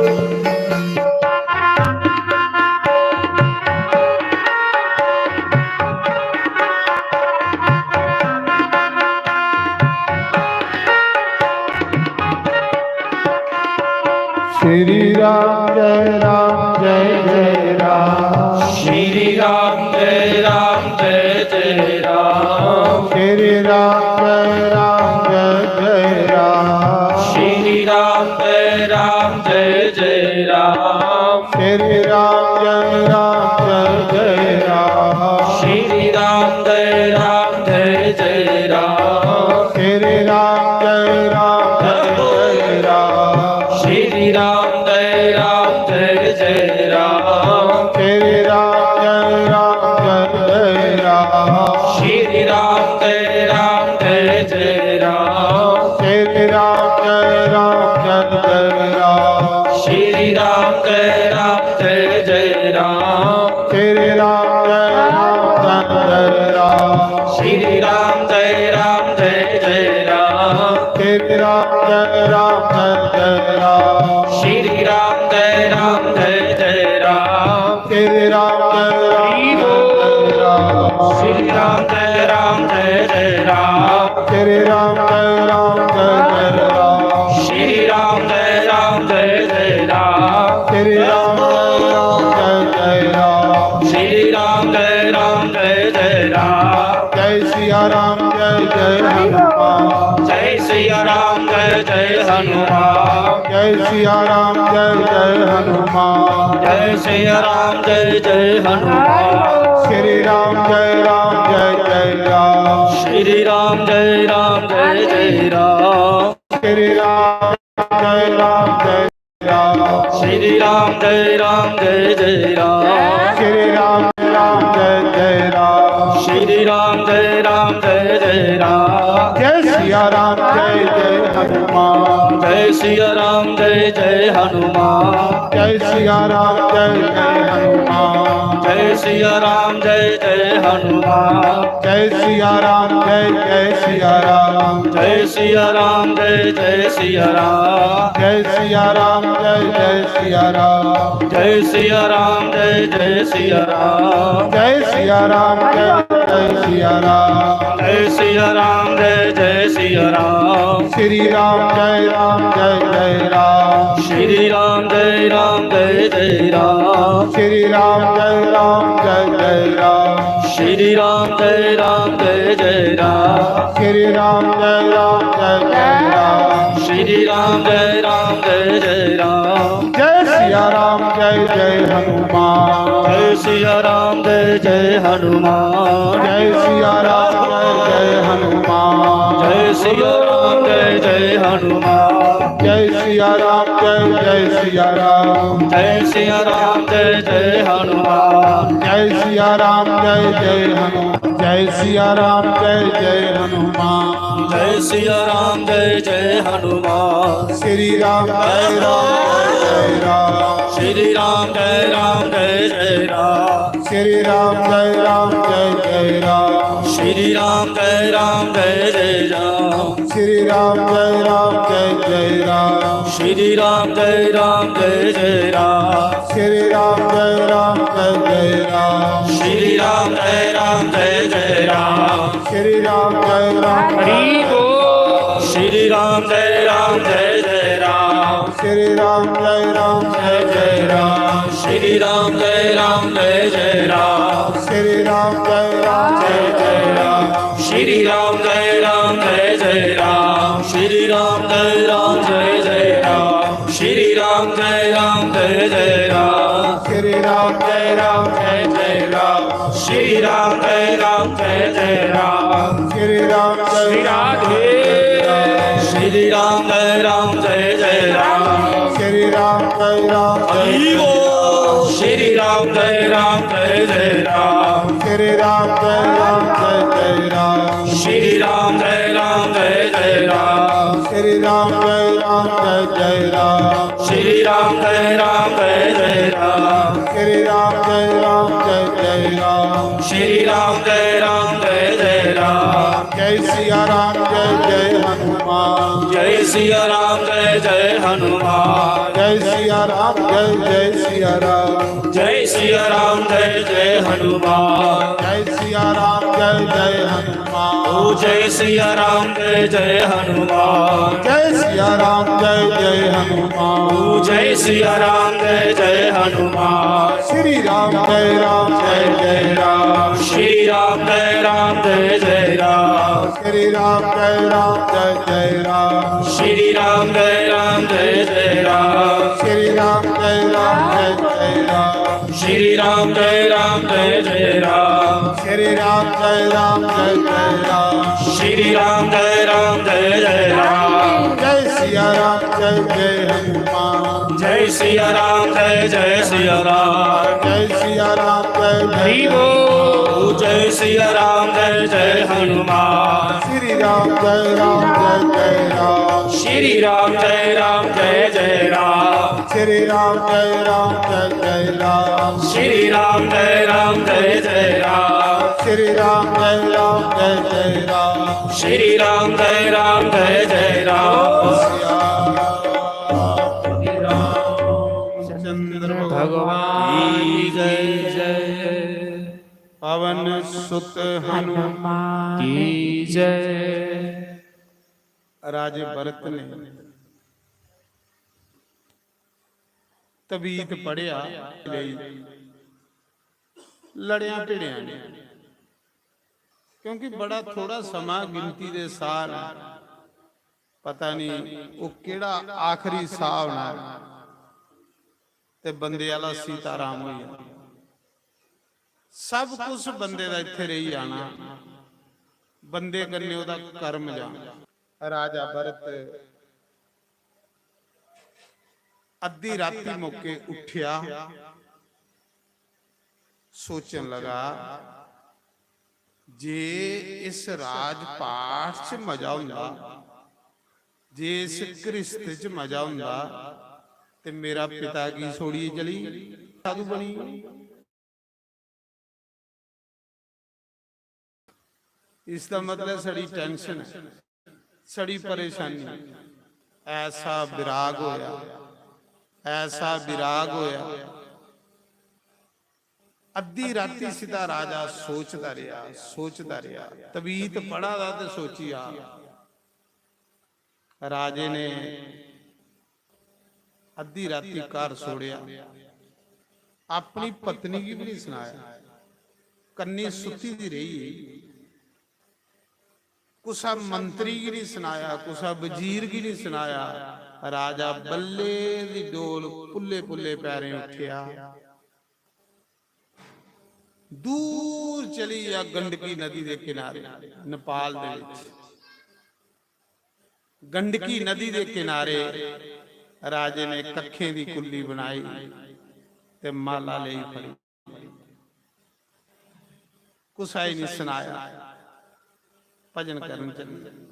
श्री राम जय राम जय जय राम। श्री राम जय राम जय जय राम। श्री राम जय राम जय जय राम। श्री राम जय राम जय जय राम। श्री राम जय राम जय जय राम। श्री राम जय राम जय जय राम। श्री राम जय राम जय जय राम। श्री राम जय राम जय जय राम। श्री राम जय राम जय जय राम। श्री राम जय राम जय जय राम। श्री राम जय राम जय जय राम। श्री राम जय राम जय जय राम। श्री राम जय राम जय जय राम। श्री राम जय राम जय जय राम। श्री राम जय राम जय जय राम। श्री राम जय राम जय जय राम। श्री राम जय राम जय जय राम। श्री राम जय राम जय जय राम। श्री राम जय राम। जय सिया राम, जय जय हनुमान। जय सिया राम, जय जय हनुमान। जय सिया राम, जय जय हनुमान। जय सिया राम, जय जय हनुमान। श्री राम, जय राम, जय जय राम। श्री राम, जय राम, जय जय राम। श्री राम, जय राम, जय राम। श्री राम, जय राम, जय जय राम। श्री राम, जय राम, जय जय राम। श्री राम, जय राम, जय जय राम। जय सिया राम, जय जय हनुमान। जय सिया राम, जय जय हनुमान। जय सिया राम, जय जय हनुमान। जय सिया राम, जय जय हनुमान। जय सिया राम, जय जय सिया राम। जय सिया राम, जय जय सिया राम। जय सिया राम, जय जय सिया राम। जय सिया राम, जय जय सिया राम। जय सिया राम, जय जय सिया राम। जय सिया राम, जय जय सिया राम। श्री राम, जय राम, जय जय राम। श्री राम, जय राम, जय जय राम। श्री राम, जय राम, जय जय राम। श्री राम, जय राम, जय जय राम। श्री राम, जय राम, जय जय राम। श्री राम, जय राम, जय जय राम। जय सिया राम, जय जय हनुमान। जय सिया राम, जय जय हनुमान। जय सिया राम, जय जय हनुमान। जय सिया राम, जय जय हनुमान। जय सिया राम, जय जय सिया राम। जय सिया राम, जय जय हनुमान। जय सिया राम, जय जय हनुमान। जय सिया राम, जय जय हनुमान। जय सिया राम, जय जय हनुमान। श्री राम, जय राम, जय जय राम। श्री राम, जय राम, जय जय राम। श्री राम, जय राम, जय जय राम। श्री राम, जय राम, जय जय राम। श्री राम, जय राम, जय जय राम। श्री राम, जय राम, जय जय राम। श्री राम, जय राम, जय जय राम। श्री राम, जय राम, जय जय राम। श्री राम, जय राम। हरि बोल। श्री राम, जय राम, जय जय राम। श्री राम, जय राम, जय जय राम। श्री राम, जय राम, जय जय राम। श्री राम, जय राम, जय जय राम। श्री राम, जय राम, जय जय राम। श्री राम, जय राम, जय जय राम। श्री राम, जय राम, जय जय राम। श्री राम, जय राम, जय जय राम। श्री राम, जय राम, जय जय राम। श्री राम, जय राम, राधे। श्री राम, जय राम, जय जय राम। श्री राम, जय राम, जय हरि बोल। श्री राम, जय राम, जय जय राम। श्री राम, जय राम, जय जय राम। श्री राम, जय राम, जय जय राम। श्री राम, जय राम, जय जय राम। श्री राम, जय राम, जय जय राम। श्री राम, जय राम, जय जय राम। श्री राम, जय राम, जय जय राम। जय सिया राम, जय जय हनुमान। जय सिया राम, जय जय हनुमान। जय सिया राम, जय जय सिया राम। जय सिया राम, जय जय हनुमान। जय सिया राम, जय जय हनुमान। ओ जय सिया राम, जय जय हनुमान। जय सिया राम, जय जय हनुमान। ओ जय सिया राम, जय जय हनुमान। श्री राम, जय राम, जय जय राम। श्री राम, जय राम, जय जय राम। श्री राम, जय राम, जय जय राम। श्री राम, जय राम, जय जय राम। श्री राम, जय राम, जय जय राम। श्री राम, जय राम, जय जय राम। श्री राम, जय राम, जय जय राम। श्री राम, जय राम, जय जय राम। जय सिया राम, जय जय हनुमान। जय सिया राम, जय जय सिया राम। जय सिया राम, जय जय हरि बोल। जय सिया राम, जय जय हनुमान। श्री राम, जय राम, जय जय राम। श्री राम, जय राम, जय जय राम। श्री राम, जय राम, जय जय राम। श्री राम, जय राम, जय जय राम। श्री राम, जय राम, जय जय राम। श्री राम, जय राम, जय जय राम। चंद्र भगवान की जय। पवन सुत हनुमान की जय। राजे भरत ने तबीत पढ़िया, लड़िया भिड़िया ने। क्योंकि बड़ा थोड़ा समां, गिनती दे साह न, पता नहीं वो केड़ा आखिरी साह होना है। ते बंदे आह्ला सीताराम होई जाना। सब कुछ बंदे दा इत्थै रेही जाना, बंदे कन्नै ओह्दा कर्म जाना। राजा भरत अद्धी राती मौके उठ्ठेआ, सोचन लगा, जे इस राजपाठ च मजा होंदा, जे इस घृस्त च मजा होंदा, ते मेरा पिता की छोड़ियै चली साधु बनी। इसदा मतलब साढ़ी tension है, साढ़ी परेशानी, ऐसा विराग होया, ऐसा विराग होया। अद्धी राती सिद्धा राजा सोचदा रेहा, सोचदा रेहा, तबीत पढ़ा दा ते सोची आ। राजे ने अद्धी राती घर छोड़ेआ, अपनी पत्नी गी भी नहीं सनाया, कन्नी सुत्ती दी रेही। कुसा मंत्री गी नहीं सनाया, कुसा वजीर गी नहीं सनाया। राजा बल्ले दी डोल पुल्ले पुल्ले पैरें उठेआ, दूर चली गेआ गंडकी नदी दे किनारे, नेपाल दे विच। गंडकी नदी दे किनारे राजे ने कक्खें दी कुल्ली बनाई ते माला लेई फड़ी। कुसै गी नहीं सनाया, भजन करन चली।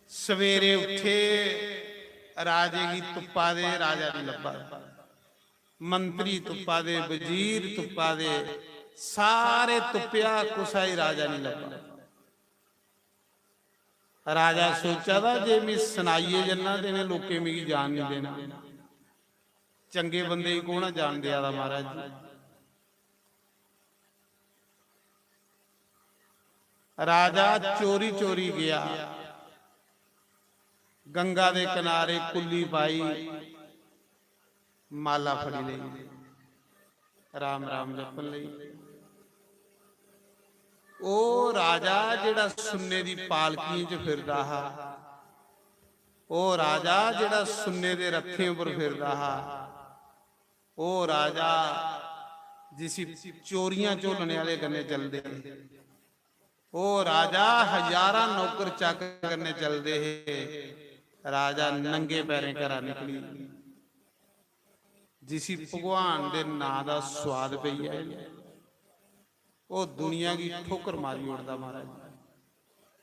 सवेरे उठे, राजे गी तुप्पा दे, राजा नहीं लब्भा। मंत्री तुप्पा दे, वजीर तुप्पा दे, सारे तुप्पेआ, कुसै गी राजा नहीं लब्भा। राजा सोचा दा, जे मैं सनाइयै जन्ना ते इ'नें लोकें मिगी जान नहीं देना। चंगे बंदे गी कौन जान देआ दा, महाराज जी? राजा चोरी चोरी गया, गंगा दे किनारे कुल्ली पाई, माला फड़ी लेई, राम राम जपन लेई। ओ राजा जेड़ा सुन्ने दी पालकियें च फिरदा हा, ओ राजा जेड़ा सुन्ने दे रथें उपर फिरदा हा, ओ राजा जिसी चोरियां झोलने आले कन्ने चलदे हे, ओ राजा हजारां नौकर चाकर कन्ने चलदे हे, राजा नंगे पैरें घरा निकली। जिसी भगवान दे नां दा स्वाद पेई जाए ना, ओह दुनिया गी ठोकर मारी ओड़दा महाराज।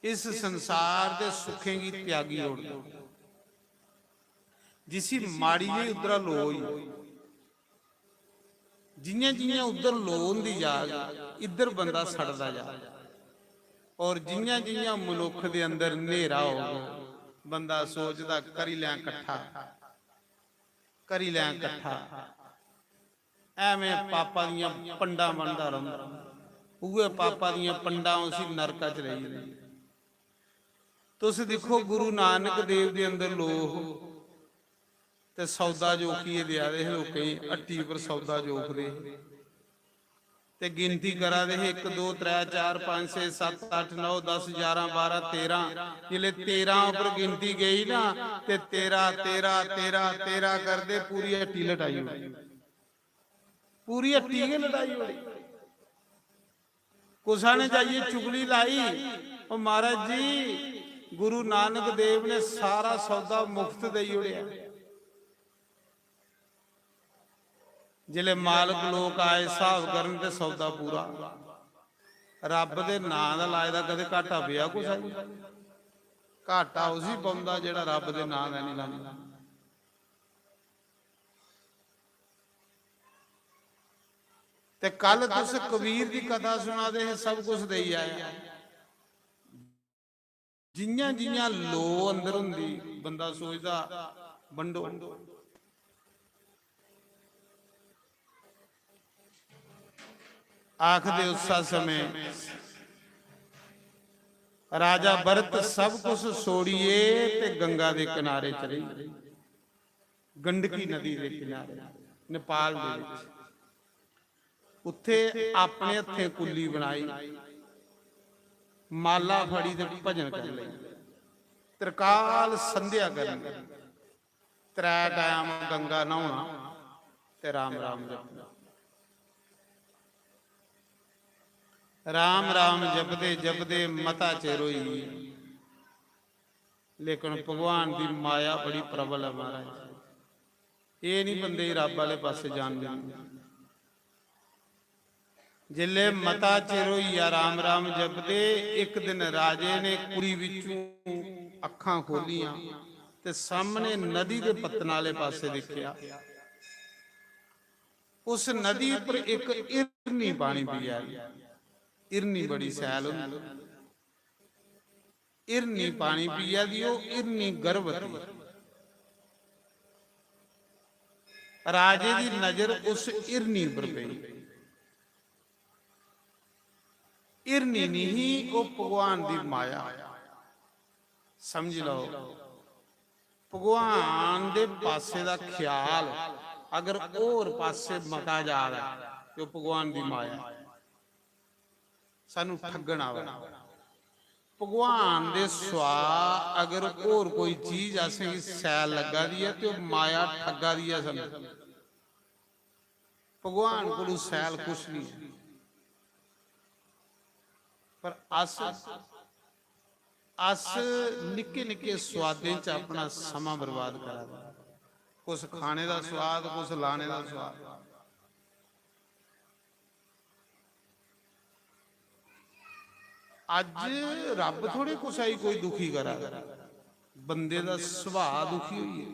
इस संसार दे सुखें गी त्यागी ओड़दा। जिसी माड़ी जेही उद्धरा लो होई, जियां जियां उद्धर लो होंदी जाग, इद्धर बंदा सड़दा जा। और जियां जियां मनुख दे अंदर न्हेरा होग, बंदा सोचदा, "करी लैं कट्ठा, करी लैं कट्ठा।" एवें पापा दियां पंडां बनदा रौंह्दा, उ'ऐ पापा दियां पंडां उसी नरका च लेई जंदियां। तुस दिक्खो, गुरु नानक देव दे अंदर लो ते सौदा जोखियै देआ दे हे लोकें गी, हट्टी पर सौदा जोखदे हे ते गिनती करा दे हे, इक, दो, त्रै, चार, पंज, छे, सत्त, अट्ठ, नौ, दस, ग्यारह, बारह, तेरह। जिसलै तेरह उप्पर गिनती गई ना, ते तेरह, तेरह, तेरह, तेरह करदे पूरी हट्टी लटाई ओड़ी। पूरी हट्टी गै लटाई ओड़ी। कुसै ने जाइयै चुगली लाई, "ओ महाराज जी, गुरु नानक देव ने सारा सौदा मुफ्त देई ओड़ेआ।" जिसलै मालक लोक आए स्हाब करन ते सौदा पूरा। रब दे नां दा लाए दा कदें घाटा पेआ कुसै गी? घाटा उसी पौंदा जेह्ड़ा रब दे नां दा नहीं लांदा। ते कल तुस कबीर दी कथा सुना दे हे, सब कुछ देई आया। जियां जियां लो अंदर होंदी, बंदा सोचदा, "बंडो।" आखदे उस समय राजा भरत सब कुछ छोड़िए ते गंगा दे किनारे चली गे, गंडकी नदी दे किनारे, नेपाल दे विच। उत्थे अपने हत्थें कुल्ली बनाई, माला फड़ी ते भजन करी लेई। त्रिकाल संध्या करनी, त्रै टैम गंगा न्हौना ते राम राम जपना। राम राम जपदे जपदे मता चिर होई गेआ, लेकिन भगवान दी माया बड़ी प्रबल ऐ महाराज। एह् निं बंदे गी रब्ब आह्ले पासै जान दिंदी। जिसलै मता चिर होई गेआ राम राम जपदे, इक दिन राजे ने कुड़ी बिच्चों अक्खां खोह्लियां ते सामने नदी दे पत्तन आह्ले पासै दिक्खेआ। उस नदी पर इक हिरनी पानी पिया दी। हिरनी बड़ी सैल होंदी। हिरनी पानी पिया दी, ओह् हिरनी गर्भवती। राजे दी नजर उस हिरनी पर पेई। हिरनी नहीं ही, ओह् भगवान दी माया। समझ लैओ, भगवान दे पासे दा ख्याल अगर होर पासे मता जा दा ऐ, ते ओह् भगवान दी माया। सानू ठग्गन आवे। भगवान दे सुआ अगर होर कोई चीज असेंगी सैल लग्गा दी ऐ, ते ओह् माया ठग्गा दी ऐ सानू। भगवान कोलू सैल कुछ नहीं है, पर अस, अस निक्के निक्के स्वादें च अपना समां बर्बाद करा दे। कुछ खाने दा स्वाद, कुछ लाने दा स्वाद। अज्ज रब्ब थोड़े कुसै गी कोई दुखी करा दा, बंदे दा सुभाऽ दुखी होई गेआ।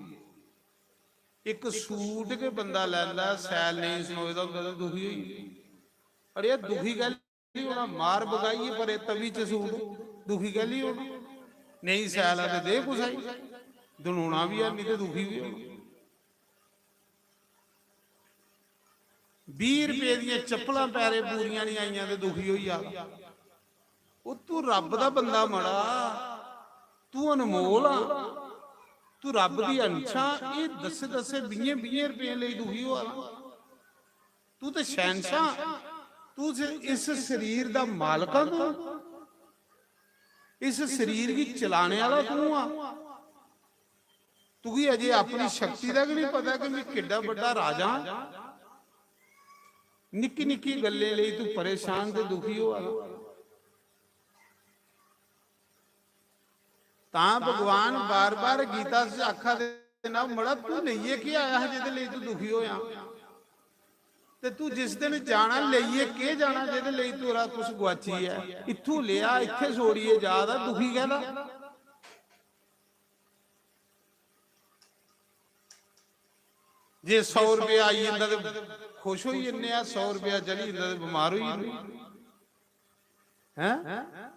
इक सूट गै बंदा लैंदा, सैल नेईं सनोए दा होंदा ते दुखी होई गेआ। अड़ेआ, दुखी कैल्ली होना? मार बगाइयै परे तवी च सूट, दुखी कैल्ली होना? नेईं सैल ऐ ते दे कुसै गी, दनोना बी है, नेईं ते दुखी बी होना। बीह् रपेऽ दियां चप्पलां पैरें पूरियां निं आइयां ते दुखी होई जा। ओह् तूं रब्ब दा बंदा मड़ा, तूं अनमोल आ, तूं रब्ब दी अंश आ। एह् दस्से दस्से बीहें बीहें रपेऽ लेई दुखी होआ दा। तूं ते शैहंशाह, तूं इस, इस शरीर दा मालक आ, तूं इस शरीर गी चलाने आह्ला तूं आ। तुगी अजे अपनी शक्ति दा गै नहीं पता कि मैं किड्डा बड्डा राजा आं। निक्की निक्की गल्लें लेई तू परेशान ते दुखी होआ दा। तां भगवान बार-बार गीता च आखा दे ना, "मड़ा, तू लेइयै केह् आया हा जेह्दे लेई तू दुखी होया? ते तू जिस दिन जाना, लेइयै केह् जाना जेह्दे लेई तेरा कुछ गुआची ऐ? इत्थूं लेआ, इत्थै छोड़ियै जा दा, दुखी कैह्दा?" जे सौ रपेआ आई जंदा ते खुश होई जन्ने आं, सौ रपेआ चली जंदा ते बमार होई जन्ने आं। हैं?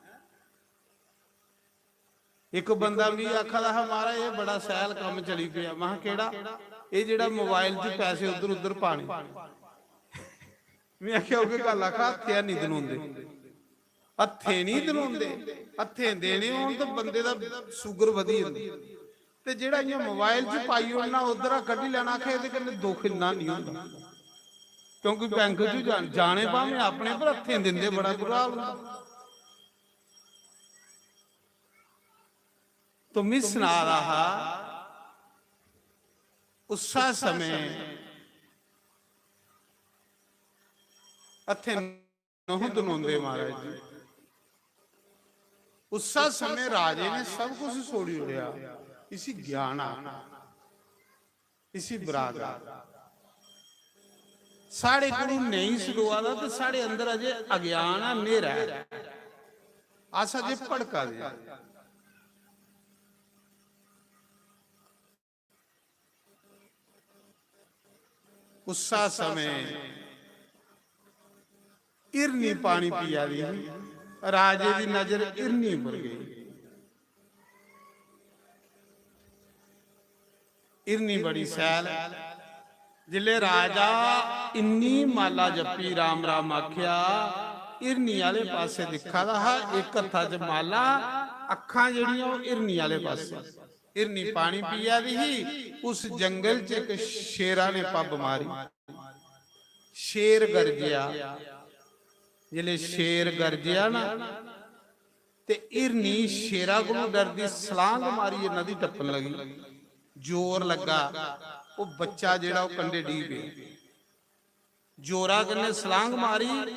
इक बंदा मिगी आखा दा हा, "महाराज, एह् बड़ा सैल कम्म चली पेआ।" महां, "केह्ड़ा?" "एह् जेह्ड़ा मोबाइल च पैसे उद्धर उद्धर पाने।" में आखेआ, "ओह् केह् गल्ल आखा, हत्थें हैनी दनोंदे?" हत्थें निं दनोंदे, हत्थें देने होन ते बंदे दा शुगर बधी जंदी। ते जेह्ड़ा इ'यां मोबाइल च पाई ओड़ना, उद्धरा कड्ढी लैना, आखे एह्दे कन्नै दुख इन्ना निं होंदा। क्योंकि बैंक च जा-, जाने भामें अपने, पर हत्थें दिंदे बड़ा बुरा हाल होंदा। तो मी सना दा हा, उस्सा समें हत्थें नहुं दनोंदे महाराज जी। उस्सा समें राजे ने सब कुछ छोड़ी ओड़ेआ। इसी ज्ञान आखना, इसी बराग आखना। साढ़े कोलू नेईं सडोआ दा ते साढ़े अंदर अजे अज्ञान ऐ, न्हेरा ऐ। अस अजे भड़का दे आं। उस्सा समें हिरनी पानी पिया दी ही। राजे दी नजर हिरनी पर गई। हिरनी बड़ी सैल ऐ। जिसलै राजा इन्नी माला जप्पी, राम राम आखेआ, हिरनी आह्ले पासै दिक्खा दा हा, इक हत्था च माला, अक्खां जेह्ड़ियां ओह् हिरनी आह्ले पासै। हिरनी पानी पिया दी ही, उस जंगल च इक शेरा ने पब्ब मारी। शेर गरजेआ। जिसलै शेर गरजेआ ना, ते हिरनी शेरा कोलू डरदी सलांग मारियै नदी टप्पन लगी। जोर लग्गा, ओह् बच्चा जेह्ड़ा ओह् कंढे डिग्गी पेआ। जोरा कन्नै सलांग मारी,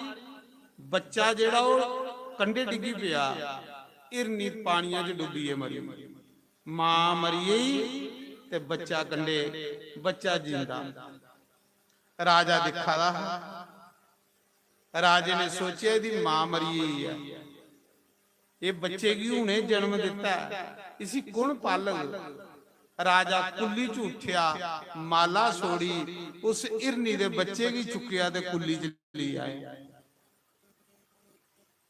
बच्चा जेह्ड़ा ओह् कंढे डिग्गी पेआ। हिरनी पानिया च डुब्बियै मरी। मां मरी गेई ते बच्चा कंढे, बच्चा जींदा। राजा दिक्खा दा हा। राजे ने सोचेआ, "एह्दी मां मरी गेई ऐ, एह् बच्चे गी हुने जन्म दित्ता ऐ, इसी कु'न पालग?" राजा कुल्ली च उट्ठेआ, माला सोड़ी, उस हिरनी दे बच्चे गी चुक्केआ ते कुल्ली च लेई आए।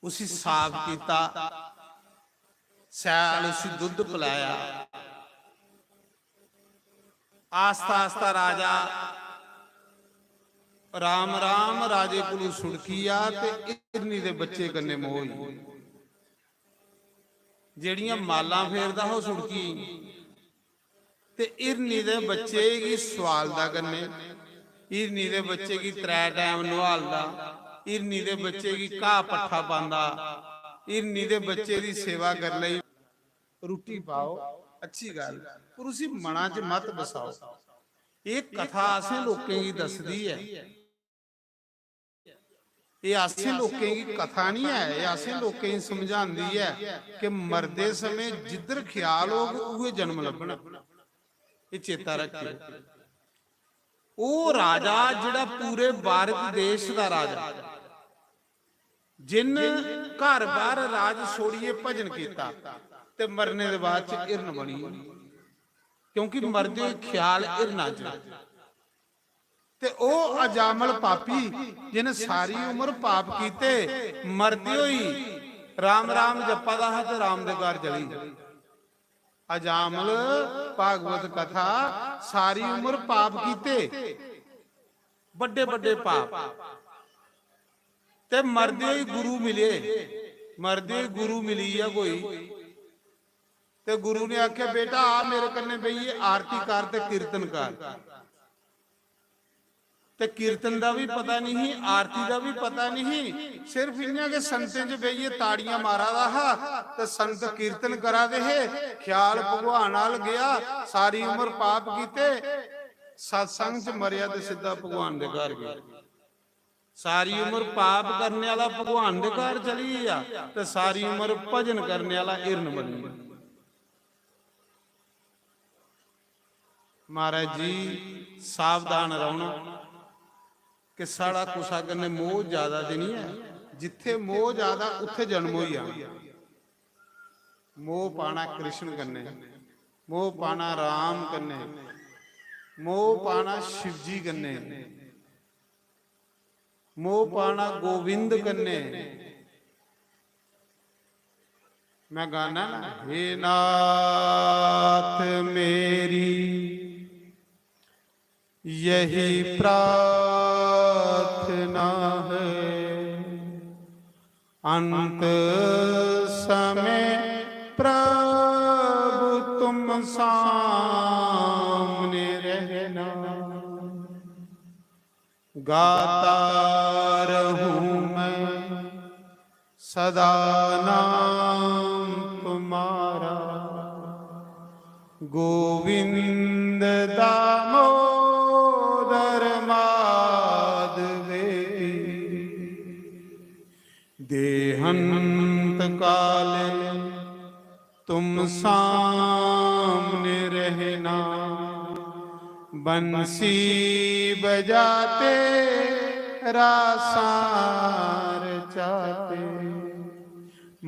उसी साफ कीता, सैल उसी दुद्ध पलाया। आस्ता आस्ता राजा राम राम राजे कोलू सुड़की आ ते हिरनी दे बच्चे कन्नै मोह होई। जेह्ड़ियां मालां फेरदा हा, ओह् सुड़की। ते हिरनी दे बच्चे गी सुआलदा कन्नै, हिरनी दे बच्चे गी त्रै टैम नुहालदा, हिरनी दे बच्चे गी घाऽ पट्ठा पांदा, हिरनी दे बच्चे दी सेवा करी लेई। रुट्टी पाओ, अच्छी गल्ल, पर उसी मना च मत बसाओ। एह् कथा असें लोकें गी दसदी ऐ। एह् असें लोकें गी कथा निं ऐ, एह् असें लोकें गी समझांदी ऐ कि मरदे समें जिद्धर ख्याल होग, उ'ऐ जन्म लब्भना। एह् चेता रक्खेओ। ओह् राजा जेह्ड़ा पूरे भारत देश दा राजा, जिन घर बार राज छोड़ियै भजन कीता ते मरने दे बाद च हिरन बनी, क्योंकि मरदे होई ख्याल हिरना च। ते ओह् अजामल पापी, जिन सारी उम्र पाप कीते, मरदे होई राम राम जप्पा दा हा ते राम दे घर चली गेआ। अजामल भागवत कथा, सारी उम्र पाप कीते, बड्डे बड्डे पाप, ते मरदे होई गुरु मिले, मरदे होई गुरु मिली गेआ कोई, ते गुरु ने आखेआ, "बेटा, आ मेरे कन्नै बेहियै आरती कर ते कीर्तन कर।" ते कीर्तन दा बी पता निं ही, आरती दा बी पता निं ही, सिर्फ इ'यां गै संतें च बेहियै ताड़ियां मारा दा हा ते संत कीर्तन करा दे हे। ख्याल भगवान अल गेआ, सारी उम्र पाप कीते, सत्संग च मरेआ ते सिद्धा भगवान दे घर गेआ। सारी उम्र पाप करने आह्ला भगवान दे घर चली गेआ ते सारी उम्र भजन करने आह्ला हिरन बनी गेआ। महाराज जी, सावधान रौह्ना कि साढ़ा कुसै कन्नै मोह ज्यादा ते निं ऐ। जित्थै मोह ज्यादा, उत्थै जन्म होई जाना। मोह पाना कृष्ण कन्नै, मोह पाना राम कन्नै, मोह पाना शिवजी कन्नै, मोह पाना गोविंद कन्नै। मैं गाना ना, "हे नाथ मेरी यही प्रार्थना है, अंत समय प्रभु तुम सामने रहना।" गाता रहूं मैं सदा नाम तुम्हारा, गोविंद दामोदर माधवे। देहंत काल तुम सामने रहना, बंसी बजाते रासां रचाते,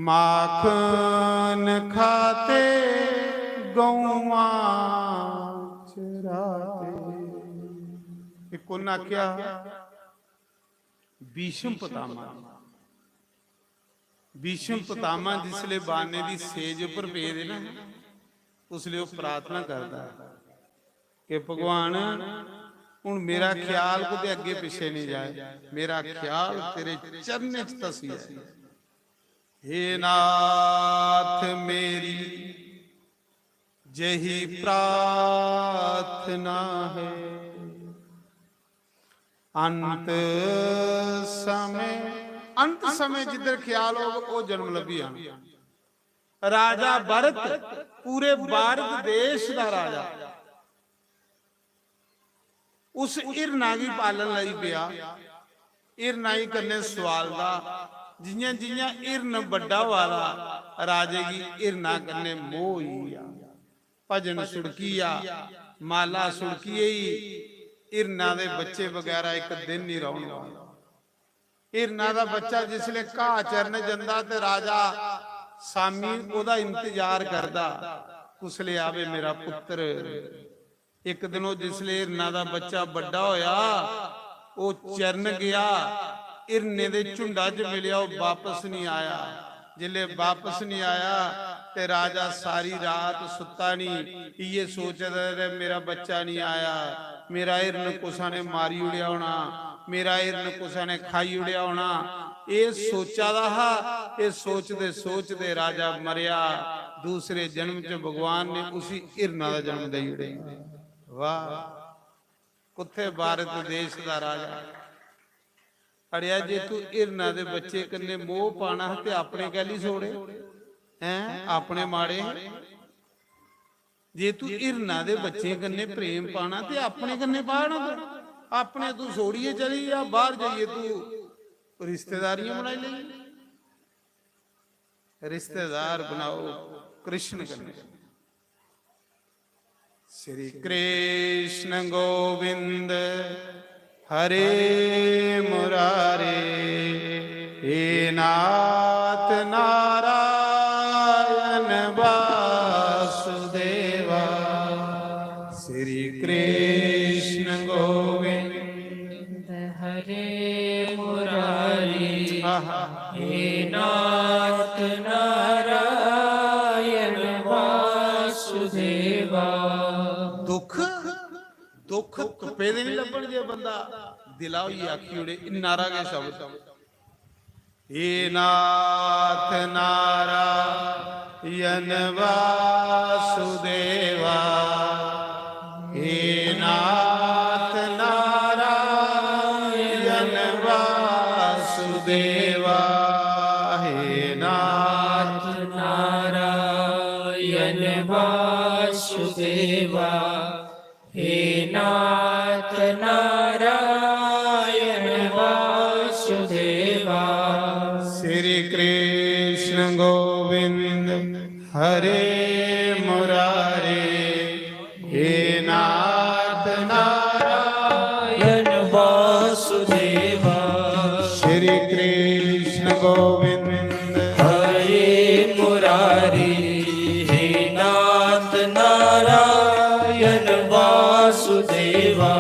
माखन खाते गौआं चराते। ये कु'न आखेआ? भीष्म पितामह। भीष्म पितामह जिसले बाणें दी सेज उप्पर पेदे ना, उसले ओह् प्रार्थना करदा कि भगवान, हुन मेरा ख्याल कुतै अग्गे पिच्छे निं जाए, मेरा ख्याल तेरे चरणें च धसी जाए। हे नाथ, मेरी यही प्रार्थना है। अंत समय, अंत समय जिद्धर ख्याल होग, ओह् जन्म लब्भी जाना। राजा भरत, पूरे भारत देश दा राजा, उस हिरना गी पालन लगी पेआ। हिरना गी कन्नै सुआलदा, जि'यां जि'यां हिरन बड्डा होआ दा, राजे गी हिरना कन्नै मोह होई गेआ। भजन सुड़की गेआ, माला सुड़की गेई, हिरना दे बच्चे बगैरा इक दिन निं रौह्न होआ। हिरना दा बच्चा जिसलै घाऽ चरन जंदा ते राजा सामी ओह्दा इंतजार करदा, कुसलै आवे मेरा पुत्तर। इक दिन ओह् जिसलै हिरना दा बच्चा बड्डा होया, ओह् चरन गेआ, हिरने दे झुंडा च मिलेआ, ओह् बापस निं आया। जिसलै बापस निं आया ते राजा सारी रात सुत्ता निं, इ'यै सोचदा रेहा, मेरा बच्चा निं आया, मेरा हिरन कुसा ने मारी ओड़ेआ होना, मेरा हिरन कुसा ने खाई ओड़ेआ होना। एह् सोचा दा हा, एह् सोचदे सोचदे राजा मरेआ। दूसरे जन्म च भगवान ने उसी हिरना दा जन्म देई ओड़ेआ। वाह, कुत्थे भारत देश दा राजा। अड़ेआ, जे तू हिरना दे बच्चे कन्नै मोह पाना हा ते अपने कैली छोड़े? हैं, अपने माड़े हे। जे तू हिरना दे बच्चें कन्नै प्रेम पाना ते अपने कन्नै पाना तू। अपने तू छोड़ियै चली जा, बाहर जाइयै तू रिश्तेदारियां बनाई लेई। रिश्तेदार बनाओ कृष्ण कन्नै। श्री कृष्ण गोविंद हरे मुरारे, हे नाथ नारायण वासुदेवा। श्री कृष्ण गोविंद हरे मुरारी, आहा। हे नाथ नारायण वासुदेवा। दुख, दुख तुप्पे दे नहीं लब्भन जे बंदा दिला होइयै आखी ओड़े, इन्ना हारा गै शब्द। हे नाथ नारायण वासुदेवा, हे नाथ नारायण वासुदेवा, हे नाथ नारायण वासुदेवा। हे नाथ नारायण वासुदेवा। श्री कृष्ण गोविंद हरे मुरारे, हे नाथ नारायण वासुदेवा। श्री कृष्ण गोविंद हरे मुरारी, हे नाथ नारायण वासुदेवा।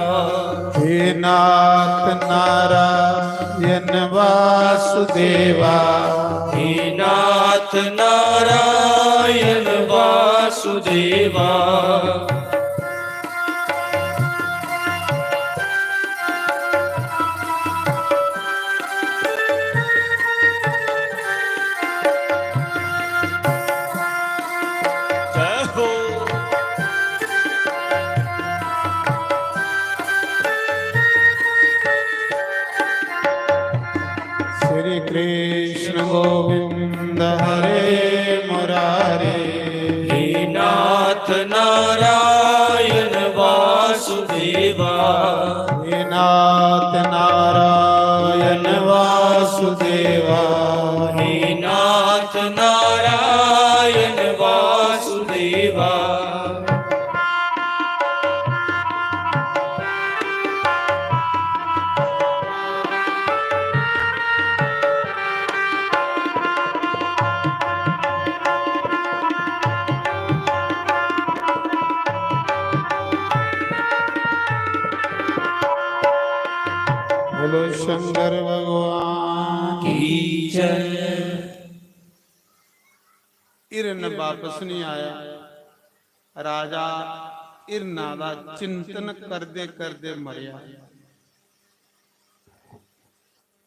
हे नाथ नारायण वासुदेवा। हे नाथ नारायण वासुदेवा। जय हो। श्री कृष्ण गोविंद हरे मुरारे। हे नाथ नारायण वासुदेवा। हे नाथ नारायण वासुदेवा। हे नाथ नारायण वासुदेवा। बोलो शंकर भगवान की जय। हिरन वापस नहीं आया। राजा हिरना दा चिंतन करदे करदे मरेआ।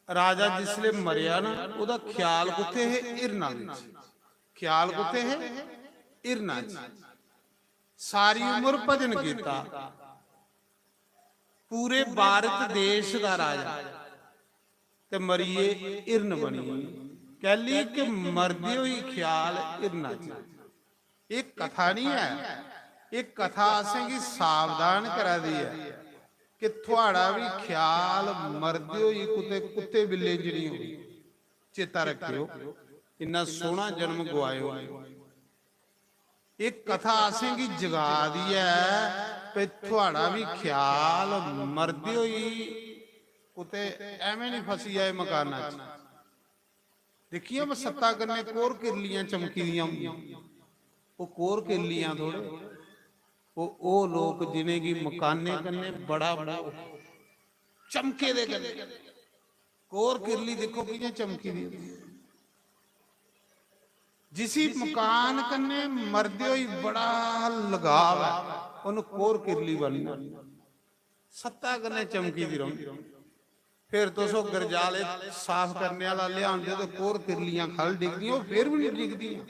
राजा जिसले मरेआ ना, ओह्दा ख्याल कुत्थे हे? हिरना विच। ख्याल कुत्थे हे? हिरना च। सारी उम्र भजन कीता। पूरे भारत देश दा राजा, ते मरियै हिरन बनी। कैली के मरदे होई ख्याल हिरना च। एह् कथा निं ऐ, एह् कथा असेंगी सावधान करा दी ऐ कि थुआड़ा बी ख्याल मरदे होई कुतै कुत्ते बिल्ले च निं होई। चेता रखेओ, इन्ना सोह्ना जन्म गुआएओ। एह् कथा असेंगी जगा दी ऐ कि थुआड़ा बी ख्याल मरदे होई कुतै एवें निं फसी जाए मकाना च। दिक्खियां, बस सत्ता कन्नै कोर किरलियां चमकी दियां होंदियां। ओह् कोर किरलियां थोड़े, ओह्, ओह् लोक जिनेंगी मकानें कन्नै बड़ा मोह, चमके दे कन्नै। कोर किरली दिक्खो कि'यां चमकी दी होंदी ऐ। जिसी मकान कन्नै मरदे होई बड़ा लगाव ऐ, उन्हें कोर किरली बनना। सत्ता कन्नै चमकी दी रौंह्दी। फिर तुस ओह् गरजाले साफ करने आह्ला लेआंदे ते कोर किरलियां ख'ल्ल डिगदियां, ओह् फिर बी निं डिगदियां।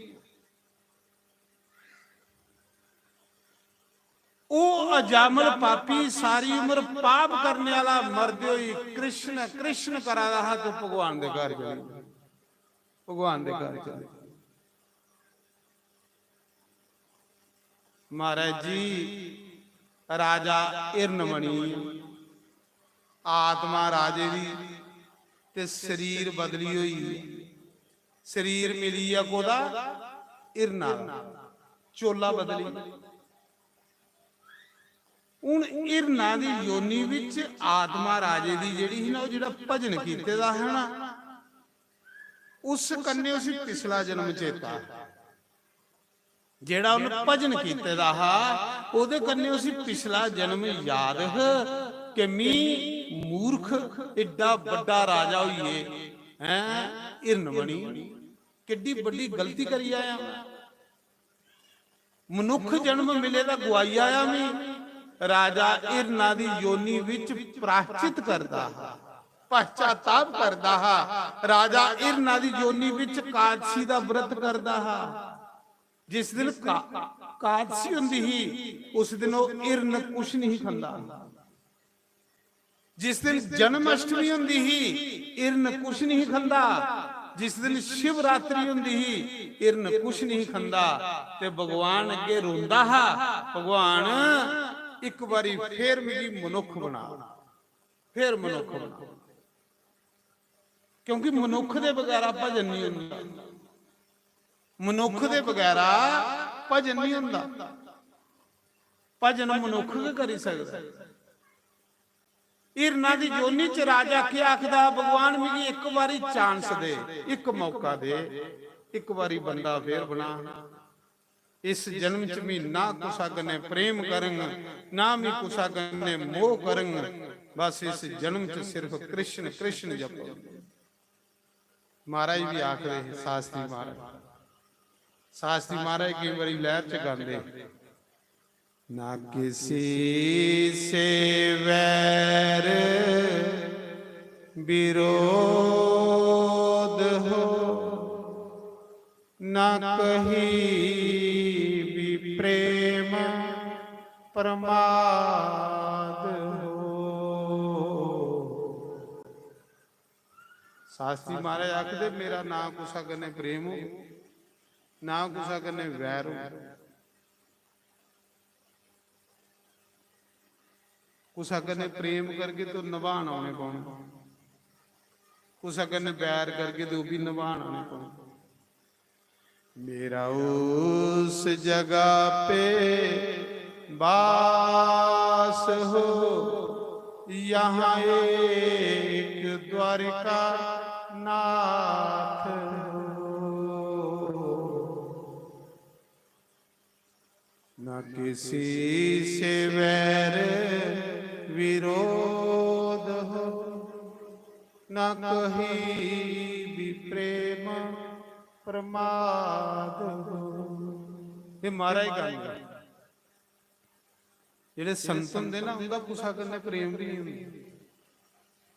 ओह् अजामल पापी सारी उम्र पाप करने आह्ला मरदे होई कृष्ण कृष्ण करा दा हा, ते भगवान दे घर चली, भगवान दे घर चली। महाराज जी, राजा हिरणमणि, आत्मा राजे दी ते शरीर बदली होई। शरीर मिली गेआ कोदा? हिरणा दा। चोला बदली। हून हिरणा दी योनि विच आत्मा राजे दी जेह्ड़ी ही ना, ओह् जेह्ड़ा भजन कीते दा हा ना, उस कन्नै उसी पिछला जन्म चेता हा। जेह्ड़ा उन्न भजन कीते दा हा, ओह्दे कन्नै उसी पिछला जन्म याद ह कि मी मूर्ख एड्डा बड्डा राजा होइयै, हैं, हिरन बनी, किड्डी बड्डी गलती करी आया। मनुक्ख जन्म मिले दा गुआई आया मी। राजा हिरना दी योनि विच प्राश्चित करदा हा, पश्चाताप करदा हा। राजा हिरना दी योनि विच कादशी दा व्रत करदा हा। जिस दिन का-, कादशी होंदी ही, उस दिन ओह् हिरन कुछ नहीं खंदा। जिस दिन जन्माष्टमी होंदी ही, हिरन कुछ नहीं खंदा। जिस दिन शिवरात्रि होंदी ही, हिरन कुछ नहीं खंदा। ते भगवान अग्गे रोंदा हा, "भगवान, इक बारी फिर मिगी मनुक्ख बना, फिर मनुक्ख बना।" क्योंकि मनुक्ख दे बगैरा भजन नहीं होंदा, मनुक्ख दे बगैरा भजन नहीं होंदा। भजन मनुक्ख गै करी सकदा। हिरना दी योनि च राजा केह् आखदा, "भगवान, मिगी इक बारी चांस दे, इक मौका दे, इक बारी बंदा फिर बना। इस जन्म च मी ना कुसा कन्नै प्रेम करंग, ना मी कुसा कन्नै मोह करंग, बस इस जन्म च सिर्फ कृष्ण, कृष्ण जपंग।" महाराज भी आखदे हे, शास्त्री महाराज, शास्त्री महाराज केई बारी लैह्र च गांदे हे, "ना किसी से वैर विरोध हो, ना कहीं भी प्रेम प्रमाद हो।" शास्त्री महाराज आखदे, "मेरा ना कुसा कन्नै प्रेम हो, ना कुसा कन्नै वैर हो।" कुसा कन्नै प्रेम करगे तो नभान औने पौने, कुसा कन्नै बैर करगे तो ओह् बी नभान औने पौने। मेरा उस जगह पे बास हो, यहाँ एक द्वारिका नाथ हो। ना किसी से वैर विरोध हो, ना कहीं भी प्रेम प्रमाद हो। ये महाराज गंगा जेह्ड़े संत होंदे ना, उं'दा कुसै कन्नै प्रेम बी निं होंदा,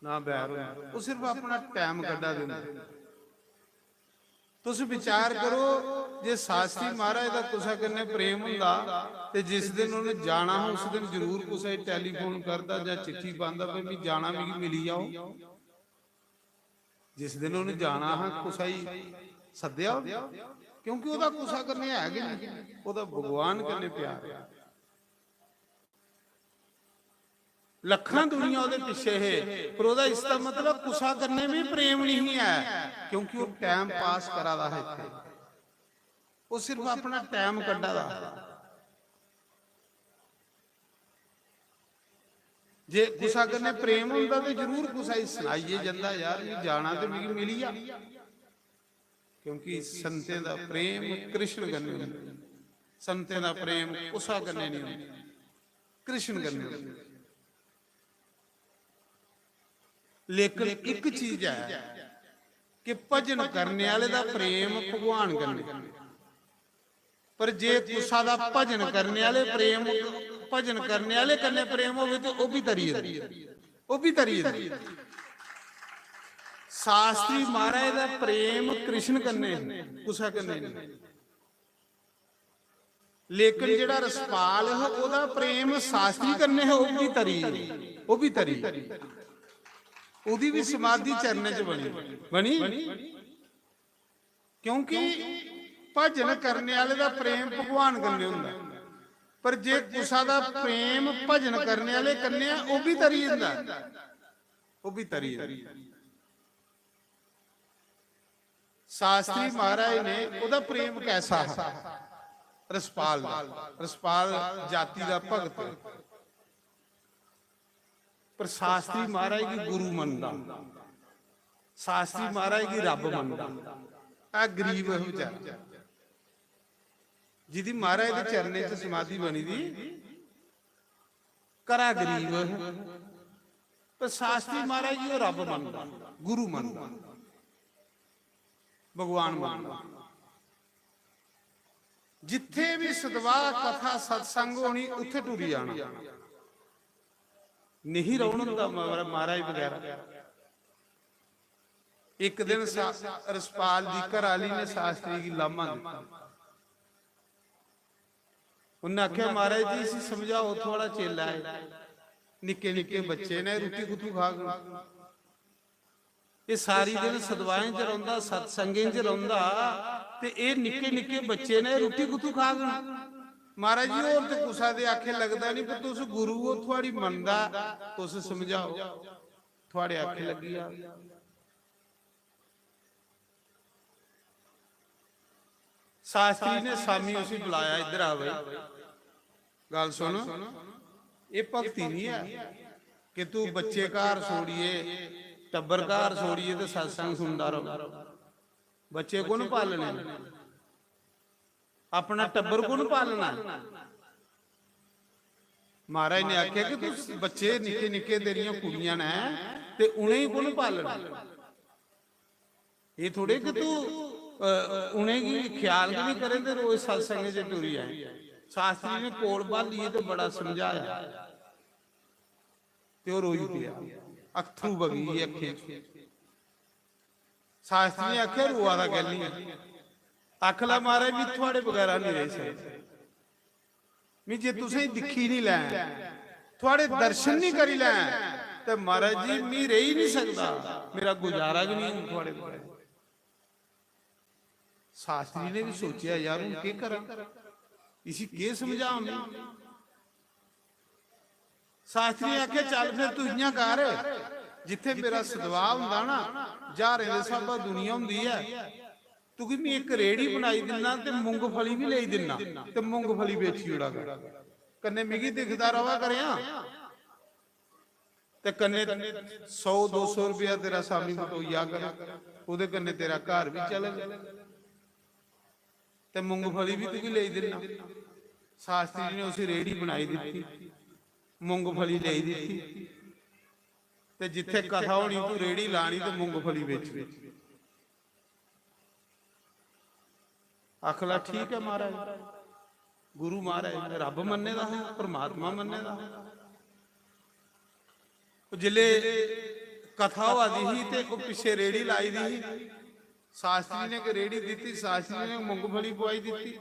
ना बैर होंदा। ओह् सिर्फ अपना टैम कड्ढा दे होंदे। तुस विचार करो, जे शास्त्री महाराज दा कुसै कन्नै प्रेम होंदा ते जिस दिन उ'नें जाना हा, उस दिन जरूर कुसै गी टेलीफोन करदा जां चिट्ठी पांदा, "भाई, मी जाना, मिगी मिली जाओ।" जिस दिन उ'नें जाना हा, कुसै गी सद्देआ उ'नें? क्योंकि ओह्दा कुसै कन्नै है गै नेईं, ओह्दा भगवान कन्नै प्यार ऐ। लक्खां दुनिया ओह्दे पिच्छे हे, पर ओह्दा इसदा मतलब कुसै कन्नै बी प्रेम नेईं ऐ, क्योंकि ओह् टाइम पास करा दा हा इत्थै, ओह् सिर्फ अपना टाइम कड्ढा दा हा। जे कुसै कन्नै प्रेम होंदा ते जरूर कुसै गी सनाइयै जंदा, "यार, मी जाना ते मिगी मिली जा।" क्योंकि संतें दा प्रेम कृष्ण कन्नै होंदा, संतें दा प्रेम कुसै कन्नै नहीं होंदा, कृष्ण कन्नै होंदा। लेकिन इक चीज ऐ कि भजन करने आह्ले दा प्रेम भगवान कन्नै, पर जे कुसा दा भजन करने आह्ले प्रेम, भजन करने आह्ले कन्नै प्रेम होवे ते ओह् बी तरी जंदा, ओह् बी तरी जंदा। शास्त्री महाराज दा प्रेम कृष्ण कन्नै, कुसै कन्नै नहीं। लेकिन जेह्ड़ा रसपाल हा, ओह्दा प्रेम शास्त्री कन्नै हा, ओह् बी तरी, ओह् बी तरी। ओह्दी बी समाधि चरणें च बनी, बनी। क्योंकि भजन करने आह्ले दा प्रेम भगवान कन्नै होंदा, पर जे कुसा दा प्रेम भजन करने आह्ले कन्नै ऐ, ओह् बी तरी जंदा, ओह् बी तरी जंदा। शास्त्री महाराज ने, ओह्दा प्रेम कैसा हा? रसपाल दा। रसपाल जाति दा भगत, पर शास्त्री महाराज गी गुरु मनदा, शास्त्री महाराज गी रब मनदा। ऐ गरीब हा बेचारा, जिदी महाराज दे चरणें च समाधि बनी दी, घरा गरीब हा, पर शास्त्री महाराज गी ओह् रब मनदा, गुरु मनदा, भगवान मनदा। जित्थे भी सदवाह कथा सत्संग होनी, उत्थे टुरी जाना, नहीं रौहन होंदा महाराज बगैरा। इक दिन सा-, रसपाल दी घरै आह्ली ने शास्त्री गी लामा दित्ता। उन्नै आखेआ, "महाराज जी, इसी समझाओ, थुआढ़ा चेला ऐ, निक्के निक्के बच्चे न, रुट्टी कुत्थूं खाग? एह् सारी दिन सदवाएं च रौंह्दा, सत्संगें च रौंह्दा, ते एह् निक्के निक्के बच्चे न, एह् रुट्टी कुत्थूं खाग?" महाराज जी, होर ते कुसै दे आखे लगदा नहीं, पर तुस गुरु ओ, थुआढ़ी मनदा, तुस समझाओ, थुआढ़े आखे लग्गी जा। शास्त्री ने सामी उसी बुलाया, "इद्धर आ भाई, गल्ल सुन, एह् भक्ति नहीं ऐ कि तू बच्चे घर छोड़ियै, टब्बर घर छोड़ियै ते सत्संग सुनदा रौह्ना। बच्चे कु'न पालने? अपना टब्बर कु'न पालना?" महाराज ने आखेआ कि तू बच्चे निक्के निक्के, तेरियां कुड़ियां न, ते उ'नेंगी कु'न पालना? एह् थोड़े कि तू, अ, उ'नेंगी ख्याल गै नहीं करें ते रोज सत्संग च टुरी जाए। शास्त्री ने कोल ब्हालियै ते बड़ा समझाया ते ओह् रोई पेआ, अत्थरू बगी गे अक्खें च। शास्त्री ने आखेआ, "रोआ दा कैल्ली ऐ?" आखन लगा, "महाराज, मी थुआढ़े बगैरा नहीं रेही सकदा।" मी जे तुसेंगी दिक्खी निं लैं, थुआढ़े दर्शन निं करी लैं, ते महाराज जी, मी रेही निं सकदा, मेरा गुजारा गै निं हून थुआढ़े बगैर। शास्त्री ने बी सोचेआ, "यार, हून केह् करां, इसी केह् समझां में?" शास्त्री ने आखेआ, "चल फिर तू इ'यां कर, जित्थै मेरा सदवाह होंदा ना, ज्हारें दे स्हाबा दुनिया होंदी ऐ, तुगी में इक रेह्ड़ी बनाई दिन्ना ते मुंगफली बी लेई दिन्ना ते मुंगफली बेची ओड़ा कर। कन्नै मिगी दिखदा र'वा करेआं ते कन्नै सौ दो सौ रपेआ तेरा सामी बटोई जा कर, ओह्दे कन्नै तेरा घर बी चलग ते मुंगफली बी तुगी लेई दिन्ना।" शास्त्री ने उसी रेह्ड़ी बनाई दित्ती, मुंगफली लेई दित्ती ते जित्थै कथा होनी, तू रेह्ड़ी लानी ते मुंगफली बेचनी। आखन लगा, "ठीक ऐ महाराज।" गुरु महाराज ने रब मन्ने दा हा, परमात्मा मन्ने दा हा। ओह् जिसलै कथा होआ दी ही ते ओह् पिच्छे रेह्ड़ी लाई दी ही, शास्त्री ने इक रेड़ी दित्ती, शास्त्री ने मूंगफली पुआई दित्ती,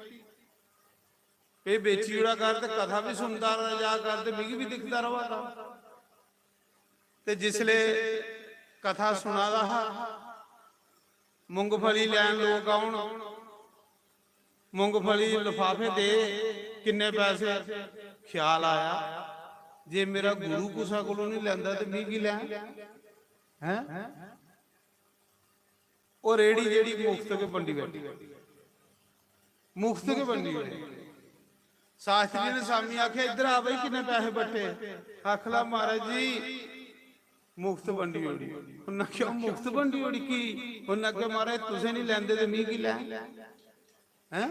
"ए बेची ओड़ा कर ते कथा भी सुनदा र'वा जा कर ते मिगी भी दिखदा र'वा कर।" ते जिसले कथा सुना दा हा, मूंगफली लैन लोक औन, मूंगफली लफाफे दे, "किन्ने पैसे?" ख्याल आया, "जे मेरा गुरु कुसै कोलों नहीं लैंदा ते मिगी लैं।" हैं? ओह् रेड़ी जेह्ड़ी मुफ्त गै बंडी बैठी, मुफ्त गै बंडी बैठी। शास्त्री ने सामी आखेआ, "इद्धर आ भाई, किन्ने पैसे बट्टे?" आखला, "महाराज जी, मुफ्त बंडी ओड़ी।" उन्नै आखेआ, "मुफ्त बंडी ओड़ी की?" उन्नै आखेआ, "महाराज, तुसें नहीं लैंदे ते मिगी की लैं? हैं?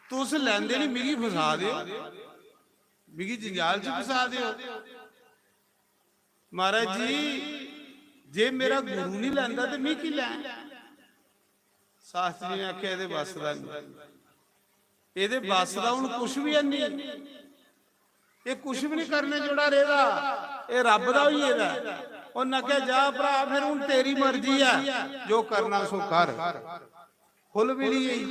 तुस लैंदे नहीं, मिगी फसा दे ओ, मिगी जंजाल च फसा दे ओ।" "महाराज जी, जे मेरा गुरु नहीं लैंदा ते मिगी की लैं?" शास्त्री ने आखेआ, "एह्दे बस दा नहीं, एह्दे बस दा हुन कुछ भी है नहीं, एह् कुछ भी नहीं करने जोड़ा रेह्दा, एह् रब दा होई गेदा ऐ।" उन्नै आखेआ, "जा भ्रा, फिर हुन तेरी मर्जी ऐ, जो करना सो कर।" फुल्ल मिली गेई।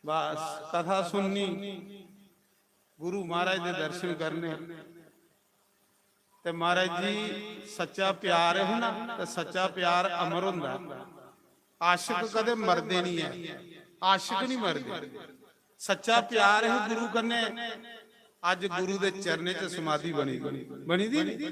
बस कथा सुननी, गुरु महाराज दे दर्शन करने। ते महाराज जी, सच्चा प्यार है ना, ते सच्चा प्यार अमर होंदा है। आशिक कदे मरदे नहीं है, आशिक नहीं मरदे। सच्चा प्यार है गुरु कन्नै। अज गुरु दे चरणें च समाधि बनी दी, बनी दी नहीं?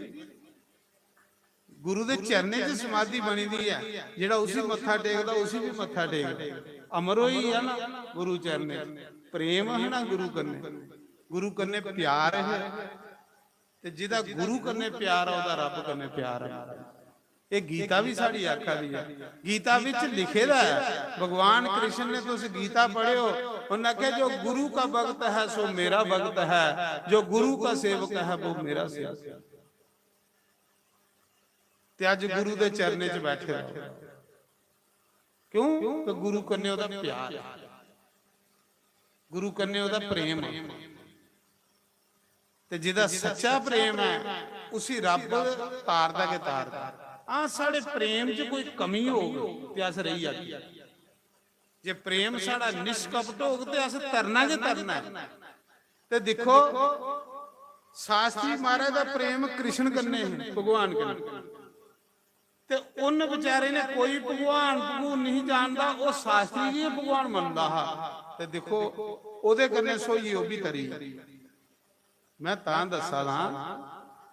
गुरु दे चरणें च समाधि बनी दी है, जेड़ा उसी मत्था टेकदा, उसी भी मत्था टेकदा, अमर होई गेआ ना गुरु चरणें च। प्रेम है ना गुरु कन्नै, गुरु कन्नै प्यार है। ते जिदा गुरु कन्नै प्यार ऐ, ओह्दा रब कन्नै प्यार ऐ। एह् गीता भी साढ़ी आखा दी ऐ। गीता विच लिखे दा ऐ, भगवान कृष्ण ने, तुस गीता पढ़ेओ, उन्नै आखेआ, "जो गुरु का भक्त है, सो मेरा भक्त है, जो गुरु का सेवक है, वो मेरा सेवक है।" ते अज गुरु दे चरणें च बैठे दा। क्यों? ते गुरु कन्नै ओह्दा प्यार ऐ, गुरु कन्नै ओह्दा प्रेम ऐ। ते जिदा सच्चा प्रेम ऐ, उसी रब तारदा गै तारदा। हां, साढ़े प्रेम च कोई कमी होग ते अस रेही जागे। जे प्रेम साढ़ा निष्कपट होग ते अस तरना गै तरना ऐ। ते दिक्खो, शास्त्री महाराज दा प्रेम कृष्ण कन्नै है, भगवान कन्नै। ते उन बेचारे ने कोई भगवान भगवान नहीं जानदा, ओह् शास्त्री गी गै भगवान मनदा हा। ते दिक्खो, ओह्दे कन्नै सोइयै ओह् बी तरी। मैं तां दस्सा दा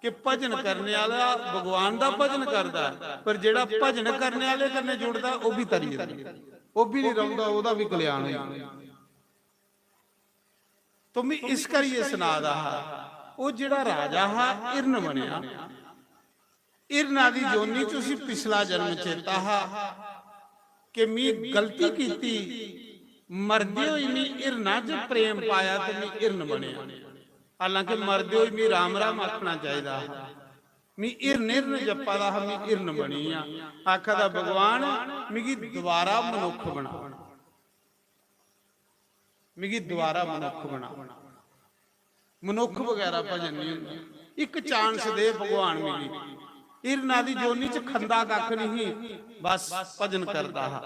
कि भजन करने आह्ला भगवान दा भजन करदा ऐ, पर जेह्ड़ा भजन करने आह्ले कन्नै जुड़दा, ओह् बी तरी जंदा, ओह् बी नहीं रौंह्दा, ओह्दा बी कल्याण होई जंदा। तो मैं इस करियै सना दा हा, ओह् जेह्ड़ा राजा हा, हिरन बनेआ, हिरना दी योनि च उसी पिछला जन्म चेता हा कि मी गलती कीती, मरदे होई मी हिरना च प्रेम पाया ते मी हिरन बनेआ। हालांकि मरदे होई मी राम राम आखना चाहिदा हा। मी हिरन हिरन जप्पा दा हा, मी हिरन बनी गेआ। आखा दा, "भगवान, मिगी दोबारा मनुक्ख बना।" मिगी दोबारा मनुक्ख बना। मनुक्ख बगैरा भजन नहीं होंदा। इक chance दे भगवान मिगी। हिरना दी योनि च खंदा कक्ख नहीं, बस भजन करदा हा।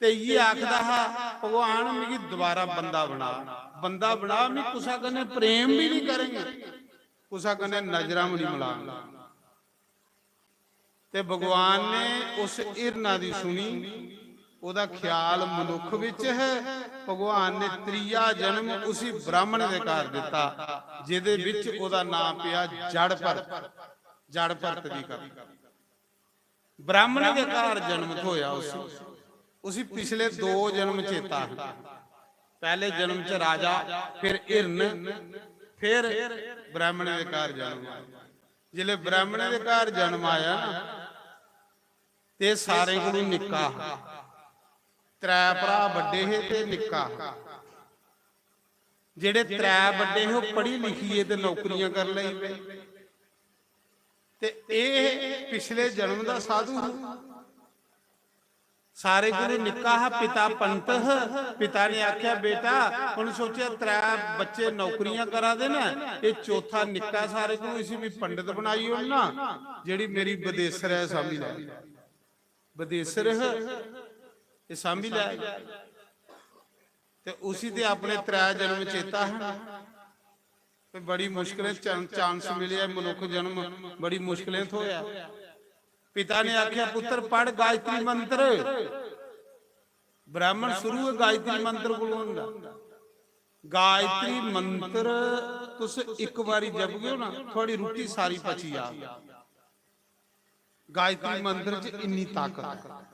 ते इयै आखदा हा, "भगवान, मिगी दोबारा बंदा बना, बंदा बना, मैं कुसै कन्नै प्रेम भी नहीं करेंगे, कुसै कन्नै नजरां भी नहीं मिलांगा।" ते भगवान ने उस हिरना दी सुनी, ओह्दा ख्याल मनुक्ख विच है। भगवान ने त्रीया जन्म उसी ब्राह्मण दे घर दित्ता, जेदे विच ओह्दा नां पेआ जड़ भरत, जड़ भरत दी कथा। ब्राह्मण दे घर जन्म थ्होया उसी, उसी पिछले दो जन्म चेता है। पैह्ले जन्म च राजा, फिर हिरन, फिर ब्राह्मण दे घर जन्म आया। जिसलै ब्राह्मणें दे घर जन्म आया ना, ते सारें कोलू निक्का हा। त्रै भ्राऽ बड्डे हे ते निक्का हा। जेह्ड़े त्रै बड्डे हे, ओह् पढ़ी लिखियै ते नौकरियां करी लेई पे। ते एह् पिछले जन्म दा साधु हा। सारे कोलू निक्का हा पिता पंत ह। पिता ने आख्या, "बेटा," उन सोचेआ, "त्रै बच्चे नौकरियां करा दे न, एह् चौथा निक्का सारे कोलू, इसी भी पंडित बनाई ओड़ना, जेह्ड़ी मेरी बदेसर ऐ, सांभी लै।" बदेसर ह, एह् सांभी लै। ते उसी ते अपने त्रै जन्म चेता हा। ते बड़ी मुश्कलें चां-, चांस मिलेआ, मनुक्ख जन्म बड़ी मुश्कलें थ्होया। पिता ने आखेआ, "पुत्तर, पढ़ गायत्री मंत्र।" ब्राह्मण शुरू गै गायत्री मंत्र कोलों होंदा। गायत्री मंत्र तुस इक बारी जपगे ओ ना, थुआड़ी रुट्टी सारी पची जाग। गायत्री मंत्र च इन्नी ताकत है।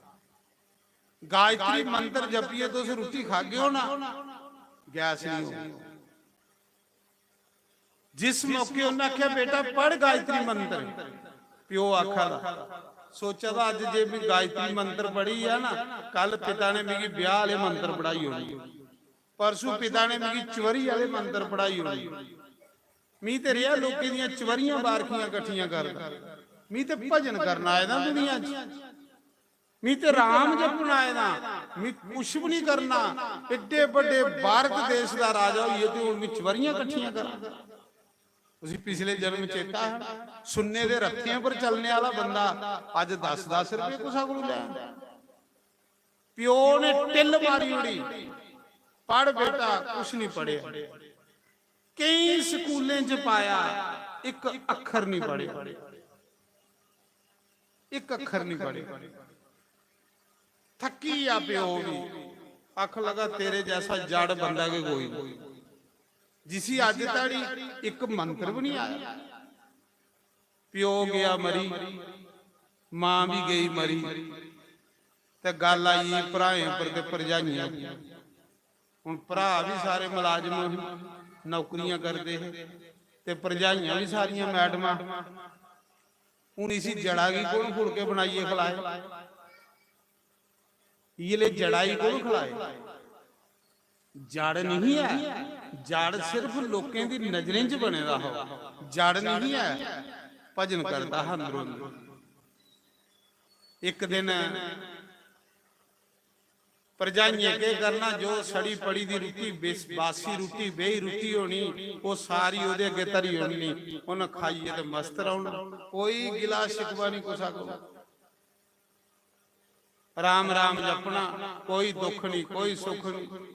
गायत्री मंत्र जपियै तुस रुट्टी खागे ओ ना, गैस नहीं होगी। जिस मौके उन्हें आख्या, "बेटा, पढ़ गायत्री मंत्र," प्यो आखा दा, सोचा दा, "अज्ज जे मैं गायत्री मंत्र पढ़ी है ना, कल पिता ने मिगी ब्याह आह्ले मंत्र पढ़ाई होनी, परसों पिता ने मिगी चवरी आह्ले मंत्र पढ़ाई होनी।" मी ते रेहा लोकें दियां चवरियां बारखियां कट्ठियां करदा, मी ते भजन करना आए दा दुनिया च। मी ते राम जपन आए दा, मी कुछ भी नहीं करना। एड्डे बड्डे भारत देश दा राजा होइए ते हुन मी चवरियां कट्ठियां करां। उसी पिछले जन्म चेता है। सुन्ने दे रथें पर चलने वाला बंदा अज दस दस रुपये कुसा कोलू लै। प्यो ने टिल मारी ओड़ी, "पढ़ बेटा।" कुछ नहीं पढ़े। कई स्कूलें च पाया, एक अक्खर नहीं पढ़े। एक अक्खर नहीं पढ़े। थक्की गया प्यो भी, आखन लगा, "तेरे जैसा जड़ बंदा के कोई नहीं, जिसी अज धड़ी एक मंत्र भी नहीं आया।" प्यो गया मरी, मां भी गई मरी, ते गल आई भ्राएं पर ते भरजाइयें पर। हुन भ्रा भी सारे मुलाजम हे, नौकरियां करदे हे, ते भरजाइयां भी सारियां मैडमां। हुन इसी जड़ा गी कु'न फुलके बनाइयै खलाए? इ'यै ले जड़ा गी कु'न खलाए? जड़ नहीं है, जड़ सिर्फ लोकें दी नजरें च बने दा हो, जड़ नहीं है। भजन करदा हा अंदरों अंदर। एक दिन भरजाइयें केह् करना, जो सड़ी पड़ी दी रुट्टी, बेस-, बासी रुट्टी, बेही रुट्टी होनी, ओह् सारी ओह्दे अग्गें धरी ओड़नी। उन्न खाइयै ते मस्त रौह्ना, कोई गिला शिकवा निं कुसै कोल। राम राम जपना, कोई दुख निं, कोई सुख निं।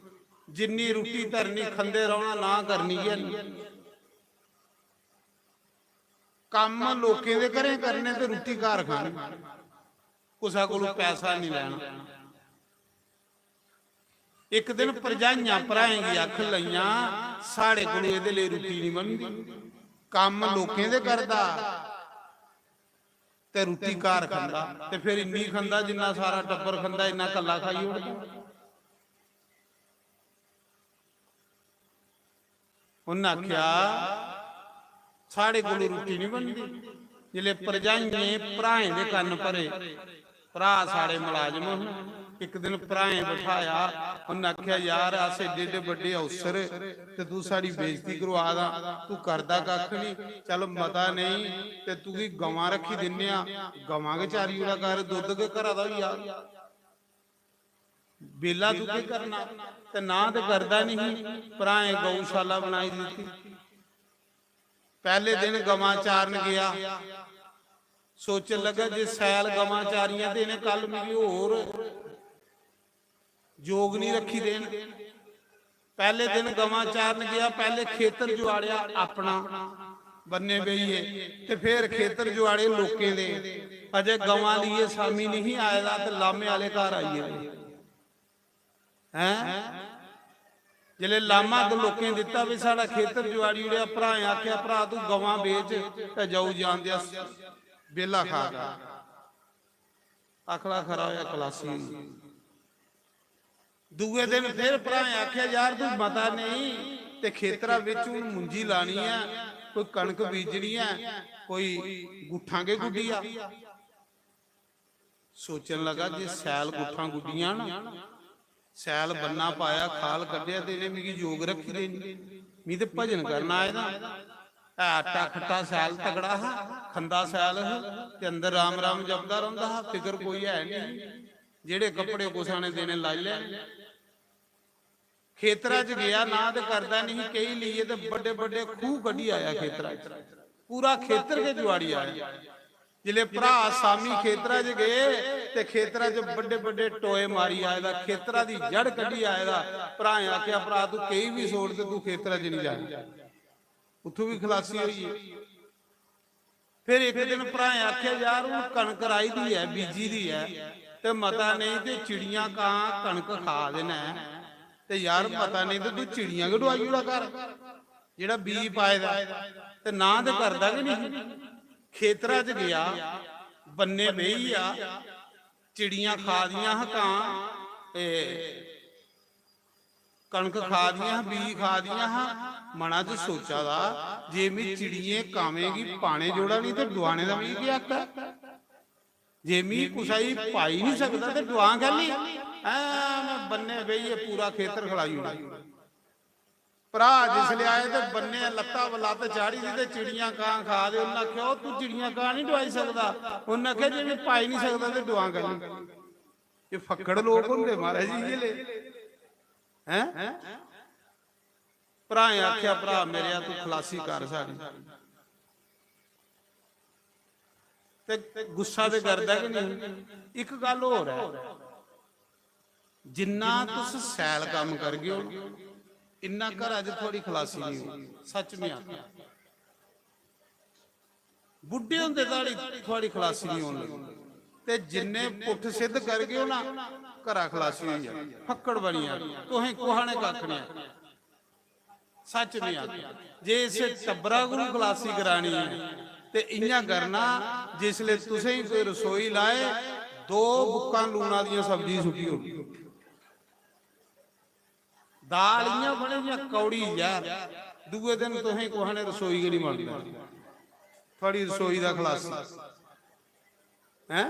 जिन्नी रुट्टी धरनी, खंदे रौह्ना, ना करनी गै निं। कम्म लोकें दे घरें करने ते रुट्टी घर खानी, कुसै कोलू पैसा निं लैना। इक दिन भरजाइयां भ्राएं गी आखन लगियां, "साढ़े कोलू एह्दे लेई रुट्टी निं बनदी, कम्म लोकें दे करदा ते रुट्टी घर खंदा, ते फिर इन्नी खंदा जिन्ना सारा टब्बर खंदा, इन्ना कल्ला खाई ओड़दा।" उन्नै आखेआ, "साढ़े कोलू रुट्टी निं बनदी।" जिसलै भरजाइयें भ्राएं दे कन्न भरे, भ्रा साढ़े मलाजम न, इक दिन भ्राएं बठाया, उन्नै आखेआ, "यार, अस एड्डे एड्डे बड्डे अफसर ते तू साढ़ी बेइज्जती करवा दा, तू करदा कक्ख निं, चल मता नेईं ते तुगी गवां रक्खी दिन्ने आं, गवां गै चारी ओड़ा कर, दुद्ध गै घरा दा होई जाग।" बेला तू केह् करना? ते ना ते करदा निं ही। भ्राएं गौशाला बनाई दित्ती। पैह्ले दिन गवां चारन गेआ, सोचन लगा, "जे सैल गवां चारियां ते इ'नें कल मिगी होर जोग निं रक्खी देन।" पैह्ले दिन गवां चारन गेआ, पैह्ले खेतर जुआड़ेआ अपना, बन्ने बेहियै, ते फिर खेतर जुआड़े लोकें दे। अजें गवां लेइयै सामी निं ही आए दा ते लामे आह्ले घर आई गेदे। हैं? जिसलै लामा ते लोकें दित्ता भी, "साढ़ा खेतर जुआड़ी ओड़ेआ," भ्राएं आखेआ, "भ्रा, तू गवां बेच ते जाऊ जान देआ, बेला खा कर।" आखड़ा खरा होया, खलासी होई। दूए दिन फिर भ्राएं आखेआ, "यार, तू मता नेईं ते खेतरा बिच हून मुंजी लानी ऐ, कोई कनक बीजनी ऐ, कोई गुट्ठां गै गुड्डी आ।" सोचन लगा, "जे सैल गुट्ठां गुड्डियां ना, सैल बन्ना पाया, खाल कड्ढेआ ते इ'नें मिगी जोग रक्खी देनी। मी ते भजन करना आए दा।" है आटा खट्टा सैल तगड़ा हा, खंदा सैल हा ते अंदर राम राम जपदा रौंह्दा हा, फिकर कोई है निं। जेह्ड़े कपड़े कुसै ने देने लाई लै। खेतरा च गेआ, ना ते करदा नहीं, केही लेइयै ते बड्डे बड्डे खूह कड्ढी आया खेतरा च। पूरा खेतर गै जुआड़ी आया। जिसलै भ्राऽ सामी खेतरा च गे ते खेतरा च बड्डे बड्डे टोए मारी आए दा, खेतरा दी जड़ कड्ढी आए दा। भ्राएं आखेआ, "भ्राऽ, तूं केही बी सोड़ ते तूं खेतरा च नहीं जाना।" उत्थूं बी खलासी होई गेई। फिर इक दिन भ्राएं आखेआ, "यार, हून कनक राही दी ऐ, बीजी दी ऐ, ते मता नेईं ते चिड़ियां कां कनक खा दे न, ते यार, मता नेईं ते तूं चिड़ियां गै डुआई ओड़ा घर, जेह्ड़ा बीऽ पाए दा ऐ।" ते ना ते करदा गै नेईं। खेतरा च गेआ, बन्ने बेही गेआ, चिड़ियां खा दियां हां कां, ते कनक खा दियां हां, बीऽ खा दियां हां। मना च सोचा दा, "जे में चिड़ियें कावें गी पाने जोड़ा नहीं ते डुआने दा मिगी केह् हक ऐ? जे मी कुसै गी पाई नहीं सकदा ते डुआं कैल्ली? ऐ, में बन्ने बेहियै पूरा खेतर खलाई ओड़ां।" भ्राऽ जिसलै आए ते बन्ने लत्ता पर लत्त चाढ़ी दी ते चिड़ियां कां खा दे। उन्नै आखेआ, "ओह् तूं चिड़ियां कां नहीं डुआई सकदा।" उन्नै आखेआ, "जे में पाई नहीं सकदा ते डुआं कैल्ली?" एह् फक्कड़ लोक होंदे, महाराज जी, इ'यै ले। हैं? भ्राएं आखेआ, "भ्राऽ मेरेआ, तूं खलासी कर साढ़ी।" ते गुस्सा ते करदा गै नहीं। इक गल्ल होर ऐ, जिन्ना तुस सैल कम्म करगे ओ, इन्ना घरा च थुआढ़ी खलासी नहीं होग। सच में आखेआ। बुड्ढे होंदे धोड़ी थुआढ़ी खलासी नहीं होन लगी। ते जिन्ने पुट्ठ सिद्ध करगे ओ ना, घरा खलासी होई जानी, फक्कड़ बनी जानी, तुसें कुसै ने कक्ख नहीं आखना। सच नहीं आखना। जे इस टब्बरा कोलू खलासी करानी ऐ, ते इ'यां करना, जिसले तुसें कोई रसोई लाए, दो बुक्कां लूना दियां सब्जी सुट्टी ओड़नी। दाल इ'यां बने जि'यां कौड़ी जैह्र। दूए दिन तुसें कुसै ने रसोई गै निं बनदा। थुआढ़ी रसोई दा खलासी। हैं?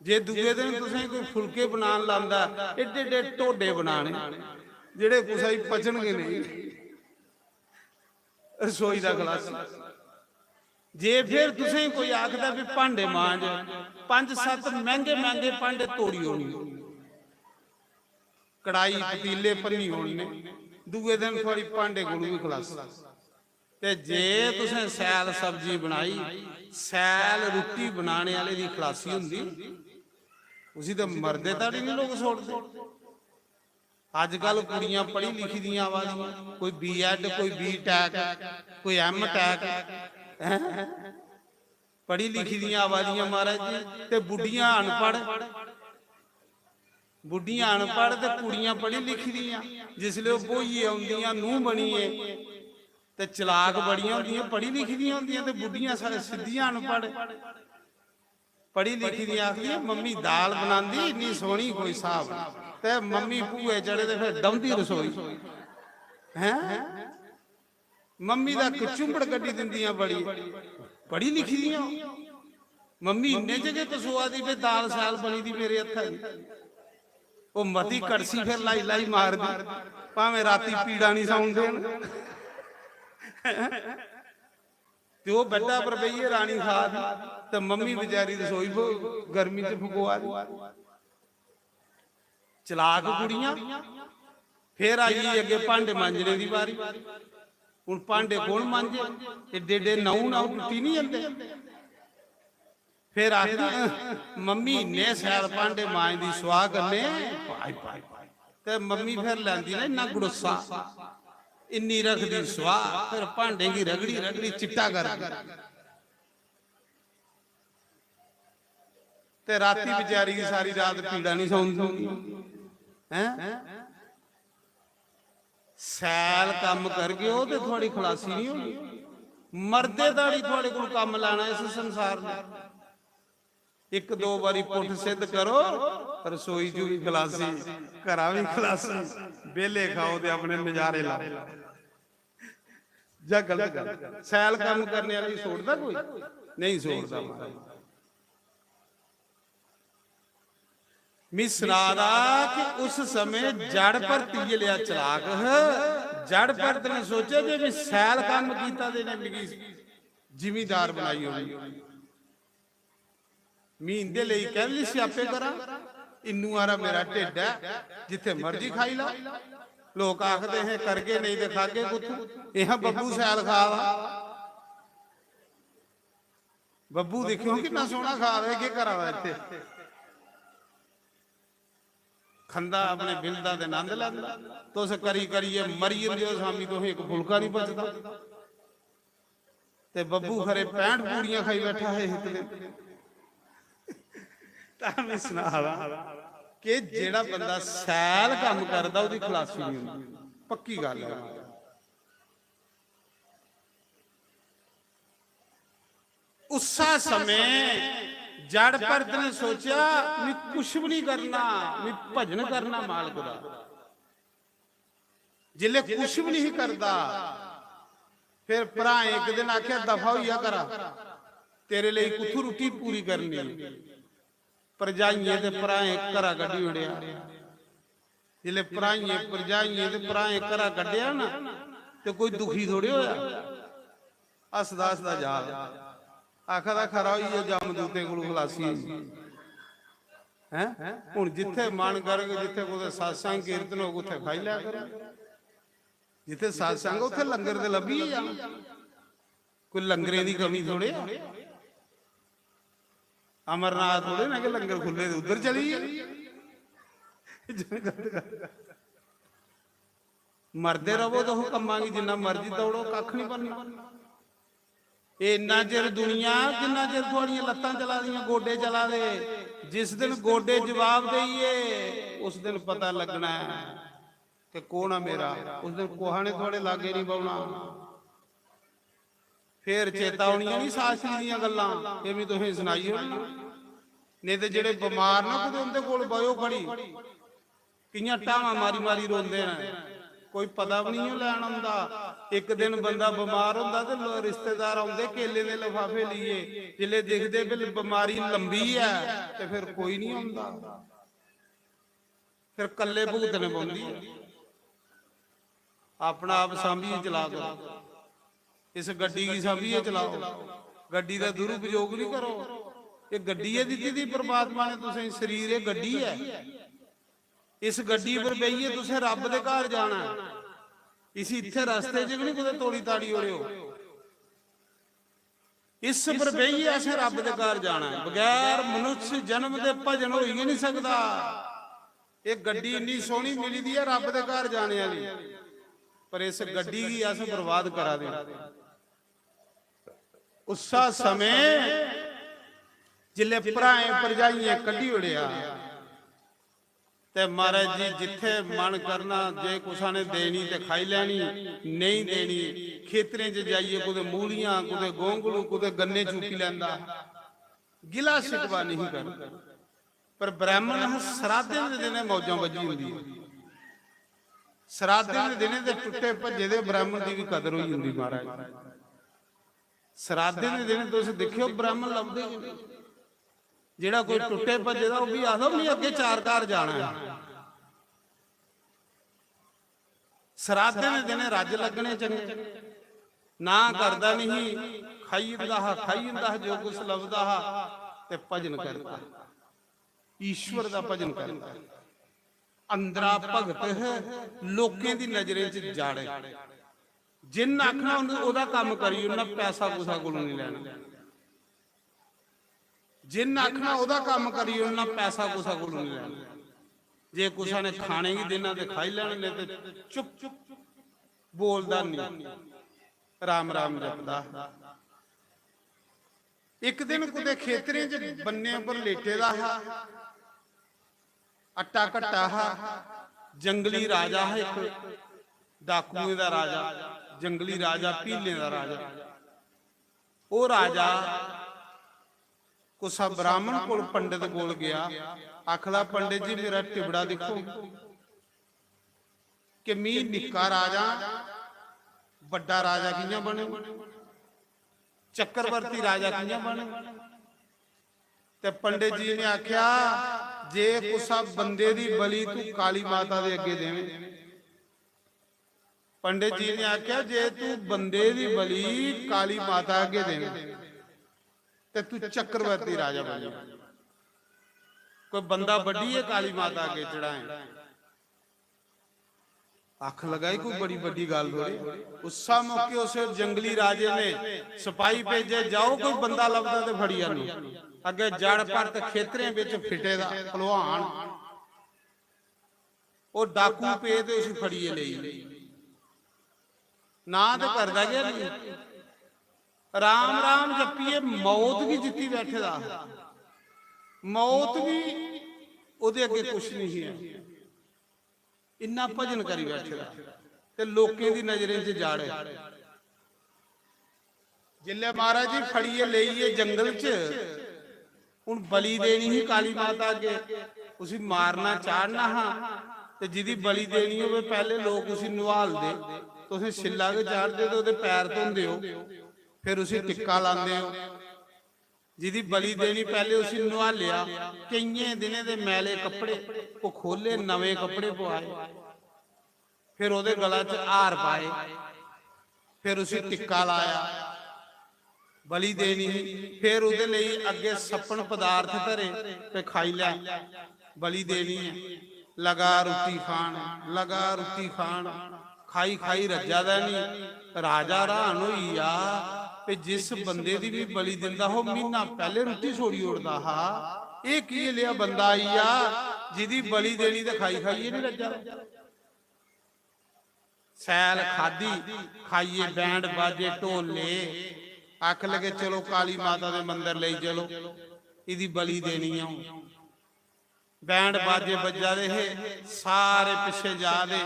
जे दूए दिन तुसें कोई फुलके बनान लांदा, एड्डे एड्डे ढोडे बनाने, जेह्ड़े कुसै गी पचन गै नेईं। रसोई दा खलासी। जे फिर तुसें कोई आखदा भी भांडे मांज, पंज सत्त मैंह्गे मैंह्गे भांडे तोड़ी ओड़ने, कड़ाई पतीले भन्नी ओड़ने, दूए दिन थुआढ़ी भांडे कोलू बी खलासी। ते जे तुसें सैल सब्जी बनाई, सैल रुट्टी बनाने आह्ले दी खलासी होंदी, उसी ते मरदे धोड़ी निं लोक छोड़दे। अजकल कुड़ियां पढ़ी लिखी दियां आवा दियां, कोई B.Ed, कोई B.Tech, कोई M.Tech, हैं? पढ़ी लिखी दियां आवा दियां, महाराज जी, ते बुड्ढियां अनपढ़। बुड्ढियां अनपढ़ ते कुड़ियां पढ़ी लिखी दियां। जिसलै ओह् ब्होइयै औंदियां, नूंह् बनियै, ते चलाक बड़ियां होंदियां, पढ़ी लिखी दियां होंदियां, ते बुड्ढियां स-, सिद्धियां अनपढ़। पढ़ी लिखी दियां आखदियां, "मम्मी दाल बनांदी इन्नी सोह्नी कोई स्हाब निं।" ते मम्मी भूए चढ़े ते फिर डौंदी रसोई। हैं? मम्मी दा कचुंबड़ कड्ढी दिंदियां बड़ी, पढ़ी लिखी दियां। मम्मी इन्ने च गै कसोआ दी, "वे दाल शैल बनी दी मेरे हत्था दी।" ओह् मती कड़छी फिर लाई लाई मारदी, भामें राती पीड़ा निं सौन देन। ते ओह् बैड्डा पर बेहियै रानी खा दी, ते मम्मी बेचारी रसोई ब-, गर्मी च फकोआ दी। चलाक कुड़ियां। फिर आई गेई अग्गें भांडे मांजने दी बारी। हून भांडे कौन मांजे? एड्डे एड्डे नौ नौ टुट्टी निं जंदे। फिर आखदी, "मम्मी इन्ने शैल भांडे मांजदी सुआह् कन्नै।" भाई, भाई, भाई। ते मम्मी फिर लैंदी ना इन्ना गड़ोसा, इन्नी रखदी सुआह्, फिर भांडे गी रगड़ी रगड़ी चिट्टा करदी। ते राती बेचारी गी सारी रात पीड़ा निं सौन दिंदी। हैं? सैल कम्म करगे ओ ते थुआढ़ी खलासी निं होनी। मरदे धोड़ी थुआढ़े कोल कम्म लैना इस संसार ने। इक दो बारी पुट्ठ सिद्ध करो, रसोई च बी खलासी, घरा बी खलासी, बेह्ले खाओ ते अपने नजारे लाओ। जां गलत गल्ल? सैल कम्म करने आह्ले गी छोड़दा कोई? नेईं छोड़दा, महाराज। मी सना दा कि उस समें जड़ भरत इ'यै लेआ चलाक ह। जड़ भरत ने सोचेआ जे में सैल कम्म कीता ते इ'नें मिगी जिमींदार बनाई ओड़ी। मी इंदे लेई कैह्ली स्यापे करां? इन्नू हारा मेरा ढिड्ड ऐ, जित्थे मर्जी खाई लैओ। लोक आखदे हे, "करगे नेईं ते खागे कुत्थूं?" एह् बब्बू सैल खा दा। बब्बू दिक्खेओ किन्ना सोह्ना खा दा, केह् करा दा इत्थे? खंदा अपने बिलदा ते नंद लैंदा। तुस करी करियै मरी जंदे ओ स्वामी, तुसें इक फुलका नहीं पचदा। ते बब्बू खरे पैंठ पूड़ियां खाई बैठा है इक दिन। तां में सना दा कि जेड़ा बंदा सैल कम्म करदा, ओह्दी खलासी नहीं होंदी। पक्की गल्ल है। उस्सा समें जड़ भरत ने सोचेआ, "मैं कुछ भी नहीं करना, मैं भजन करना मालक दा।" जिसले कुछ भी नहीं करदा, फिर भ्राएं इक दिन आख्या, "दफा होई जा करा, तेरे लेई कुत्थू रुट्टी पूरी करनी है?" भरजाइयें ते भ्राएं घरा कड्ढी ओड़ेआ। जिसलै भ्राइयें, भरजाइयें ते भ्राएं घरा कड्ढेआ ना, ते कोई दुखी थोड़े होया। हसदा हसदा जा। आखा दा, "खरा होई गेआ, जमदूतें कोल खलासी होई।" हैं? हुन जित्थे मन करग, जित्थे कुतै सत्संग कीर्तन होग, उत्थे खाई लै करो। जित्थे सत्संग, उत्थे लंगर ते लब्भी गै जाना। कोई लंगरें दी कमी थोड़े आ। अमरनाथ थोड़े ना कि लंगर खु'ल्ले ते उद्धर चली गे। मरदे रवो तुस कम्मां गी, जिन्ना मर्जी दौड़ो, कक्ख निं बनना। एह् इन्ना चिर दुनिया, जिन्ना चिर थुआड़ियां लत्तां चला दियां, गोडे चला दे, जिस दिन गोडे जवाब देइये, उस दिन पता लग्गना ऐ कि कौन ऐ मेरा। उस दिन कुसै ने थुआड़े लागै निं बौह्ना। फिर चेता औनियां निं शास्त्री दियां गल्लां, एह् में तुसें सनाई ओड़ना। नेईं ते जेह्ड़े बमार न, कुतै उं'दे कोल बयो खड़ी, कि'यां ढामां मारी मारी रोंदे न, कोई पता बी निं लैन औंदा। इक दिन बंदा बमार होंदा ते लो-, रिश्तेदार औंदे केलें दे लफाफे लेइयै, जिसलै दिखदे भी बमारी लंबी ऐ ते फिर कोई निं औंदा। फिर कल्ले भुगतने पौंदी ऐ। अपना आप सांभियै चला करो। इस गड्डी गी सांभियै चलाओ। गड्डी दा दुरुपयोग निं करो। एह् गड्डी ऐ दित्ती दी परमात्मा ने तुसें, शरीर एह् गड्डी ऐ। इस गड्डी पर बेहियै तुसें रब्ब दे घर जाना ऐ। इसी इत्थै रस्ते च बी निं कुतै तोड़ी ताड़ी ओड़ेओ। इस पर बेहियै असें रब्ब दे घर जाना ऐ। बगैर मनुष्य जन्म दे भजन होई गै निं सकदा। एह् गड्डी इन्नी सोह्नी मिली दी ऐ रब्ब दे घर जाने आह्ली, पर इस गड्डी गी अस बर्बाद करा दे आं। उस्सा समें जिसलै भ्राएं भरजाइयें कड्ढी ओड़ेआ, ते महाराज जी, जित्थै मन करना, जे कुसै ने देनी ते खाई लैनी, नेईं देनी, खेतरें च जाइयै कुतै मूलियां, कुतै गोंगलू, कुतै गन्ने चुक्की लैंदा। गिला शिकवा नेईं करदा। पर ब्राह्मण हा, सराधें दे दिनें मौजां बज्झी जंदी। सराधें दे दिनें ते टुट्टे भज्जे दे ब्राह्मण दी बी कदर होई जंदी, महाराज। सराधें दे दिनें तुस दिक्खेओ, ब्राह्मण लभदे गै नेईं। जेह्ड़ा कोई टुट्टे भज्जे दा, ओह् बी आखदा, "मिगी अग्गें चार घर जाना ऐ।" सराधें दे दिनें रज्ज लग्गने चंगे। ना करदा निं ही, खाई जंदा हा, खाई जंदा हा, जो कुछ लभदा हा, ते भजन करदा हा। ईश्वर दा भजन करदा हा। अंदरा भगत है, लोकें दी नजरें च जाड़े। जिन्न आखना, उन्न-, ओह्दा कम्म करी ओड़ना, पैसा कुसै कोलों निं लैना। जिन्न आखना, ओह्दा कम्म करी ओड़ना, पैसा कुसै कोलों निं लैना। जे कुसै ने खाने गी देना ते खाई लैना, नेईं ते चुप, चुप, बोलदा निं, राम राम जपदा। इक दिन कुतै खेतरें च बन्ने उप्पर लेटे दा हा, अट्टा घट्टा हा, जंगली राजा हा इक, डाकुएं दा राजा, जंगली राजा, भीलें दा राजा। ओह् राजा कुसा ब्राह्मण कोल, पंडित कोल गेआ, आखदा, "पंडित जी, मेरा टिबड़ा दिक्खो कि मी निक्का राजा, बड्डा राजा कि'यां बने, चक्रवर्ती राजा कि'यां बने?" ते पंडित जी ने आख्या, "जे कुसा बंदे दी बलि तू काली माता दे अग्गे देवें।" पंडित जी ने आख्या, "जे तू बंदे दी बलि काली माता अग्गे देवें, ते तू चक्रवर्ती राजा बन जाएगा।" कोई बंदा बड्ढियै काली माता अग्गें चढ़ाएं। आखन लगा, "एह् कोई बड़ी बड्डी गल्ल थोड़ी।" उस्सा मौके उस जंगली राजे ने सपाही भेजे, "जाओ, कोई बंदा लभदा ते फड़ी आनो।" अग्गें जड़ परत खेतरें बिच फिटे दा भलवान, ओह् डाकू पे ते उसी फड़ियै लेई। ना ते करदा गै नहीं। राम राम जप्पियै मौत गी जित्ती बैठे दा हा। मौत बी ओह्दे अग्गें कुछ नहीं है। इन्ना भजन करी बैठे दा ते लोकें दी नजरें च जाड़े। जिसलै महाराज जी फड़ियै लेइयै जंगल च, हून बलि देनी ही काली माता अग्गे, उसी मारना चाढ़ना हा। ते जिदी बलि देनी होवे, पैह्ले लोक उसी नुहालदे, तुसें छिल्ला गै चाढ़दे ते ओह्दे पैर धोंदे ओ, फिर उसी टिक्का लांदे ओ। जिदी बलि देनी, पैह्ले उसी नुहालेआ, केइयें दिनें दे मैले कपड़े ओह् खोह्ले, नमें कपड़े पुआए, फिर ओह्दे गला च हार पाए, फिर उसी टिक्का लाया, बलि देनी ही। फिर ओह्दे लेई अग्गें सप्पन पदार्थ धरे, ते खाई लै, बलि देनी ऐ। लगा रुट्टी खान, लगा रुट्टी खान, खाई खाई रज्जा दा नहीं। राजा हैरान होई गेआ कि जिस बंदे दी बी बलि दिंदा हो, म्हीना पैह्ले रुट्टी छोड़ी ओड़दा हा, एह् की लेआ बंदा आई गेआ जिदी बलि देनी ते खाई खाइयै नहीं रज्जा दा। सैल खादी, खाइयै बैंड बाजे ढोले, आख लगे, "चलो काली माता दे मंदर लेई चलो, इदी बलि देनी ऐ हून।" बैंड बाजे बज्जा दे हे, सारे पिच्छे जा दे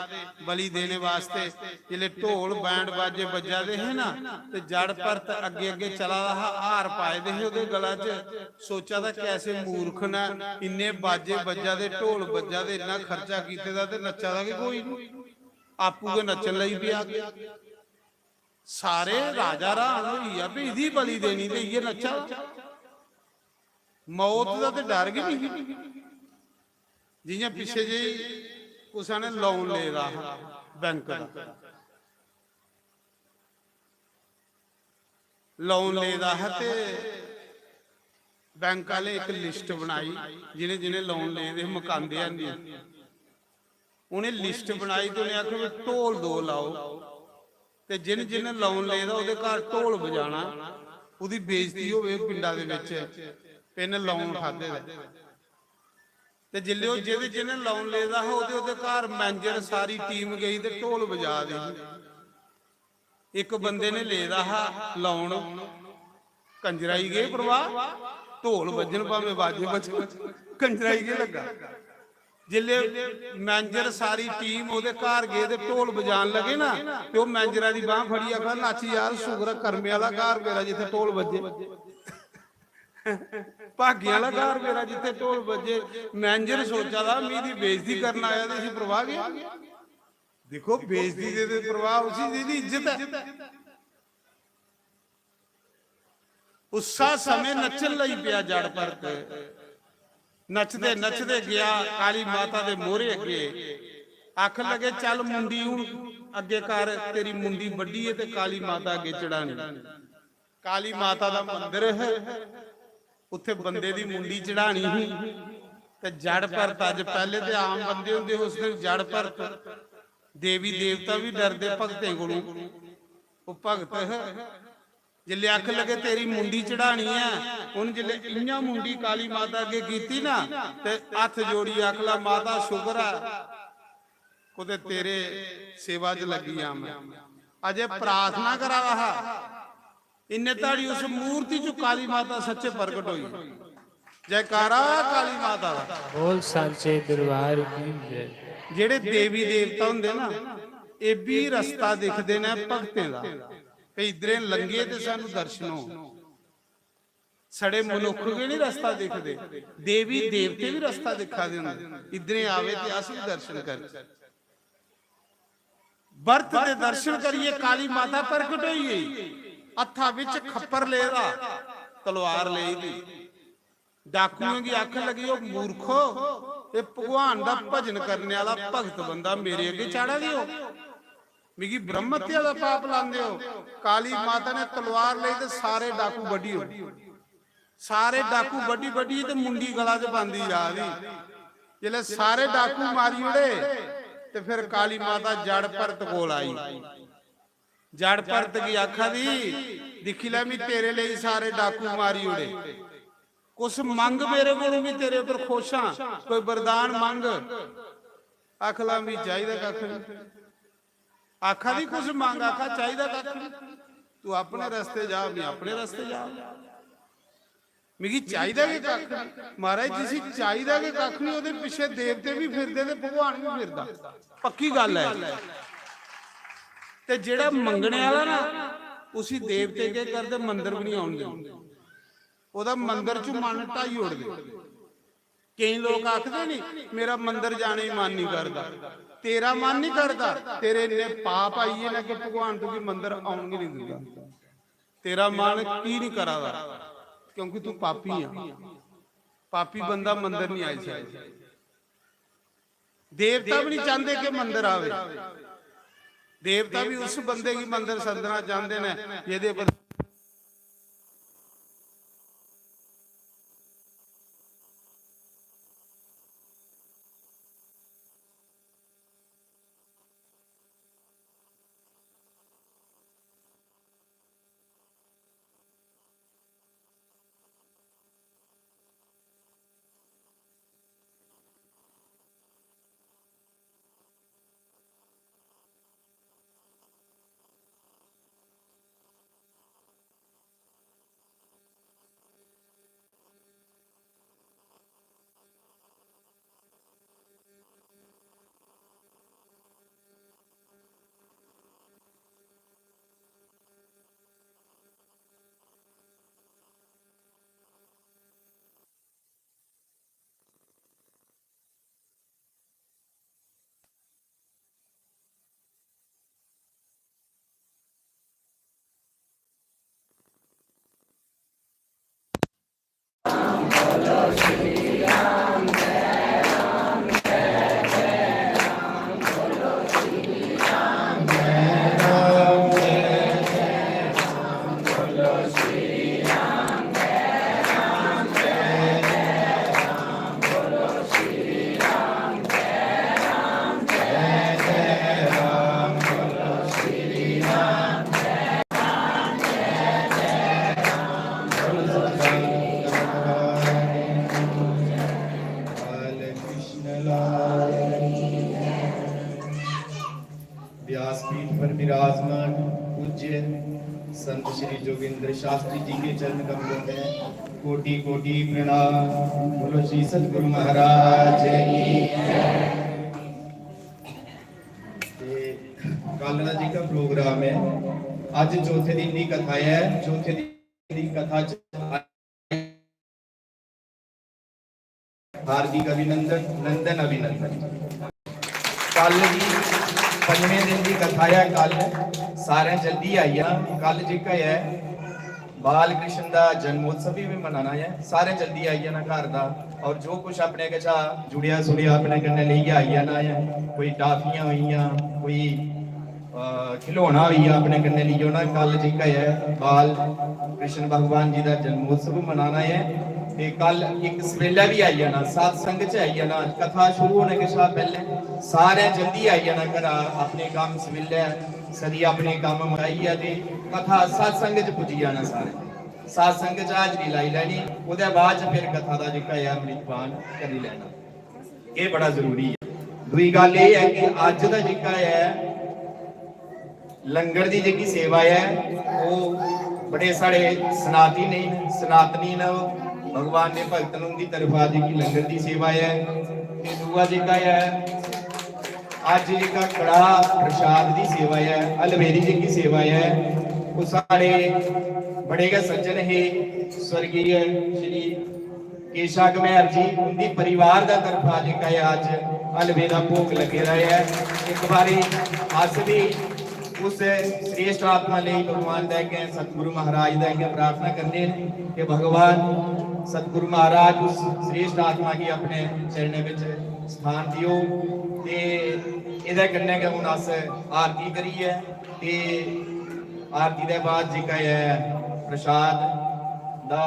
बलि देने वास्ते। जिसले ढोल बैंड बाजे बज्जा दे हे ना, ते जड़ भरत अग्गे अग्गे चला दा हा, हार पाए दे हे ओह्दे गला च। सोचा दा, "कैसे मूर्ख न, इन्ने बाजे बज्जा दे, ढोल बज्जा दे, इन्ना खर्चा कीते दा ते नच्चा दा गै कोई नहीं।" आपूं गै नच्चन लगी पेआ। सारे राजा हैरान होई गेआ, "भी इदी बलि देनी ते इ'यै नच्चा दा।" मौत दा ते डर गै नहीं। जि'यां पिच्छे जेही कुसै ने लोन ले दा हा बैंक दा, लोन ले दा हा ते बैंक आह्ले इक लिस्ट बनाई, जि'नें जि'नें लोन ले दे हे, मकांदे हैनी। उ'नें लिस्ट बनाई ते उ'नें आखेआ, "भी ढोल दो लाओ, ते जि'न जि'न लोन ले दा, ओह्दे घर ढोल बजाना, ओह्दी बेइज्जती होवे पिंडा दे बिच, ते इ'न्नै लोन खाद्धे दा।" ते जिसलै ओह्, जेह्दे जि'नें लोन ले दा हा, ओह्दे, ओह्दे घर मैनेजर, सारी टीम गई ते ढोल बजा दी ही। इक बंदे ने ले दा हा लोन, कंजराई गे प्रभा, ढोल बज्जन भामें बाजे बज्जन, कंजराई गे लग्गा। जिसलै मैनेजर, सारी टीम ओह्दे घर गे ते ढोल बजान लगे ना, ते ओह् मैनेजरा दी बांह् फड़ियै आखदा, "नच्च यार, शुकर ऐ करमे आह्ला घर मेरा जित्थै ढोल बज्जे।" भाग्य आह्ला घर मेरा जित्थै ढोल बज्जे। मैनेजर सोचा दा, "मी दी बेइज्जती करन आया ते इसी परवाह केह्?" दिक्खो, बेइज्जती दे ते परवाह उसी, जेह्दी इज्जत ऐ। उस्सा समें नच्चन लगी पेआ जड़ भरत। नचदे नचदे गेआ काली माता दे मोहरे अग्गे, आखन लगे, "चल मुंडी हून अग्गे कर, तेरी मुंडी बड्डी ऐ ते काली माता अग्गे चढ़ानी।" काली माता दा मंदर है, उत्थे बंदे दी मुंडी चढ़ानी ही। ते जड़ भरत, अज्ज, पैह्ले ते आम बंदे होंदे हे, उस दिन जड़ भरत देवी देवता बी डरदे भगतें कोलों। ओह् भगत है, जिसलै आखन लगे, "तेरी मुंडी चढ़ानी ऐ", उन जिसलै इ'यां मुंडी काली माता अग्गे कीती ना, ते हत्थ जोड़ियै आखला, "माता, शुक्र ऐ, कुतै तेरे सेवा च लग्गी जां मैं।" अजय प्रार्थना करा दा हा, इन्ने धड़ी उस मूर्ति च काली माता सच्चे प्रगट होई। जयकारा काली माता दा। बोल सांचे दरबार की जय। जेह्ड़े देवी देवता होंदे ना, एह् बी रस्ता दिखदे न भगतें दा, भई इद्धरें लंघे ते सानू दर्शन हो। साढ़े मनुक्ख गै नहीं रस्ता दिखदे, देवी देवते भी रस्ता दिखा दे होंदे, इद्धरें आवे ते अस भी दर्शन करचै। बरत दे दर्शन करियै काली माता प्रगट होई गेई, हत्था बिच खप्पर लेदा, तलवार लेई दी। डाकुएं गी आखन लगी, "ओ मूर्खो, एह् भगवान दा भजन करने आह्ला भगत बंदा मेरे अग्गें चाढ़ा दे ओ? मिगी ब्रह्म हत्या दा पाप लांदे ओ?" काली माता ने तलवार लेई ते सारे डाकू बड्ढी ओड़े। सारे डाकू बड्डी बड्डी ते मुंडी गला च पांदी जा दी। जिसलै सारे डाकू मारी ओड़े ते फिर काली माता जड़ परत कोल आई। जड़ परत गी आखा दी, "दिक्खी लै, मी तेरे लेई सारे डाकू मारी ओड़े, कुछ मंग मेरे कोलों, मी तेरे उप्पर खुश आं, कोई वरदान मंग।" आखला, "मी चाहिदा कक्ख नहीं।" आखा दी, "कुछ मंग।" आखा, "चाहिदा कक्ख नहीं, तू अपने रस्ते जा, मी अपने रस्ते जा।" मिगी चाहिदा गै कक्ख नहीं। महाराज, जिसी चाहिदा गै कक्ख नहीं, ओह्दे पिच्छे देवते भी फिरदे ते भगवान भी फिरदा। पक्की गल्ल ऐ। ते जेह्ड़ा मंगने आह्ला ना, उसी देवते केह् करदे, मंदर भी नहीं औन दिंदे। ओह्दा मंदर च मन ढाई ओड़दे। केईं लोक आखदे नी, "मेरा मंदर जाने गी मन नहीं करदा।" तेरा मन नहीं करदा, तेरे इन्ने पाप आई गे ना कि भगवान तुगी मंदर औन गै नहीं दिंदा। तेरा मन की नहीं करा दा? क्योंकि तू पापी है। पापी बंदा मंदर नहीं आई सकता। देवता भी नहीं चाहते कि मंदर आवे। देवता भी उस बंदे की मंदर सदना चाहते ने जेदे पर व्यासपीठ पर विराजमान पूज्य संत श्री जोगेंद्र शास्त्री जी के चरण कमलों में कोटि कोटि प्रणाम। बोलो श्री सतगुरु महाराज की। ते कल दा जेह्का प्रोग्राम है, अज चौथे दिन दी कथा है। चौथे दिन दी कथा च हार्दिक अभिनंदन, नंदन अभिनंदन। कल दी पंजवें दिन दी कथा है। कल सारें जल्दी आई जाना। कल जेह्का है बाल कृष्ण दा जन्मोत्सव भी मनाना है। सारें जल्दी आई जाना घर दा, और जो कुछ अपने कशा जुड़िया सुड़िया अपने कन्नै लेइयै आई जाना है। कोई टाफियां होई गेइयां, कोई अ, खिलौना होई गेआ अपने कन्नै लेई औना। कल जेह्का ऐ बाल कृष्ण भगवान जी दा जन्मोत्सव मनाना ऐ, ते कल इक सवेलै बी आई जाना, सत्संग च आई जाना। कथा शुरू होने कशा पैह्लें सारें जल्दी आई जाना घरा, अपने कम्म सवेलै सरी अपने कम्म मकाइयै ते कथा सत्संग च पुज्जी जाना। सारे सत्संग च हाजरी लाई लैनी, ओह्दे बाद च फिर कथा दा जेह्का ऐ अमृतपान करी लैना। एह् बड़ा जरूरी ऐ। दूई गल्ल एह् ऐ कि अज्ज दा जेह्का ऐ लंगर दी जेह्की सेवा ऐ, ओह् बड़े साढ़े सनातनी न, सनातनी न, ओह् भगवान दे भक्त न, उं'दी तरफा जेह्की लंगर दी सेवा ऐ। ते दूआ जेह्का ऐ, अज्ज जेह्का कड़ाह प्रसाद दी सेवा ऐ, हलवे दी जेह्की सेवा ऐ, ओह् साढ़े बड़े गै सज्जन हे, स्वर्गीय श्री केशा घमैर जी, उं'दी परिवार दा तरफा जेह्का ऐ अज्ज हलवे दा भोग लग्गे दा ऐ। इक बारी अस बी उस श्रेष्ठ आत्मा लेई भगवान दे अग्गें, सतगुरु महाराज दे अग्गें प्रार्थना करने न कि भगवान सतगुरु महाराज उस श्रेष्ठ आत्मा गी अपने चरणें बिच स्थान देओ। ते एह्दे कन्नै गै हून अस आरती करियै ते आरती दे बाद जेह्का ऐ प्रसाद दा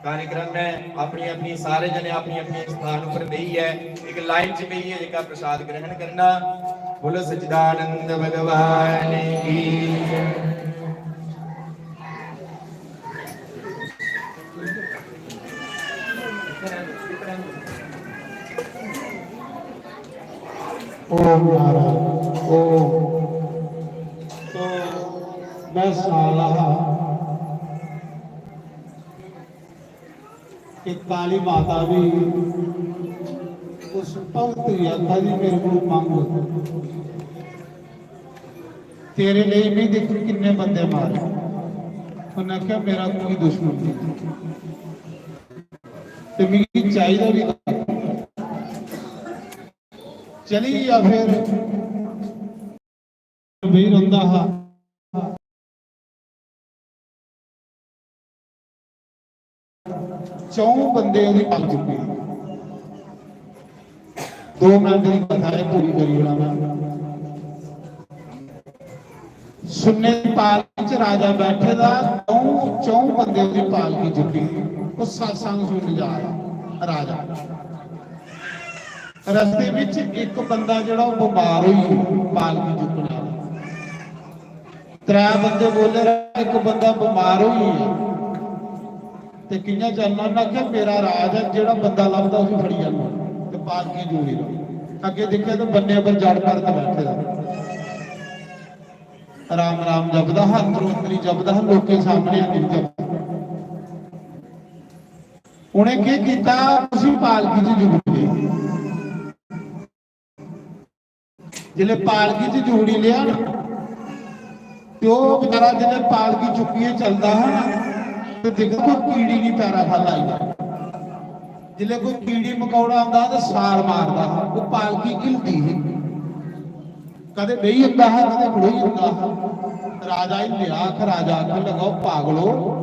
कार्यक्रम है, अपनी अपनी, सारे जने अपनी अपनी स्थान उपर बेहियै इक लाइन च बेहियै जेह्का प्रसाद ग्रहण करना। बोलो सच्चिदानंद भगवान की जय। ओम नारायण। ओम। तो मैं साला हा कि काली माता भी उस भगत गी आखा दी, मेरे को मंग, तेरे लिए मैं दिक्ख किन्ने बंदे मारे। उन्हें आखेआ, मेरा कोई दुश्मन नहीं, ते मिगी चाहिदा भी। चली गेआ फिर। बेही रौंह्दा हा। च'ऊं बंदे ओह्दी पाल चुक्की। दो मिनट दी कथा है, पूरी करी ओड़ां मैं। सुन्ने दी पालकी च राजा बैठे दा, च'ऊं, च'ऊं बंदे ओह्दी पालकी चुक्की। ओह् सत्संग सुनन जा रहा राजा। रस्ते बिच इक बंदा जेह्ड़ा ओह् बमार होई गेआ, पालकी चुक्कने आह्ला। त्रै बंदे बोले, "इक बंदा बमार होई गेआ, ते कि'यां चलना?" उन्नै आखेआ, "मेरा राज ऐ, जेह्ड़ा बंदा लभदा उसी फड़ी लैना ते पालकी जोड़ी लो।" अग्गें दिक्खेआ ते बन्ने पर जड़ भरत बैठे दा। राम राम जपदा हा, अंदरों अंदरी जपदा हा, लोकें सामने नेईं जपदा। उ'नें केह् कीता, उसी पालकी च जुगड़ी लेआ। जिसलै पालकी च जुगड़ी लेआ ना, ते ओह् बेचारा जिसलै पालकी चुक्कियै चलदा हा ना, ते दिखदा कोई कीड़ी निं पैरा खल्ल आई जा। जिसलै कोई कीड़ी मकौड़ा आंदा हा, ते साल मारदा हा, ओह् पालकी हिलदी ही। कदें बेही जंदा हा, कदें खड़ोई जंदा हा। राजा हिल्लेआ, आख, राजा आखन लगा, "ओ पागलो,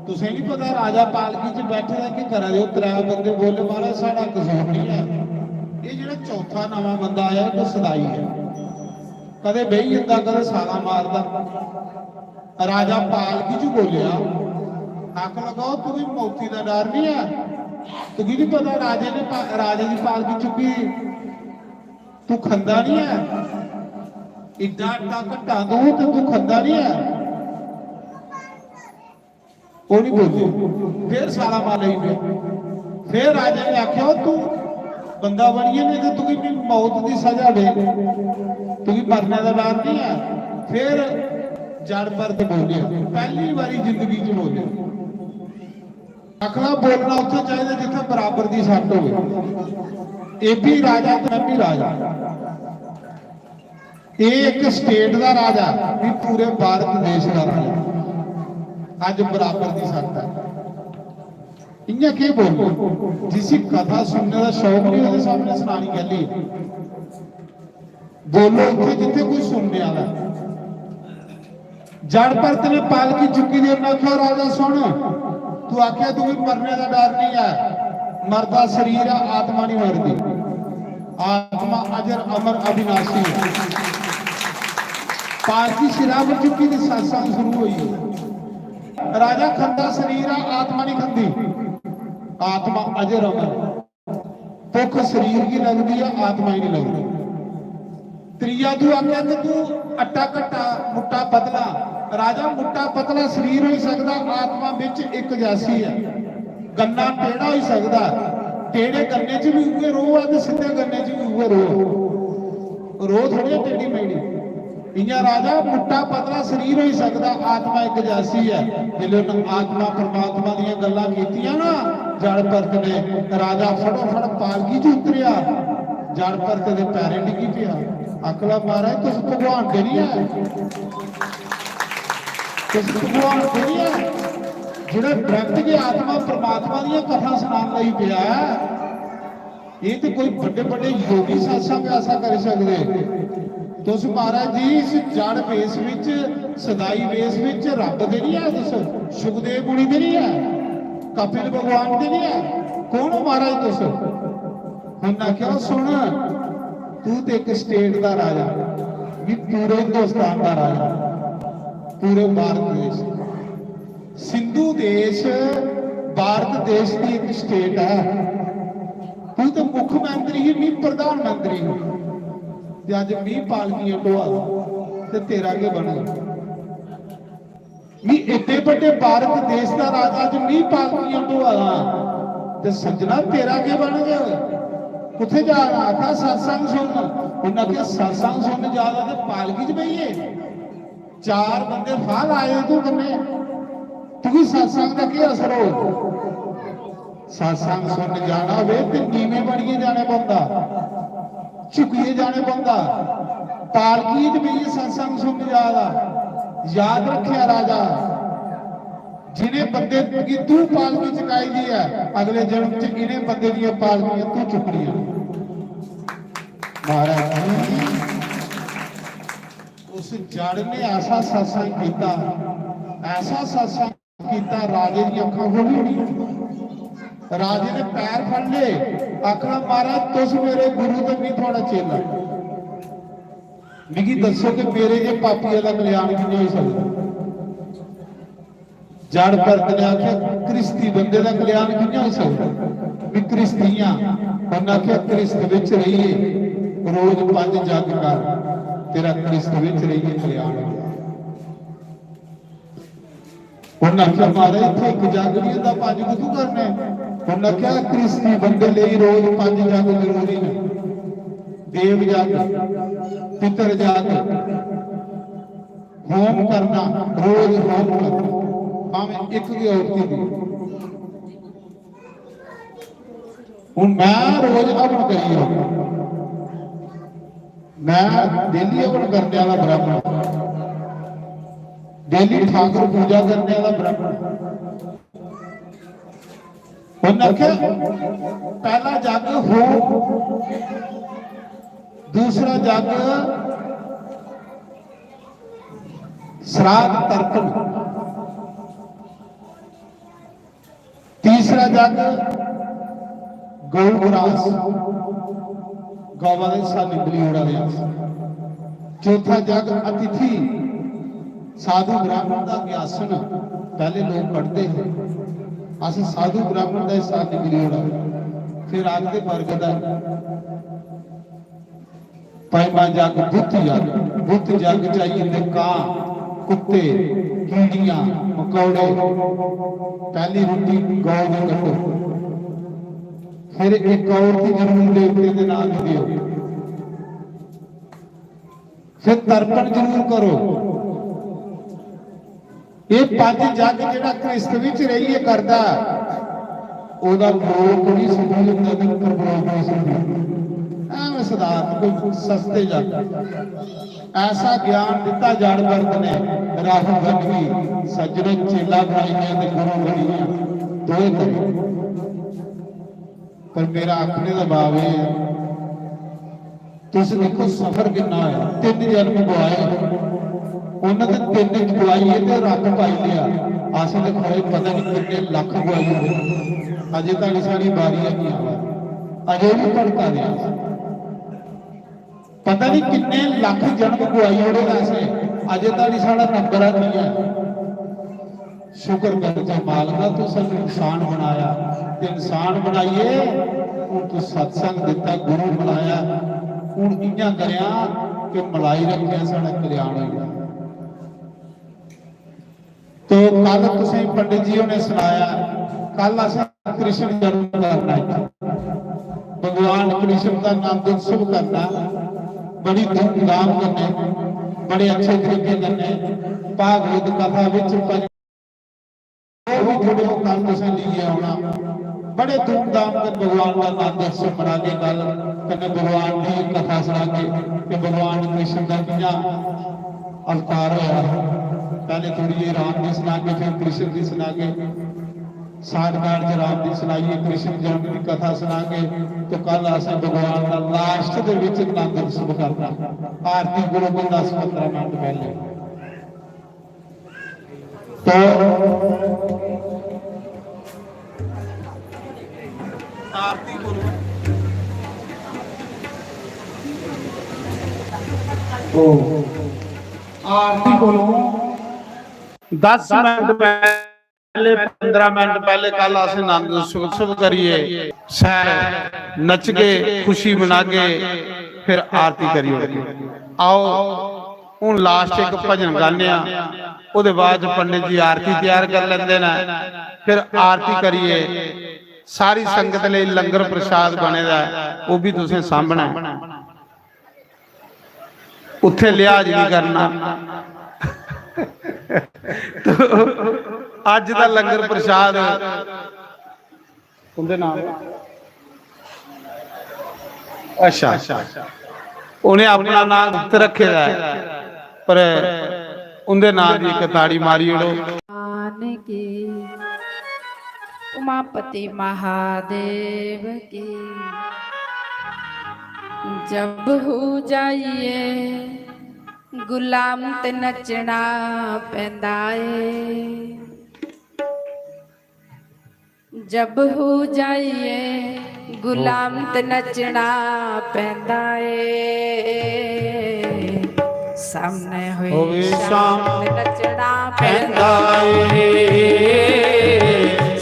तुसें निं पता राजा पालकी च बैठे दा केह् करा दे?" ओह् त्रै बंदे बोले, "महाराज, साढ़ा कसूर निं ऐ, एह् जेह्ड़ा चौथा नमां बंदा आया, एह् कोई सदाई ऐ, कदें बेही जंदा, कदें साला मारदा।" राजा पालकी च बोलेआ, आखन लगा, "ओ तुगी मौती दा डर निं ऐ? तुगी निं पता राजे ने पा-, राजे दी पालकी चुक्की?" तू खंदा निं ऐ, इड्डा इड्डा घट्टा तू, ते तू खंदा निं ऐ। ओह् निं बोले। फिर साला मार लगी पे। फिर राजा ने आखेआ, "ओ तू बंदा बनियै नेईं ते तुगी भी मौत दी सजा दे, तुगी मरने दा डर निं ऐ।" फिर जड़ परत बोले, पैह्ली बारी जिंदगी च बोले। अगला बोलना उत्थै चाहिदा जित्थै बराबर दी सट्ट होवे। एह् बी राजा ते मैं बी राजा। एह् इक स्टेट दा राजा, मी पूरे भारत देश दा राजा। अज्ज बराबर दी सट्ट ऐ। इ'यां केह् बोलना? जिसी कथा सुनने दा शौक नहीं, ओह्दे सामने सनानी कैल्ली? बोलो इत्थै जित्थै कोई सुनने आह्ला ऐ। जड़ परत ने पालकी चुक्की दी, उन्नै आखेआ, "राजा सुन, तू आखेआ तुगी मरने दा डर नहीं ऐ, मरदा शरीर ऐ, आत्मा नहीं मरदी, आत्मा अजर अमर अविनाशी ऐ।" पालकी सिरा पर चुक्की दी, सत्संग शुरू होई। राजा खंदा शरीर ऐ, आत्मा नहीं खंदी, आत्मा अजर अमर। भुख शरीर गी लगदी ऐ, आत्मा गी नहीं लगदी। त्रीया तू आखेआ कि तू अट्टा घट्टा, मुट्टा पतला। राजा, मुट्टा पतला शरीर होई सकदा, आत्मा बिच इक जैसी ऐ। गन्ना टेढ़ा होई सकदा, टेढ़े गन्ने च भी उ'ऐ रोह ऐ ते सिद्धे गन्ने च भी उ'ऐ रोह ऐ। रोह थोड़ी ऐ टेढ़ी मेढ़ी। इ'यां राजा, मुट्टा पतला शरीर होई सकदा, आत्मा इक जैसी ऐ। जिसलै उन्न आत्मा परमात्मा दियां गल्लां कीतियां ना जड़ परत ने, राजा फटोफट पालकी च उतरेआ। जड़ परत दे पैरें डिग्गी पेआ। आखला, "महाराज, तुस भगवान ते निं ऐ, तुस भगवान ते निं ऐ, जेह्ड़ा direct गै आत्मा परमात्मा दियां कथां सनान लगी पेआ ऐ।" ये तो कोई बड़े बड़े योगी सत्संग ऐसा करी सकदे। तुस महाराज जी इस जड़ वेश विच, सदाई वेश विच रब दे नहीं है तुस, सुखदेव मुनि दे नहीं है, कपिल भगवान दे नहीं है, कौन हो महाराज तुस? उन्हें आखेआ, "सुन, तू ते एक स्टेट दा राजा, मैं पूरे हिंदुस्तान दा राजा, पूरे भारत देश।" सिंधु देश भारत देश दी इक स्टेट ऐ। तू ते मुख्यमंत्री ही, मी प्रधानमंत्री ही। ते अज्ज मी पालकियां ढोआ दा ते तेरा केह् बनग? मी एड्डे बड्डे भारत देश दा राजा अज्ज मी पालकियां ढोआ दा ते सज्जना तेरा केह् बनग? कुत्थै जा दा? आखा सत्संग सुनन। उन्नै आखेआ सत्संग सुनन जा दा ते पालकी च बेहियै? चार बंदे फाल आए तू कन्नै, तुगी सत्संग दा केह् असर होग? सत्संग सुनन जाना होवे ते नीवें बनियै जाने पौंदा, झुकियै जाने पौंदा। पालकी च बेहियै सत्संग सुनन जा दा। याद रखेआ राजा, जिनें बंदे गी तू पालकी चकाई दी ऐ, अगले जन्म च इनें बंदे दियां पालकियां तू चुकनियां। महाराज जी, उस जड़ ने ऐसा सत्संग किया, ऐसा सत्संग किया, राजे दी अखां खोली ओड़ी। राजे ने पैर फड़ ले, आखना, महाराज, तुस मेरे गुरु ते मैं थुआड़ा चेला। मिगी दस्सो कि मेरे जे पापिया दा कल्याण कि'यां होई सकदा? जड़ भरत ने आखेआ, "क्रिस्ती बंदे दा कल्याण कि'यां होई सकदा? मैं क्रिस्ती आं।" उन्नै आखेआ, "क्रिस्त विच रहियै रोज पंज जग कर, तेरा क्रिस्त विच रहियै कल्याण हो जाए।" उन्नै आखेआ, "महाराज, इत्थै इक जग नहीं होंदा, पंज कुत्थूं करने?" उन्नै आखेआ, "क्रिस्ती बंदे लेई रोज पंज जग जरूरी न, देव जग, पितर जग, होम करना, रोज होम करना, भावें इक गै औरती दी।" हूं मैं रोज हवन करियै औना। मैं डेली हवन करने वाला ब्राह्मण, डेली ठाकुर पूजा करने वाला ब्राह्मण। उन्नै आखेआ, पहला जग होम, दूसरा जग श्राद्ध तर्पण, तीसरा जग गौ ग्रास, गौवा दे सा निंबली ओड़ा दे अस। चौथा जग अतिथि, साधु ब्राह्मण दा ग्यासन, पहले लोग कटदे हे, अस साधु ब्राह्मण दा सा निंबली ओड़ा, फिर आखदे बरगद दा। पंजमा जग बुत जग, बुत जग च आई जंदे कां, कुत्ते, कीड़ियां, मकौड़े। पहली रुट्टी गौ दी कड्ढो, फिर इक औरती जरूर देवते दे नां दी देओ, फिर तर्पण जरूर करो। एह पंज जग जेहड़ा क्रिस्त विच रहियै करदा, ओहदा लोक भी सुखी होंदा ते परलोक भी सुखी होंदा। ऐवें सधारण कोई सस्ते जग। ऐसा ज्ञान दिता जड़ भरत ने, राहु गण भी सज्जन चेला बनाइया ते गुरु बनाइया, दोए करी। पर मेरा आखने दा भाव एह ऐ, तुस देखो सफर किन्ना होया, तिन्न जन्म गुआए, उन्हें ते तिन्न गुआइए ते रंग पाई लिया। असें ते खरे पता नहीं किन्ने लख गुआई ओड़े, अजे तक साड़ी बारी है नहीं आवा, अजे भी भटका दे अस। पता नहीं किन्ने लख जन्म गुआई ओड़े असें, अजे तक साड़ा नंबर है नहीं है। शुक्र करचै मालका, तू सानू इंसान बनाया, ते इंसान बनाइयै हून तू सत्संग दिता, गुरु बनाया। हून इयां करेआ कि मलाई रखेआ, साढ़ा कल्याण होई जा। तो कल तुसें पंडित जी होरें सनाया, कल असें कृष्ण जन्म करना है, भगवान कृष्ण का नंद उत्सव करना, बड़ी धूमधाम कन्नै, बड़े अच्छे तरीके कन्नै भागवत कथा विच जो भी थोड़े कल तुसें लेइयै औना, बड़े धूमधाम कन्नै भगवान दा नाम दर्शन मनागे। गल्ल कन्नै भगवान दी कथा सनागे कि भगवान कृष्ण दा कि'यां अवतार होया। पैह्ले थोड़ी जेही राम दी सनागे, फिर कृष्ण दी सनागे। साठ घाट च राम दी सनाइए, कृष्ण जन्म दी कथा सनागे। तो कल असें भगवान दा लास्ट दे विच नंद उत्सव करना, आरती कोलों कोई दस पंदरां मिनट पैह्ले। तो आरती कोलों, ओ, आरती कोलों दस मिनट पै-, पैह्ले पंदरां मिंट पैह्ले कल असें नंद उत्सव करियै शैल नचगे, खुशी मनागे, फिर आरती करी ओड़गे। आओ, हून लास्ट इक भजन गाने आं, ओह्दे बाद च पंडित जी आरती त्यार करी लैंदे न। फिर आरती करियै सारी संगत लेई लंगर प्रसाद बने दा ऐ, ओह् बी तुसें सामनै। उत्थे लिहाज नहीं करना। तो अज दा लंगर प्रसाद उंदे नाम, अच्छा, उन्हें अपना नाम गुप्त रखे दा है, पर उंदे नाम की एक ताड़ी मारी ओड़ो। भगवान की, उमापति महादेव की। जब हो जाइए गुलाम ते नचना पैंदा ए। जब हो जाइए गुलाम ते नचना पैंदा ए। सामने होए होवे शाम शाम ते नचना पैंदा पैंदा ए।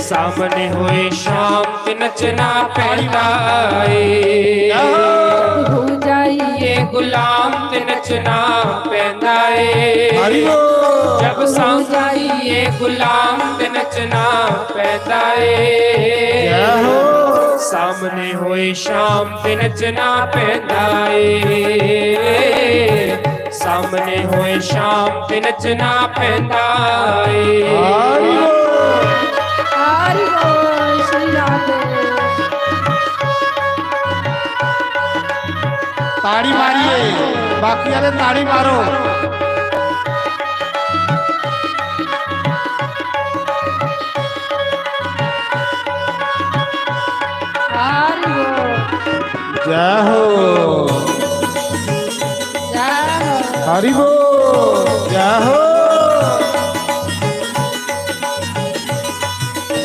सामने होए शाम ते नचना पैंदा ए। जब हो जाइए गुलाम ते नचना पैंदा ए। हरि बोल। जब सामने होए गुलाम ते नचना पैंदा ए। जय हो। सामने होए शाम ते नचना पैंदा ए। सामने होए शाम ते नचना पैंदा ए। हरि बोल। हरि बोल, श्री राधे। ताड़ी मारिए, बाकी वाले ताड़ी मारो। हरि बोल। जय हो। जय हो। हरि बोल। जय हो।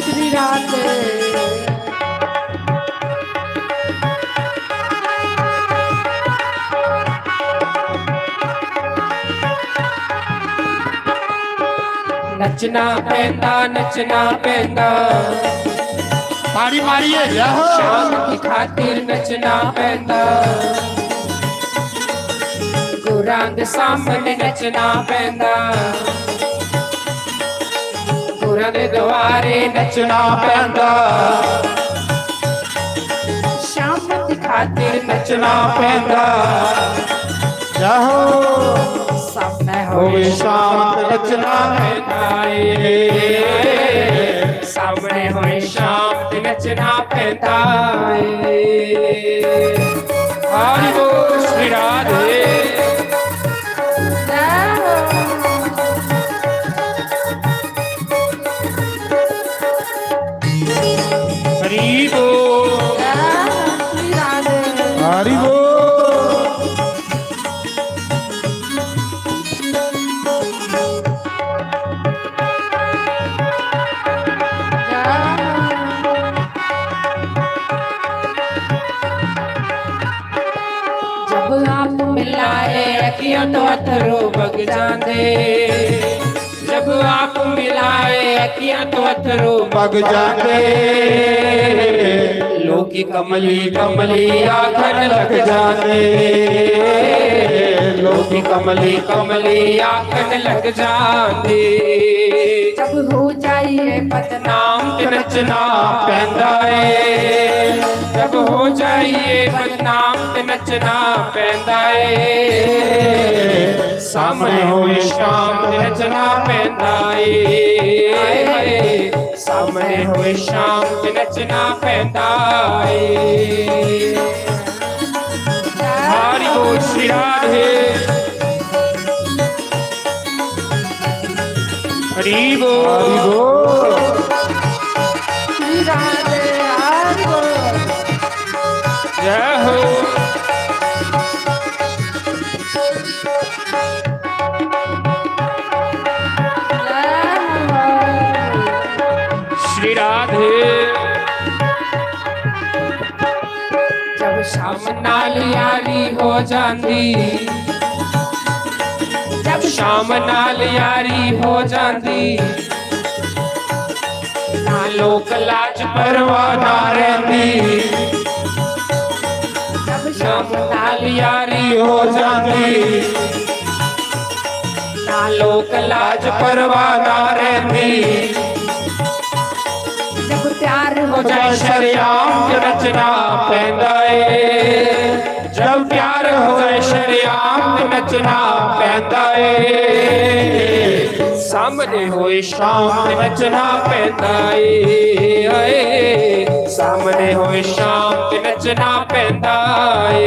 श्री राधे। नचना पैंदा, नचना पैंदा। ताड़ी मारिए, जय हो। शाम की खातिर नचना पैंदा। गुरां दे सामने नचना पैंदा। गुरां दे द्वारे नचना पैंदा। शाम की खातिर नचना पैंदा। जय हो। सामने होवे शाम ते नचना पैंदा ए। सामने होए शाम ते नचना पैंदा ए। हरि बोल श्री राधे। हरि बोल। हरि बोल। जब आप मिलाए अखियों तो अथरू बग जाते। जब आप मिलाए अखियां तो अथरू बग जाते। लोकी कमली कमली आखन लग जाते। लोकी कमली कमली आखन लग जाते। जब हो जाइए बदनाम ते नचना पैंदा ए। जब हो जाइए बदनाम ते नचना पैंदा ए। सामने होए शाम ते नचना पैंदा ए। सामने होए शाम ते नचना पैंदा ए। हरि बोल श्री राधे। हरि बोल। हरि बोल। श्री राधे, हरि बोल। जय हो। श्री राधे। जब शाम नाल यारी हो जाती, जब शाम नाल यारी हो जाती, ना लोक लाज परवाह ना रहिंदी, जब शाम नाल यारी हो जांदी। ना लोक लाज परवाह ना रहिंदी, जब प्यार हो जाए शरेआम ते नचना पैंदा ए। जब प्यार हो जाए शरेआम ते नचना पैंदा ए। सामने होए शाम ते नचना पैंदा ए। हाए, सामने होए शाम ते नचना पैंदा ए।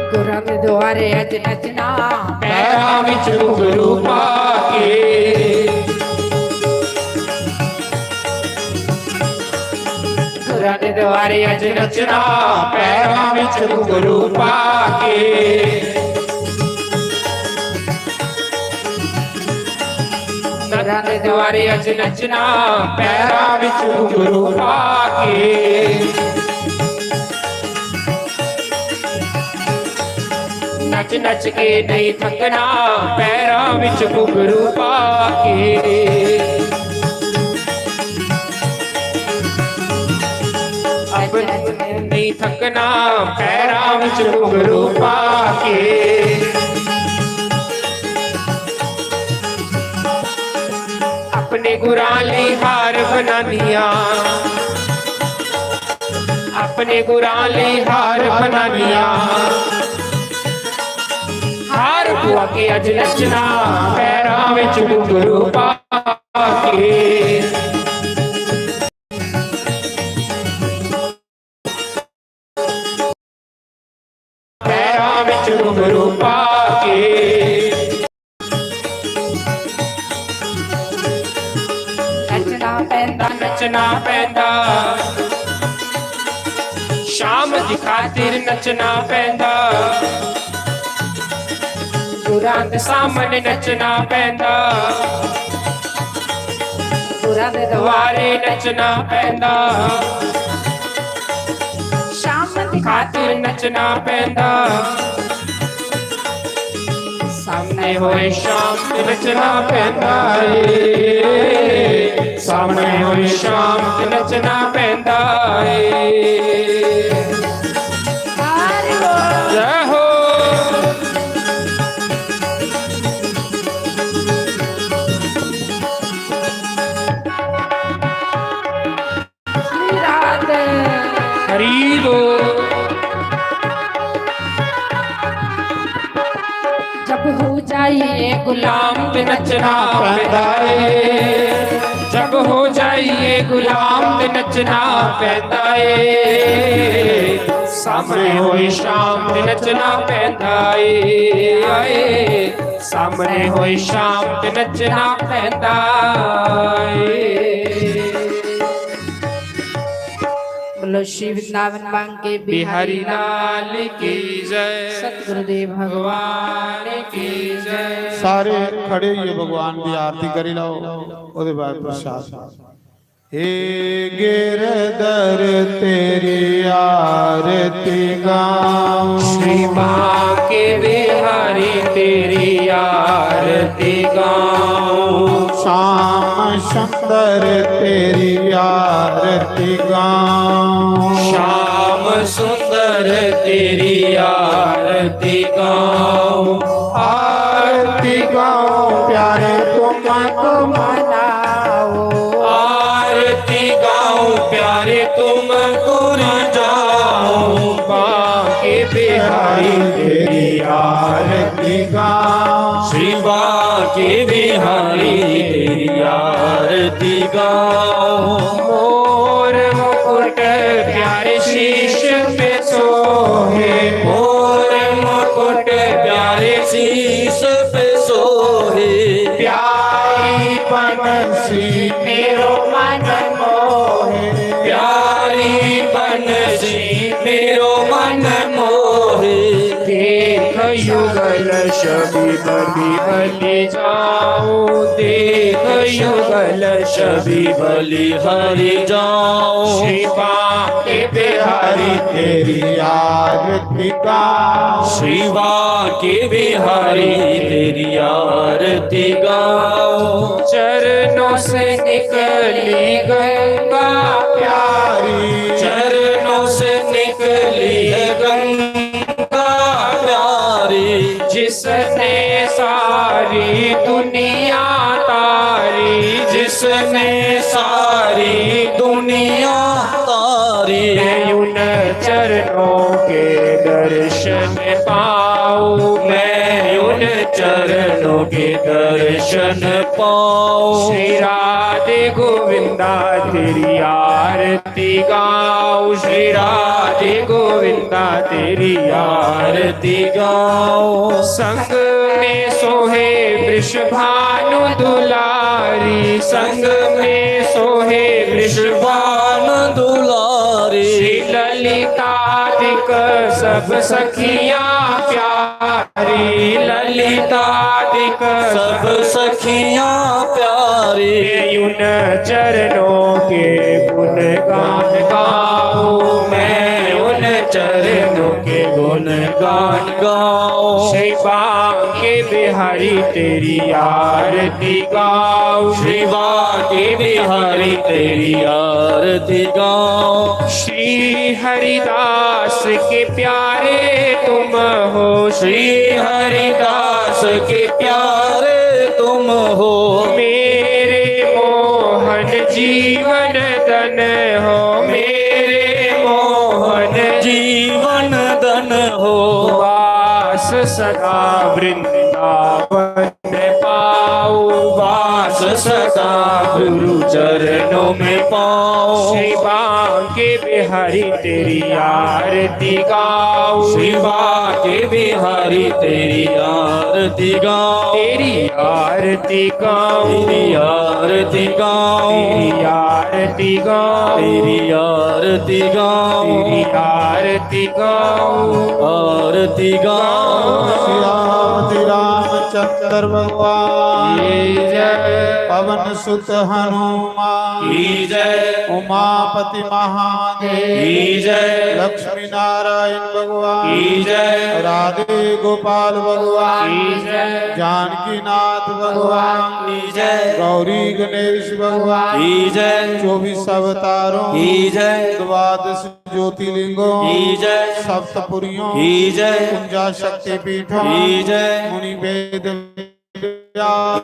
गुरां दे द्वारे अज नचना, पैरां विच घुंघरू पा के। गुरां दे द्वारे अज नचना, पैरां विच घुंघरू पा के। गुरां दे द्वारे अज नचना, पैरां विच घुंघरू पा के। नच नच के नहीं थकना, पैरां विच घुंघरू पा के। अब नहीं थकना, पैरां विच घुंघरू पा के। अपने गुरां लई हार बनानियां, अपने गुरां लई हार बनानियां। हार पुआ के अज नचना, पैरां विच घुंघरू पा के। पैरां विच घुंघरू पा के। नचना पैंदा, नचना पैंदा। शाम दी खातिर नचना पैंदा। गुरां दे सामने नचना पैंदा। गुरां दे द्वारे नचना पैंदा। शाम दी खातिर नचना पैंदा। सामने होए शाम ते नचना पैंदा ਏ। सामने होए शाम ते नचना पैंदा ਏ। जय हो। हरी बोल। जब हो जाइए गुलाम ते नचना पैंदा ਏ। जब हो जाइए गुलाम ते नचना पैंदा ਏ। सामने होए शाम ते नचना पैंदा ਏ। हाए, सामने होए शाम ते नचना पैंदा ਏ। बोलो श्री वृंदावन बांके बिहारी लाल की जय। सतगुरुदेव भगवान की जय। सारे खड़े होइए भगवान की आरती करी लाओ, ओदे बाद प्रसाद। हे गिरधर तेरी आरती गाऊं। श्री बांके बिहारी तेरी आरती गाऊं। श्याम सुंदर तेरी आरती गाऊं। श्याम सुंदर तेरी आरती गाऊं। आरती गाऊं प्यारे तुमको मनाओ। आरती गाऊं प्यारे तुमको रिझाऊं। बांके बिहारी तेरी आरती गाऊं। श्री बांके बिहारी तेरी आरती गाऊं। मोर मुकुट प्यारे शीश पे सोहे। मोर मुकुट प्यारे शीश पे सोहे। प्यारी बंसी मेरो मन मोहे। प्यारी बंसी मेरो मन मोहे। देख युगल शबी बली हरि जाओ, देख युगल शबी बली हरि जाओ। श्री बांके बिहारी तेरी आरती गाओ। श्री बांके बिहारी तेरी आरती गाओ। चरणों से निकली गंगा प्यारी, चरणों से निकली है गंगा प्यारी। जिसने सारी दुनिया तारी, जिसने सारी दुनिया तारी। मैं उन चरणों के दर्शन पाऊं, मैं उन चरणों के दर्शन पाऊं। श्री राधे गोविंदा तेरी आरती गाओ, श्री राधे गोविंदा तेरी आरती गाओ। संग में सोहे वृषभानु दुलारी, संग में सोहे वृषभानु दुलारी। श्री ललितादिक सब सखियां प्यारी, ललितादिक सब सखियां प्यारी। मैं उन चरणों के गुणगान गाऊं, मैं उन चरणों के गुणगान गाऊं। श्री बांके बिहारी तेरी आरती गाऊं, श्री बांके बिहारी तेरी आरती गाऊं। श्री हरिदास के प्यारे तुम हो, श्री हरिदास के प्यारे तुम हो। मेरे मोहन जीवन धन हो, मेरे मोहन जीवन धन हो। वास सदा वृंदावन में पाओ, वास सदा गुरु चरणों में पाओ। श्री बांके बिहारी तेरी आरती गाओ, श्री बांके बिहारी तेरी आरती गाओ। तेरी आरती गाओ, तेरी आरती गाओ, तेरी आरती गाओ, तेरी आरती गाओ, तेरी आरती गाओ, आरती गाओ। श्री राम श्री रामचंद्र भगवान की जय। पवन सुत हनुमान की जय। उमापति महादेव की जय। लक्ष्मी नारायण भगवान की जय। राधे गोपाल भगवान की जय। जानकी नाथ भगवान की जय। गौरी गणेश भगवान की जय। चौबीस अवतारों की जय। द्वादश ज्योतिर्लिंगों की जय। सप्तपुरियों की जय। उनचास शक्तिपीठों की जय। मुनि वेद व्यास,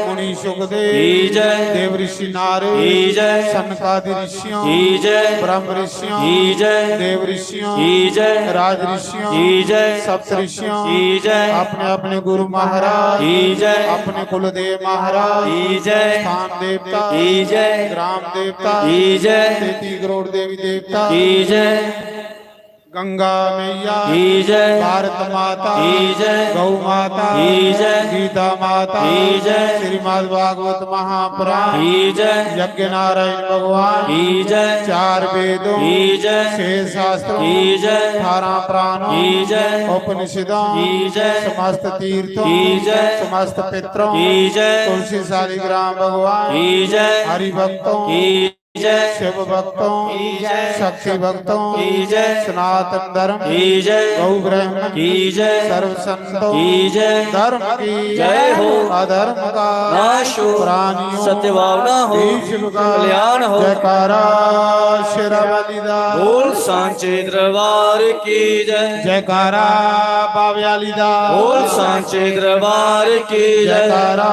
मुनि सुखदेव की जय। देव ऋषि नारद की जय। सनकादि ऋषियों की जय। ब्रह्म ऋषियों की जय। देव ऋषियों की जय। राज ऋषियों की जय। सप्त ऋषियों की जय। अपने अपने गुरु महाराज की जय। अपने कुलदेव महाराज की जय। स्थान देवता की जय। ग्राम देवता की जय। तैंतीस करोड़ देवी देवता की जय। गंगा मैया की जय। भारत माता की जय। गौ माता की जय। गीता माता की जय। श्रीमद् भागवत महापुराण की जय। यज्ञ नारायण भगवान की जय। चार वेदों की जय। छह शास्त्रों की जय। अठारह पुराणों की जय। उपनिषदों की जय। समस्त तीर्थों की जय। समस्त पितरों की जय। तुलसी शालिग्राम भगवान की जय। हरि भक्तों की जय। शिव भक्तों की जय। शक्ति भक्तों की जय। सनातन धर्म की जय। गौ ब्राह्मण की जय। सर्व संतों की जय। धर्म की जय हो। अधर्म का नाश हो। प्राणियों सत्य भावना हो। बीच का कल्याण हो। जयकारा शेरा वाली दा। बोल सांचे दरबार की जय। जयकारा बाबे वाली दा। बोल सांचे दरबार की जय। जयकारा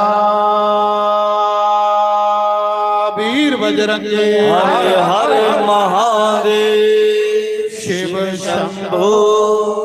वीर बजरंगी। हर हर महादेव शिव शंभो।